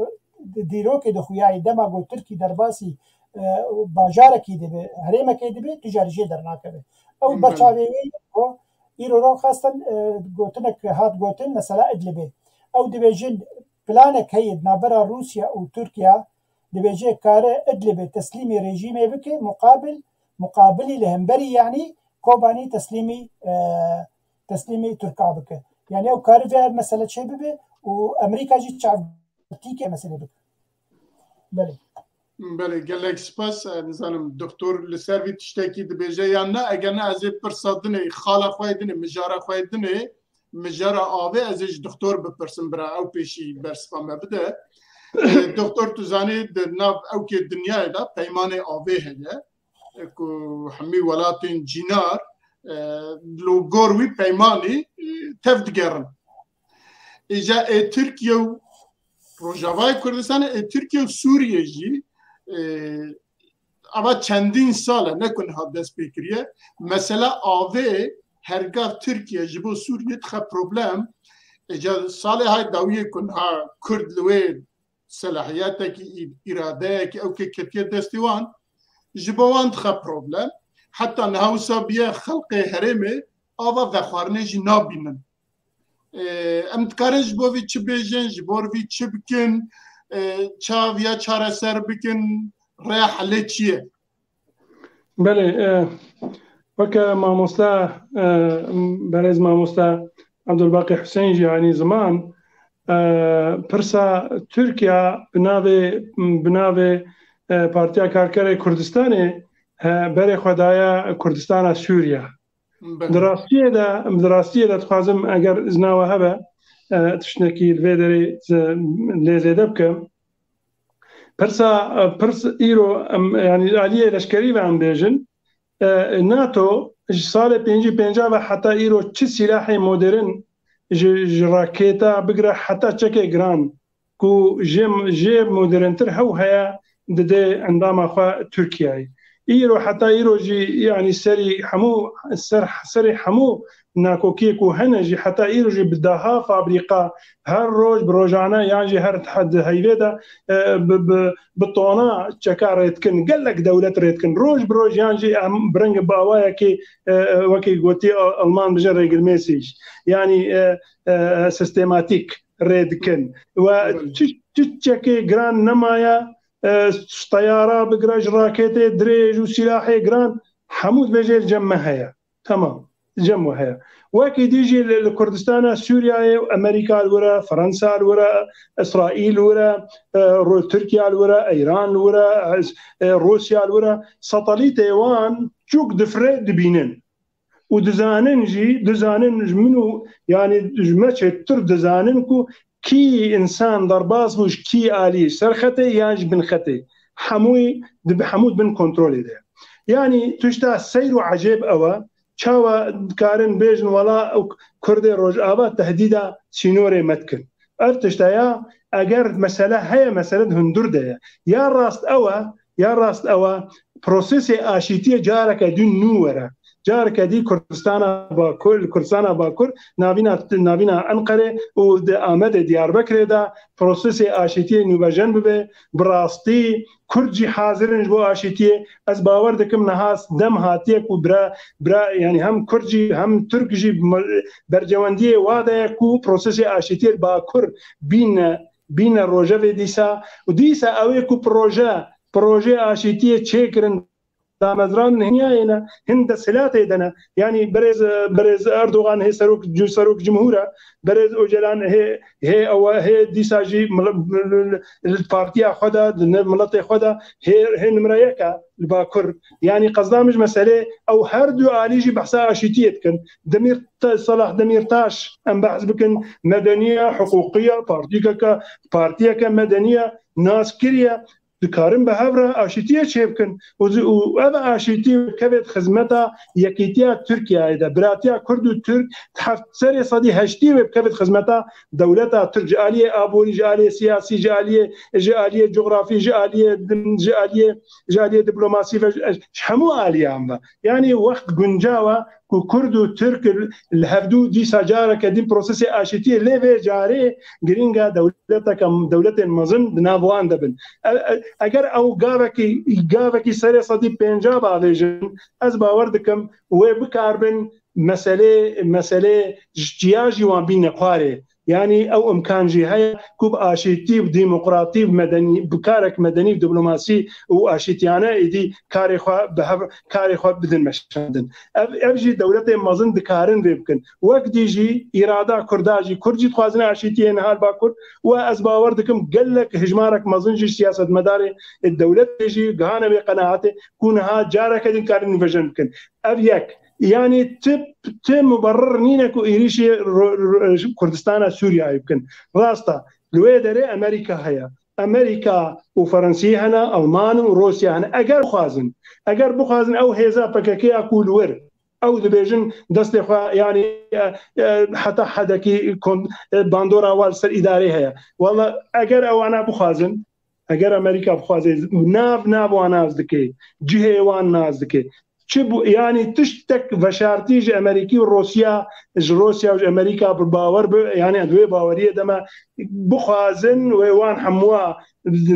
e, dîrokê dixuyayê, dema ku Tirkî derbasî, e, bajarekî dibe, herêmekê dibe, tu carî jê dernakeve. Ew Belê. berçavê wê ye ku îro ro xastan, e, gotinek hat gotin, mesela Idlibê. Ew dibêjin planek heye di navbera Rûsya û Tirkiye, dibêje kare Idlibê teslîmê rejîmê bike, muqabil, muqabilî li hemberî, yanî Kobanî teslîmî, e, teslîmî Tirka bike. Yani ew kare vê ev mesele çê bibe û Amerîka jî çavdîtîkê meselê bike. Belê. Belê, gelek spas. E, nizanim doktor li ser vî tiştekî dibêje yan ne, eger ne ez ê pirsa dinê, xala xwe yê dinê, mijara xwe yê dinê, mijara avê, ez ê ji doktor bipirsim, bira ew pêşî bersiva me bide. E, doktor, tu zanî, di nav ewkê dinyayê de peymanê avê heye, e, ku hemî welatên cînar, e, li gor wî peymanî, e, tev digerin. Îja ê Tirkiye û Rojavayê Kurdistanê, ê Tirkiye û Sûriye jî, e, ava çendîn sal e, ne ku niha dest pê kiriye. Mesela avê, hergav Tirkiye ji bo Sûriye dixe problem. Îca salê hay dawiyê ku niha Kurd li wê selahiyetekî, î-, îradeyekî ew kê ketiye destê wan, ji bo wan dixe problem. Heta niha wisa biye xelqê herêmê ava vexwarinê jî nabînin. Ê, em dikarin ji bo vî çi bêjin, ji bo vî çi bikin, ê, çav ya çareser bikin, rêya helê çi ye? Belê, e, weke mamosta, e, berêz mamosta Abdulbaqî Huseyîn jî anî ziman, e, pirsa Tirkiye bi navê, bi navê, e, Partiya Karkerê Kurdistanê, he, berê xwe daye Kurdistana Sûriye. Belê. Di rastiyê de, di rastiyê de dixwazim eger izna we hebe, e, tiştekî li vê derê, e, lê zêde bikim. Pirsa, e, pirs îro, em, yanî aliyê leşkerî ve em bêjin, e, NATO ji salê pêncî pênca ve heta îro çi sîlahê modern ji, ji raketa bigire heta çekê giran ku jê, jê moderntir hew heye dide endama xwe Tirkiyeyê. Îro heta îro jî, yanî serî hemû, ser, serê hemû nakokiyê ku hene jî heta îro jî bi deha fabrîka her roj bi rojane yan jî her di heyvê de, e, bi, bi, bi tona çeka rê dikin. Gelek dewlet rê dikin. Roj bi roj yan jî em bi reng bi awayekê, e, e, wekî gotî, e, Alman bijin regelmäßig. Yanî, e, e, sistematîk rê dikin. We Evet. çi, çi çekê giran nemaye, e, teyara bigire ji raketê dirêj û sîlahê giran, hemû dibêje li cem me heye. Tamam. Li cem we heye. Wekî dî jî li, li Kurdistana Sûriyeyê Amerîka li wir e, Fransa li wir e, Îsraîl li wir e, e, Ru-, Tirkiye li wir e, Îran li wir e, e, Rûsya li wir e. Satelîtê wan çûk difire dibînin. Û dizanin jî, dizanin ji min û, yanî ji me çêtir dizanin ku kî însan derbas bû ji kî alî, ser xetê yan ji bin xetê. Hemûyî di, hemû di bin kontrolê de. Yanî tişta seyr û ecêb ew e, çawa dikarin bêjin wela ew Kurdê Rojava tehdîda sînorê me dikin. Ev tişta ya, eger mesele heye, mesele di hundir de ye. Ya rast ew e, ya rast ew e, prosesê aşîtiyê careke din nû were. Careke dî Kurdistana Bakur, li Kurdistana Bakur, navîna, navîna Enqerê û di Amedê Diyarbekirê de prosesê aşîtiyê nûbejen bibe, bi rastî Kurd jî hazir in ji bo aşîtiyê. Ez bawer dikim niha dem hatiye ku bira, bira, yanî hem Kurd jî hem Tirk jî me-, bercewendiyê wa de ye ku prosesê aşîtiyê li Bakur bîne, bîne rojevê dîsa. Û dîsa ew ê ku proje, projeyê aşîtiyê çêkirin, damezran hingiyayê ne, hin desthilatê de ne. Yanî berêz, berêz Erdogan hê serok, serok cumhur e, berêz Ocalan hê, hê ew e, hê dîsa jî mil-, mil-, li partiya xwe de, di ne miletê xwe de hê, hê nimre yek e li Bakur. Yanî qezda min ji meselê ew her du alî jî behsa aşîtiyê dikin. Demîr Te-, Selah Demîrtaş em behs bikin, medeniye, hiqûqiye, partîkeke, partiyeke medeniye, nas kiriye. Dikarin bi hev re aşîtiyê çêbikin. Û zi-, û ev aşîtî kevêt xizmeta yekîtiya Tirkiyeyê de. Biratiya Kurd û Tirk heft serê sedî heştî wê bikevêt xizmeta dewleta Tirk. Ji aliyê aborî, ji aliyê siyasî, ji aliyê, ji aliyê cografî, ji aliyê din, ji aliyê, ji aliyê diplomasî ve ji, ji hemû aliyan ve. Yanî wext guncaw e ku Kurd û Tirk li hevdû dîsa careke din prosesê aşîtiyê lê vê carê girîng e dewleteke, dewletên mezin di nav wan de bin. E, e, eger ew gavekî, gavekî serê sedî pênca bavêjin, ez bawer dikim wê bikaribin meselê, meselê ji çiya jî wan bîne xwarê. Yanî ew imkan jî heye ku bi aşîtî, bi demokratî, bi medenî, bi karek medenî, bi diplomasî û aşîtiyane êdî karê xwe bi hev, karê xwe bidin meşandin. Ev, ev jî dewletên mezin dikarin vê bikin. Wek dî jî îrada Kurda jî, Kurd jî dixwazin aşîtiyê niha li Bakur û ez bawer dikim gelek hijmarek mezin jî siyasetmedarê dewletê jî gihane vê qenaetê ku niha careke din karin nûvejen bikin. Ev yek. Yanî ti, ti muberir nîne ku êrîşê ro-, ro-, Kurdistana Sûriyeyê bikin. Rast e, li wê derê Amerîka heye. Amerîka û Fransiyê hene, Alman û Rûsya hene. Eger bixwazin, eger bixwazin ew hêza P K K ya ku li wir, ew dibêjin destê xwe, yanî, e, e, heta hedekî kon-, e, bandora wan li ser îdarê heye. Walla eger ewana bixwazin, eger Amerîka bixwaze, nav, nav wan nas dike, cihê wan nas dike. Çi bû, yanî tiştek veşartî ji Amerîkî û Rûsya, ji Rûsya û ji Amerîka bi bawer bi, yanî di wê baweriyê de me bixwazin wê wan hemûa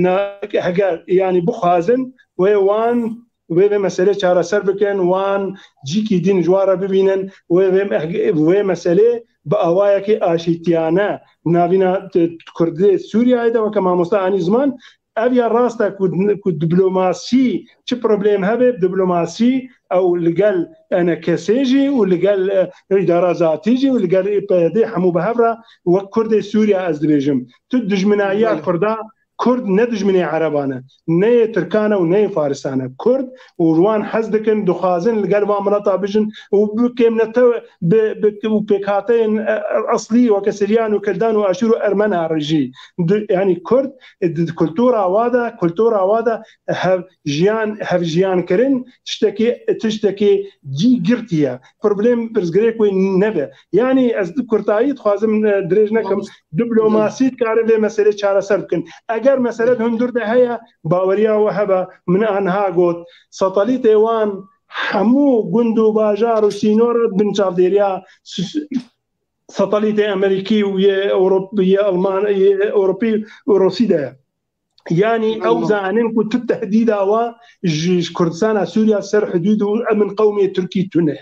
na-, heger, yanî bixwazin wê wan wê vê meselê çareser bikin, wan cîkî din ji wan re bibînin, wê vê, wê meselê bi awayekî aşîtiyane navîna t-, Kurdê Sûriyeyê de weke mamoste anî ziman, ev ya rast e ku, ku diplomasî çi problem hebe, diplomasî ew li gel E N K S jî û li gel, e, îdara zatî jî û li gel P Y D hemû bi hev re wek Kurdê Sûriye ez dibêjim. Tu dijminayiya Belê. Kurda, Kurd ne dijminê Ereban e, ne yê Tirkan e û ne yê Farisan e. Kurd û wan hez dikin, dixwazin li gel van mileta bijin û bi kêmnete bi, bi, û pêkhateyên, e, eslî weke Siryan û Kildan û Aşûr û Ermena re jî. Di, yanî Kurd, e, di kultura wa de, kultura wa de hev jiyan, hev jiyan kirin tiştekî, tiştekî cî girtî ye. Problem pirsgirêk wê nebe. Yanî ez di kurtayî dixwazim, e, dirêj nekim. Diplomasî dikare vê meselê çareser bikin. Eger mesele di hundir de heye, baweriya we hebe, min aniha got, satelîtê wan hemû gund û bajar û sînor bin çavdêriya s-, satelîtê Amerîkî û yê Ewrop-, yê Alman, yê Ewropî û Rûsî de ye. Yanî ew Belê. Zanin ku tu tehdîda wa ji, ji Kurdistana Sûriya ser hidûd û emin qewmê Tirkî tune.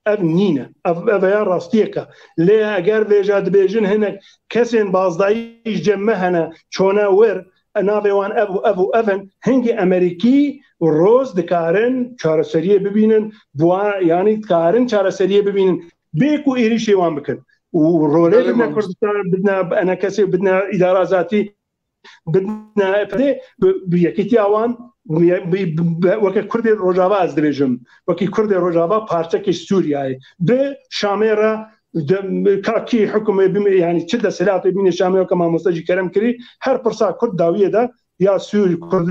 Ev nîne. Ev, ev ya rastiyek e. Lê eger vêja dibêjin hinek kesên bazdayî ji cem me hene, çone wir, e, navê wan ev û ev û ev in, hingî Amerîkî û Rûs dikarin çareseriyê bibînin, bi wan, yanî dikarin çareseriyê bibînin, bê ku êrîşê wan bikin. Û rolê Belê bidine mamoste. Kurdistan, bidine E N K S, bidine îdara zatî, bidine P D, bi, bi yekîtiya wan, bi, bi, bi, weke Kurdê Rojava ez dibêjim, wekî Kurdê Rojava parçekî Sûriyeyê, bi Şamê re de, ka kî hikûmê bime, yanî çi desthilatê bîne Şamê weke mamoste jî kerem kirî, her pirsa Kurd dawiyê de ya Sûrî, Kurd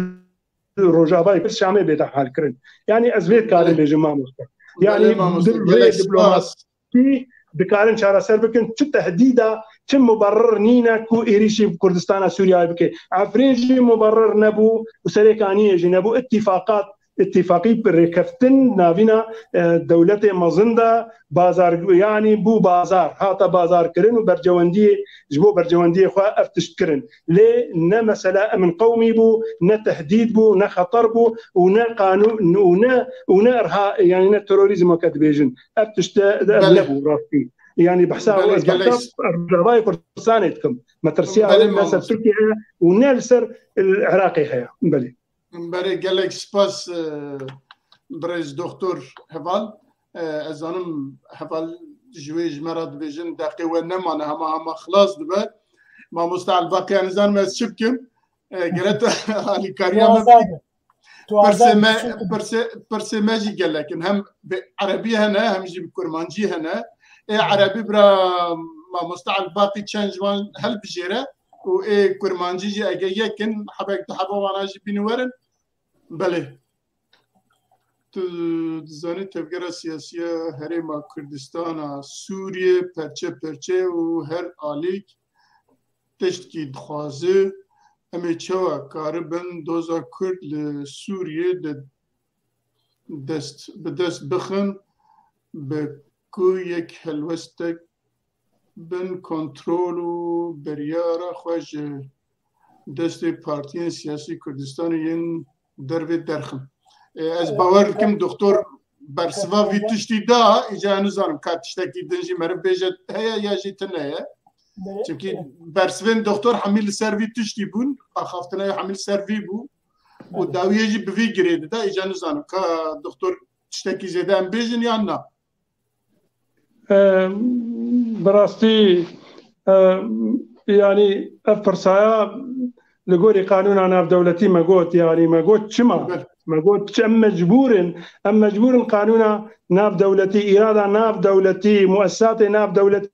Rojavayê Kurd Şamê bête halkirin. Yanî ez vê dikarim Belê. Bêjim mamoste. Belê Yanî mamoste, di vê gelek diplomat spas. Kî dikarin çareser bikin, çi tehdîda, çi muberir nîne ku êrîşî Kurdistana Sûriyeyê bike. Efrîn jî muberir nebû û Serêkaniyê jî nebû. Îtîfaqat, îtîfaqî bi rêkeftin navîna, e, dewletê mezin de bazar, yanî bû bazar, hate bazarkirin û bercewendiyê, ji bo bercewendiyê xwe ev tişt kirin. Lê ne mesela emin qewmî bû, ne tehdîd bû, ne xeter bû û ne qanûn û ne, û ne irha, yanî ne terorîzm weke dibêjin. Ev tişte de ev Belê. Nebû rastî. Yanî behsa Belê, ez gelek behsa Rojavayê Kurdistanê dikim. Metirsiya Belê, wê ne ser mamoste. Tirkiye heye û ne li ser, e, Iraqê heye. Belê. Belê, gelek spas, e, birêz Doktor Heval. E, ez zanim Heval ji wê ji me re dibêjin, deqê we nemane, hema hema xilas dibe. Mamoste Elbaqî, ez nizanim ez çi bikim. E, gere tu alîkariya me bikî. Pirsê me, pirsê, pirsê me jî gelek in. Hem bi erebî hene, hem jî bi kurmancî hene. Ê erebî bira mamoste Elbaqî çend ji wan hilbijêre û ê kurmancî jî ege yek in, hebek du heba wana jî bînin werin. Belê. Tu dizanî tevgera siyasî ya Herêma Kurdistana Sûriyê perçe perçe û her alîk tiştkî dixwaze. Em ê çawa karibin doza Kurd li Sûriyê de dest, bi dest bixin, bi ku yek helwestek bin kontrol û biryara xwe ji destê partiyên siyasî Kurdistanê yên dervê derxin. E, ez bawer dikim doktor bersiva vî tiştî da, îca nizanim ka tiştekî din jî meriv bêje heye ya jî tune ye. Çimkî bersivên doktor hemî li ser vî tiştî bûn, axaftina hemî li ser vî bû û dawiyê jî bi vî girê dide, îca nizanim ka doktor tiştekî zêde em bêjin yan na. E, bi rastî, e, yanî ev pirsaya Li gorî qanûna navdewletî me got, yanî me got çima? Me got çi, em mecbûr in, em mecbûr in qanûna navdewletî, îrada navdewletî, muesisatê navdewletî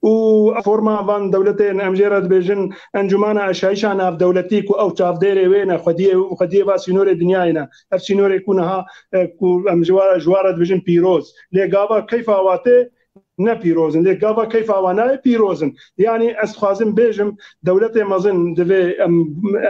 û forma van dewletên, em jê re dibêjin encûmana aşayîşa navdewletî, ku ew çavdêrê wê ne, xwediyê, xwediyê va sînorê dinyayê ne. Ev sînorê ku niha, e, ku em ji wa, ji wa re dibêjin pîroz. Lê gava keyfa wa tê, ne pîroz in. Lê gava keyfa wa nayê, pîroz in. Yanî ez dixwazim bêjim, dewletê mezin divê em,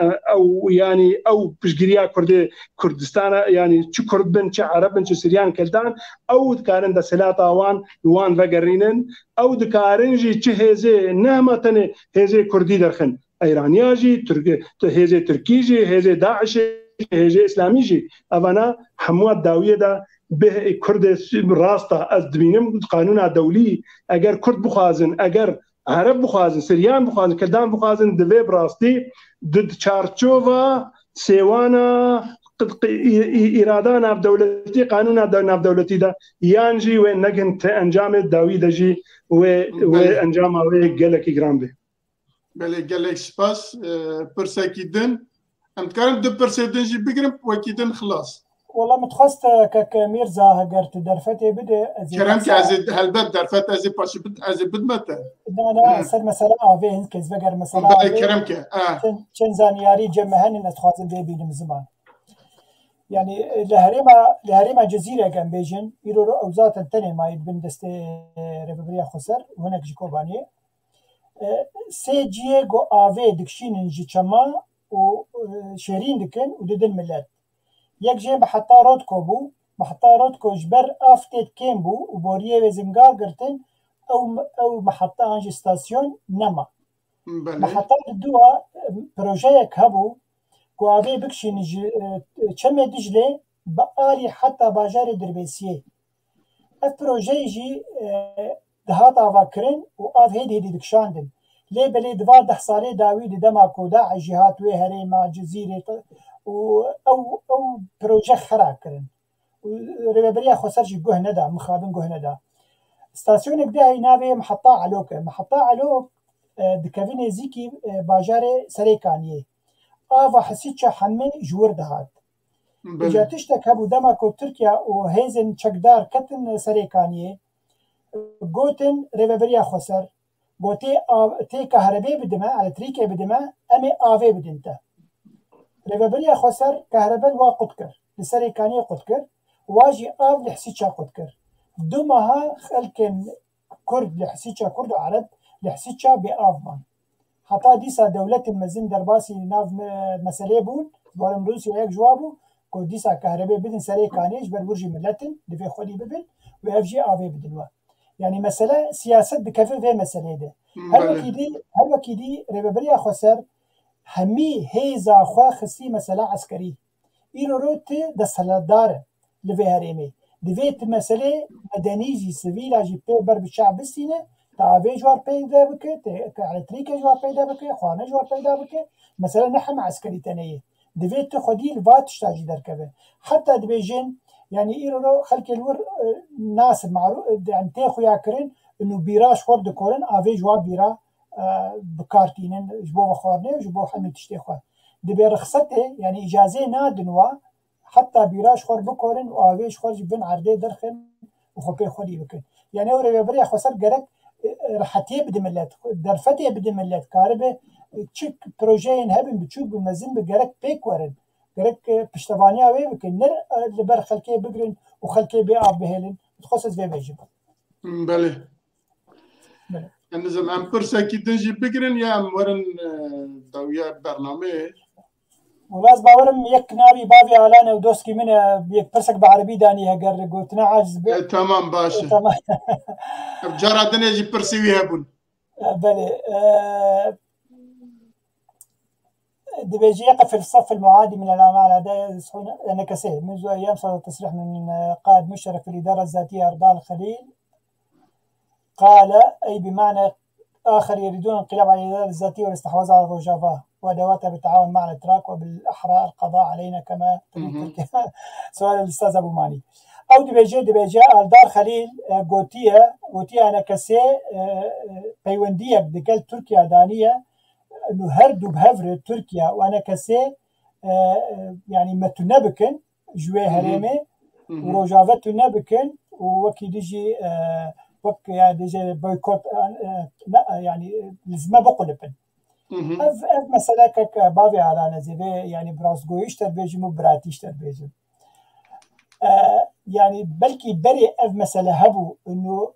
e, ew, yanî ew piştgiriya Kurdê, Kurdistana, yanî çi Kurd bin, çi Ereb bin, çi Siryan, Keldan, ew dikarin desthilata wan li wan vegerînin. Ew dikarin jî çi hêzê, ne hema tenê hêzê Kurdî derxin. Eyraniya jî, Tirk-, hêzê Tirkî jî, hêzê DAIŞê, hêzê Îslamî jî. Evana hemû dawiyê de bih Kurdê rast e. Ez dibînim qanûna dewlî, eger Kurd bixwazin, eger Ereb bixwazin, Siryan bixwazin, Keldan bixwazin, divê bi rastî di çarçova sêwana qi-, qi-, î-, î-, îrada navdewletî, qanûna de-, navdewletî de, yan jî wê negin ti encamê dawî de jî wê, wê Belê. encama wê gelekî giran bê. Belê, gelek spas. E, pirsekî din. Em dikarin du pirsê din jî bigirin, wekî din xilas. Wala min dixwest, e, kek Mîrza, heger tu derfetê bide, ez ê Kerem ke, behsa ez ê, helbet derfet ez ê paşî bid-, ez ê bidme te. Na, na, Hı. ser mesela avê hin kes veger mesela Belê, avê. kerem ke. Ha. Çend, çend zanyarî cem me henin, ez dixwazim vê bînim ziman. Yani, e, li herêma, li herêma Cizîrê gem bêjin, îro ro ew zaten tenê mayî bin destê, e, Rêveberiya Xweser, hinek ji Kobaniyê. E, sê cihê ku avê dikişînin ji çema û, e, şêrîn dikin û didin milet. Yek jê meheta Rotko bû. Meheta Rotko ji ber av têt kêm bû û boriyê wê zimgar girtin, ew, ew meheta an jî stasyon nema. Belê. Meheta di dua, e, projeyek hebû ku avê bikişînin ji, e, Çemê Diclê bi alî heta bajarê Dirbêsiyê. Ev projeyê jî, e, dihat avakirin û av hêdî hêdî dikişandin. Lê belê di van deh salê dawî di dema ku DAIŞ jî hat wê herêma Cizîrê te-, û ew, ew proje xera kirin. Û Rêveberiya Xweser jî guh neda, mixabin guh neda. Stasyonek de heyî navê Miheta Elok e. Miheta Elok, e, dikeve nêzîkî, e, bajarê Serêkaniyê. Ava Hesîça hemî ji wir dihat. Belê. Îca tiştek hebû dema ku Tirkiye û hêzên çekdar ketin Serêkaniyê, gotin Rêveberiya Xweser, gotê av-, tê kahrebê bidime, elektrîkê bidime, em ê avê bidin te. Rêveberiya Xweser kahrebe li wa qut kir. Li Serêkaniyê qut kir. Wa jî av li Hesîça qut kir. Du meha xelkên Kurd li Hesîça, Kurd û Ereb li Hesîça bê av man. Heta dîsa dewletên mezin derbasî nav me-, meselê bûn, ji bo Rûsya yek ji wa bû, ku dîsa kahrebê bidin Serêkaniyê ji ber wir jî milet in, divê xwedî bibin û ev jî avê bidin we. Yanî mesele siyaset dikeve vê meseleyê de. Her Belê. wekî dî, her wekî dî Rêveberiya Xweser hemî hêza xwe xistî mesela eskerî. Îro ro ti desthilatdar e li vê herêmê. Divê ti meselê medenî jî, sivîla jî pê ber bi çav bistîne, te avê ji war peyde bike, te, te elektrîkê ji war peyde bike, xwarin ji war peyda bike. Mesele ne heme eskerî tenê ye. Divê ti xwedî li va tişta jî derkeve. Heta dibêjin, yanî îro ro xelkê li wir, e, nas in, marû-, e, yanî tê xuya kirin, û bîra ji xwe dikorin, avê ji wa bîra, e, bi kar tînin, ji bo vexwarinê û ji bo hemî tiştê xwe. Dibê rixsetê, yanî îcazê nadin wa, heta bîra ji xwe bikorin û avê ji xwe ji bin erdê derxin û xwe pê xwedî bikin. Yanî ew rêveberiya xweser gerek, e, rehetiyê bide millet, derfetê bide millet, karibe, e, çi projeyên hebin, biçûk bi mezin bi gerek pêk werin. Gerek, e, piştevaniya wê bikin. Ne, e, li ber xelkê bigirin û xelkê bê av bihêlin. Dixwest ez vê bêjim. Belê. Belê. Em nizam, em pirsekî din jî bigirin ya em werin, e, dawiya bernameyê. Wala ez bawerim yek navî bavê Alan e û doskî min e, yek pirsek bi erebî danî heger gotina aciz be. E, tamam, baş e. E, tamam. Cara dinê jî pirsî wî hebûn. E, belê. E, دبيجي يقف في الصف المعادي من العمالة، ده يصحون أنا كسيه منذ أيام صدر تصريح من قائد مشترك في الإدارة الذاتية أردال خليل، قال أي بمعنى آخر يريدون الانقلاب على الإدارة الذاتية والاستحواذ على روجافا وأدواتها بالتعاون مع الأتراك وبالأحرى القضاء علينا كما تريد تركيا. سؤال الأستاذ أبو ماني. أو دبيجي، دبيجي أردال خليل، آه، قوتية، قوتية أنا كسيه، آه، آه، بيوندية دقل تركيا دانية، û her du bi hev re Tirkiye û enekesê, e, e, yanî me tune bikin ji wê herêmê û Rojava tune bikin û wekî dijî, e, wek ya dijî boykot, e, e, ne, e, yanî, e, li zime biqulipin. Ev, ev mesele kek, e, bavê Alan ez ê vê, yanî bi rastgoyî ji te bêjim û biratî ji te bêjim. E, yanî belkî berê ev mesele hebû, ino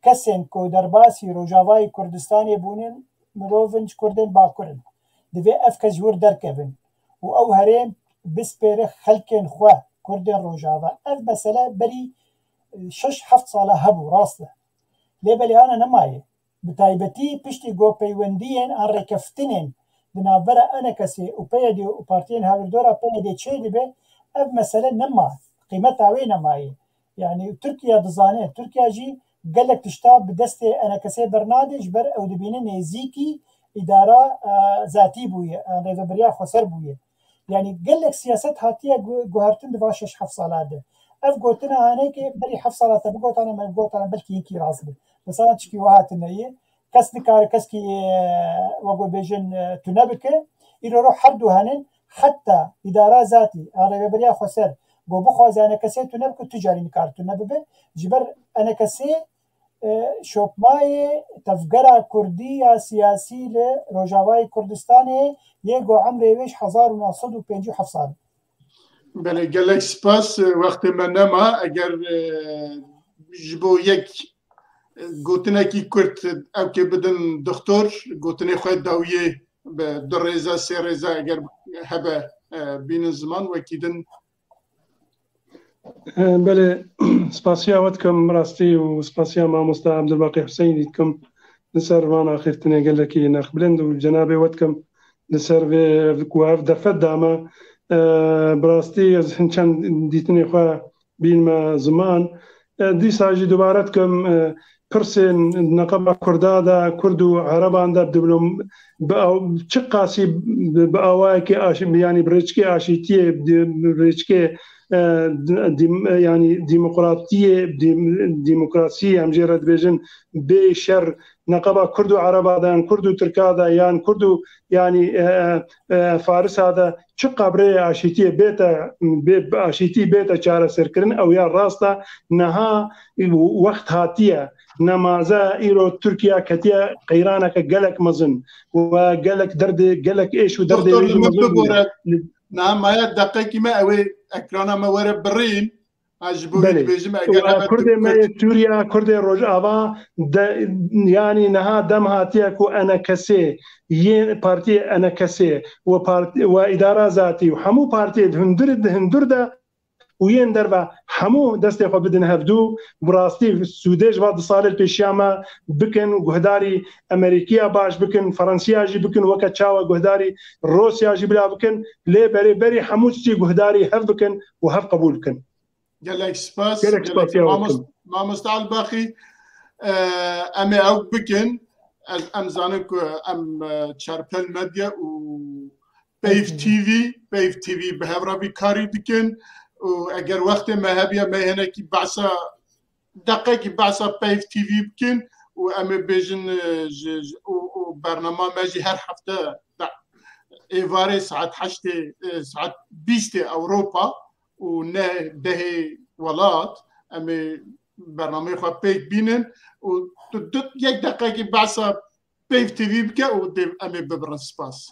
kesên ku derbasî Rojavayê Kurdistanê bûnin, mirovin ji Kurdên Bakur in. Divê ev kes ji wir derkevin û ew herêm bispêre xelkên xwe, Kurdên Rojava. Ev mesele berî, e, şeş heft sala hebû, rast e. Lê belê ana nemaye. Bi taybetî piştî ku peywendiyên an rêkeftinên di navbera enekesê û P Y D û partiyên hawirdora P Y D çê dibe, ev mesele nema, qîmeta wê nemaye. Yanî Tirkiye dizane, Tirkiye jî gelek tişta bi destê enekesê bernade, ji ber ew dibîne nêzîkî îdara, e, zatî bûye, e, rêvebiriya xweser bûye. Yanî gelek siyaset hatiye gu-, guhertin di va şeş heft sala de. Ev gotina hanekê berî heft sala te bigotane, me bigotane belkî hinkî rast be. Mesela çikî wiha tune ye. Kes nikare keskî, e, wek we bêjin, e, tune bike. Îro ro her du henin, heta îdara zatî, a rêveberiya xweser, go bixwaze enekesê tune bike, tu carî nikare tune bibe. Ji ber enekesê, e, şopmayê tevgera kurdî ya siyasî li Rojavayê Kurdistanê yê ku emrê wê ji hezar û neh sed û pêncî û heft sal. Belê, gelek spas. Wextê me nema. Eger, e, ji bo yek, e, gotinekî kurt ew kê bidin doktor, gotinê xwe dawiyê bi du rêza, sê rêza eger hebe, e, bînin ziman, wekî din. Belê, spasiya we dikim rastî û spasiya mamosta Ebdulbaqî Huseyinî dikim li ser van axiftinê gelekî nirxbilind û cenabê we dikim li ser vê ku ev derfet da me. E, bi rastî ez hin çend dîtinê xwe bînime ziman. E, dîsa jî dubare dikim, e, pirsên neqeba Kurda de, Kurd û Ereban de diblom-, bi aw-, çi qasî bi, bi awayekî aşî-, yanî bi rêçikê aşîtiyê, bi, bi rêçikê, e, di-, dim-, yanî demokratiyê, dim-, demokrasiyê em jê re dibêjin bê şer neqeba Kurd û Ereba de, yan Kurd û Tirka de, yan Kurd û yanî, e, e, e, Farisa de çi qebrê aşîtiyê bête, bê, aşîtî bête çareserkirin, ew ya rast e. Niha wext hatiye. Nemaze îro Tirkiye ketiye qeyraneke gelek mezin û gelek derdê, gelek êş û derdê Doktor, wê jî li min mezin bûye. Bibore. Niha maya deqekî me, ew ê ekrana me were birîn. Ha, ji bo wê Belê. Dibêjim, eger Û hebe Kurdê me Kurd yê Sûriye, Kurdê Rojava de, yanî niha dem hatiye ku enekesê yên partiyê enekesê û part-, û îdara zatî û hemû partiyê di hundir, di hundir de û yên derve hemû destê xwe bidin hevdû, bi rastî sûdê ji va du salê li pêşiya me bikin, guhdarî Amerîkiya baş bikin, Ferensiya jî bikin, weke çawa guhdarî Rûsya jî bila bikin, lê berê berî hemû tiştî guhdarî hev bikin û hev qebûl bikin. Gelek spas. Gelek Gelek spas ya spas. Mamos-, Mamoste Elbaxî, e, em ê ew bikin. Ez, em zanin ku em, e, Çarpel Medya û Peyv T V, Peyv T V bi hev re vî karî dikin û eger wextê me hebiya me hinekî behsa, deqekî behsa Peyv T V bikin û em ê bêjin, e, ji, ji, û, û bernama me jî her hefte be-, êvarê saet heştê, e, saet bîstê Ewropa û ne dehê welat, em ê bernameyê xwe pêk bînin û tu, tu yek deqekî behsa Peyv T V bike û dê em ê bibirin. Spas.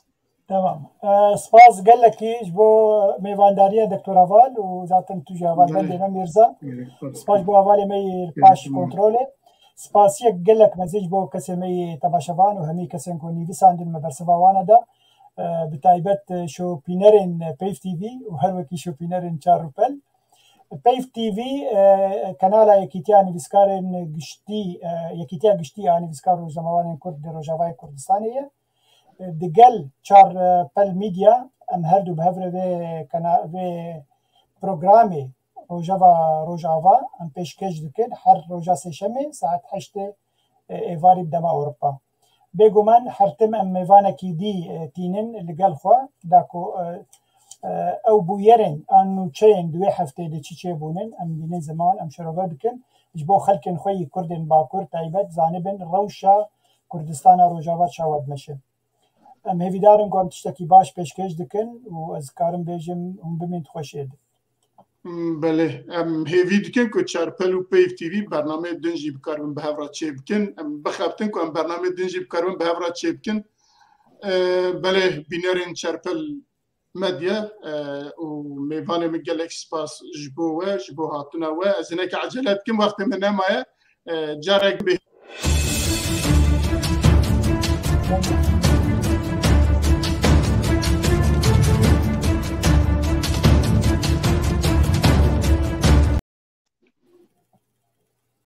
Tamam. E, spas gelekî ji bo mêvandariya Doktor Heval û zaten tu jî hevalbendê Belê. Me Mîrza. Belê, spas. Spas ji bo hevalê me yê Gelek paş memnun. Kontrolê. Spasiyek gelek mezin ji bo kesê me yê temaşevan û hemî kesên ku nivîsandin me bersiva wana da. E, bi taybet, e, şopînerên Peyv T V û her wekî şopînerên Çar Rûpel. Peyv T V, e, kanala Yekîtiya Nivîskarên Giştî, e, Yekîtiya Giştî ya Nivîskar û Rojnamevanên Kurd di Rojavayê Kurdistanê ye. E, digel Çar, e, Pel Media em her du bi hev re vê kana-, vê programê Rojava Rojava em pêşkêş dikin. Her roja sêşemê saet heştê, e, êvarî bi dema Ewropa. Bêguman her tim em mêvanekî dî, e, tînin li gel xwe, da ku, e, e, ew bûyerên an nûçeyên di wê heftê de çi çêbûnin, em bînin ziman, em şirove dikin. Ji bo xelkên xwe yî Kurdên Bakur taybet zanibin rewşa Kurdistana Rojava çawa dimeşe. Em hêvîdar in ku em tiştekî baş pêşkêş dikin û ez karim bêjim hûn bimîn di xweşiyê de. Belê, em hêvî dikin ku Çerpel û Peyv T V bernameyê din jî bikaribin bi hev re çêbikin. Em bixebtin ku em bernameyê din jî bikaribin bi hev re çêbikin. Belê, bînerên Çerpel Medya û mêvanê min, gelek spas ji bo we, ji bo hatina we. Ez hinekî ecele dikim, wextê min nemaye. Carek bê.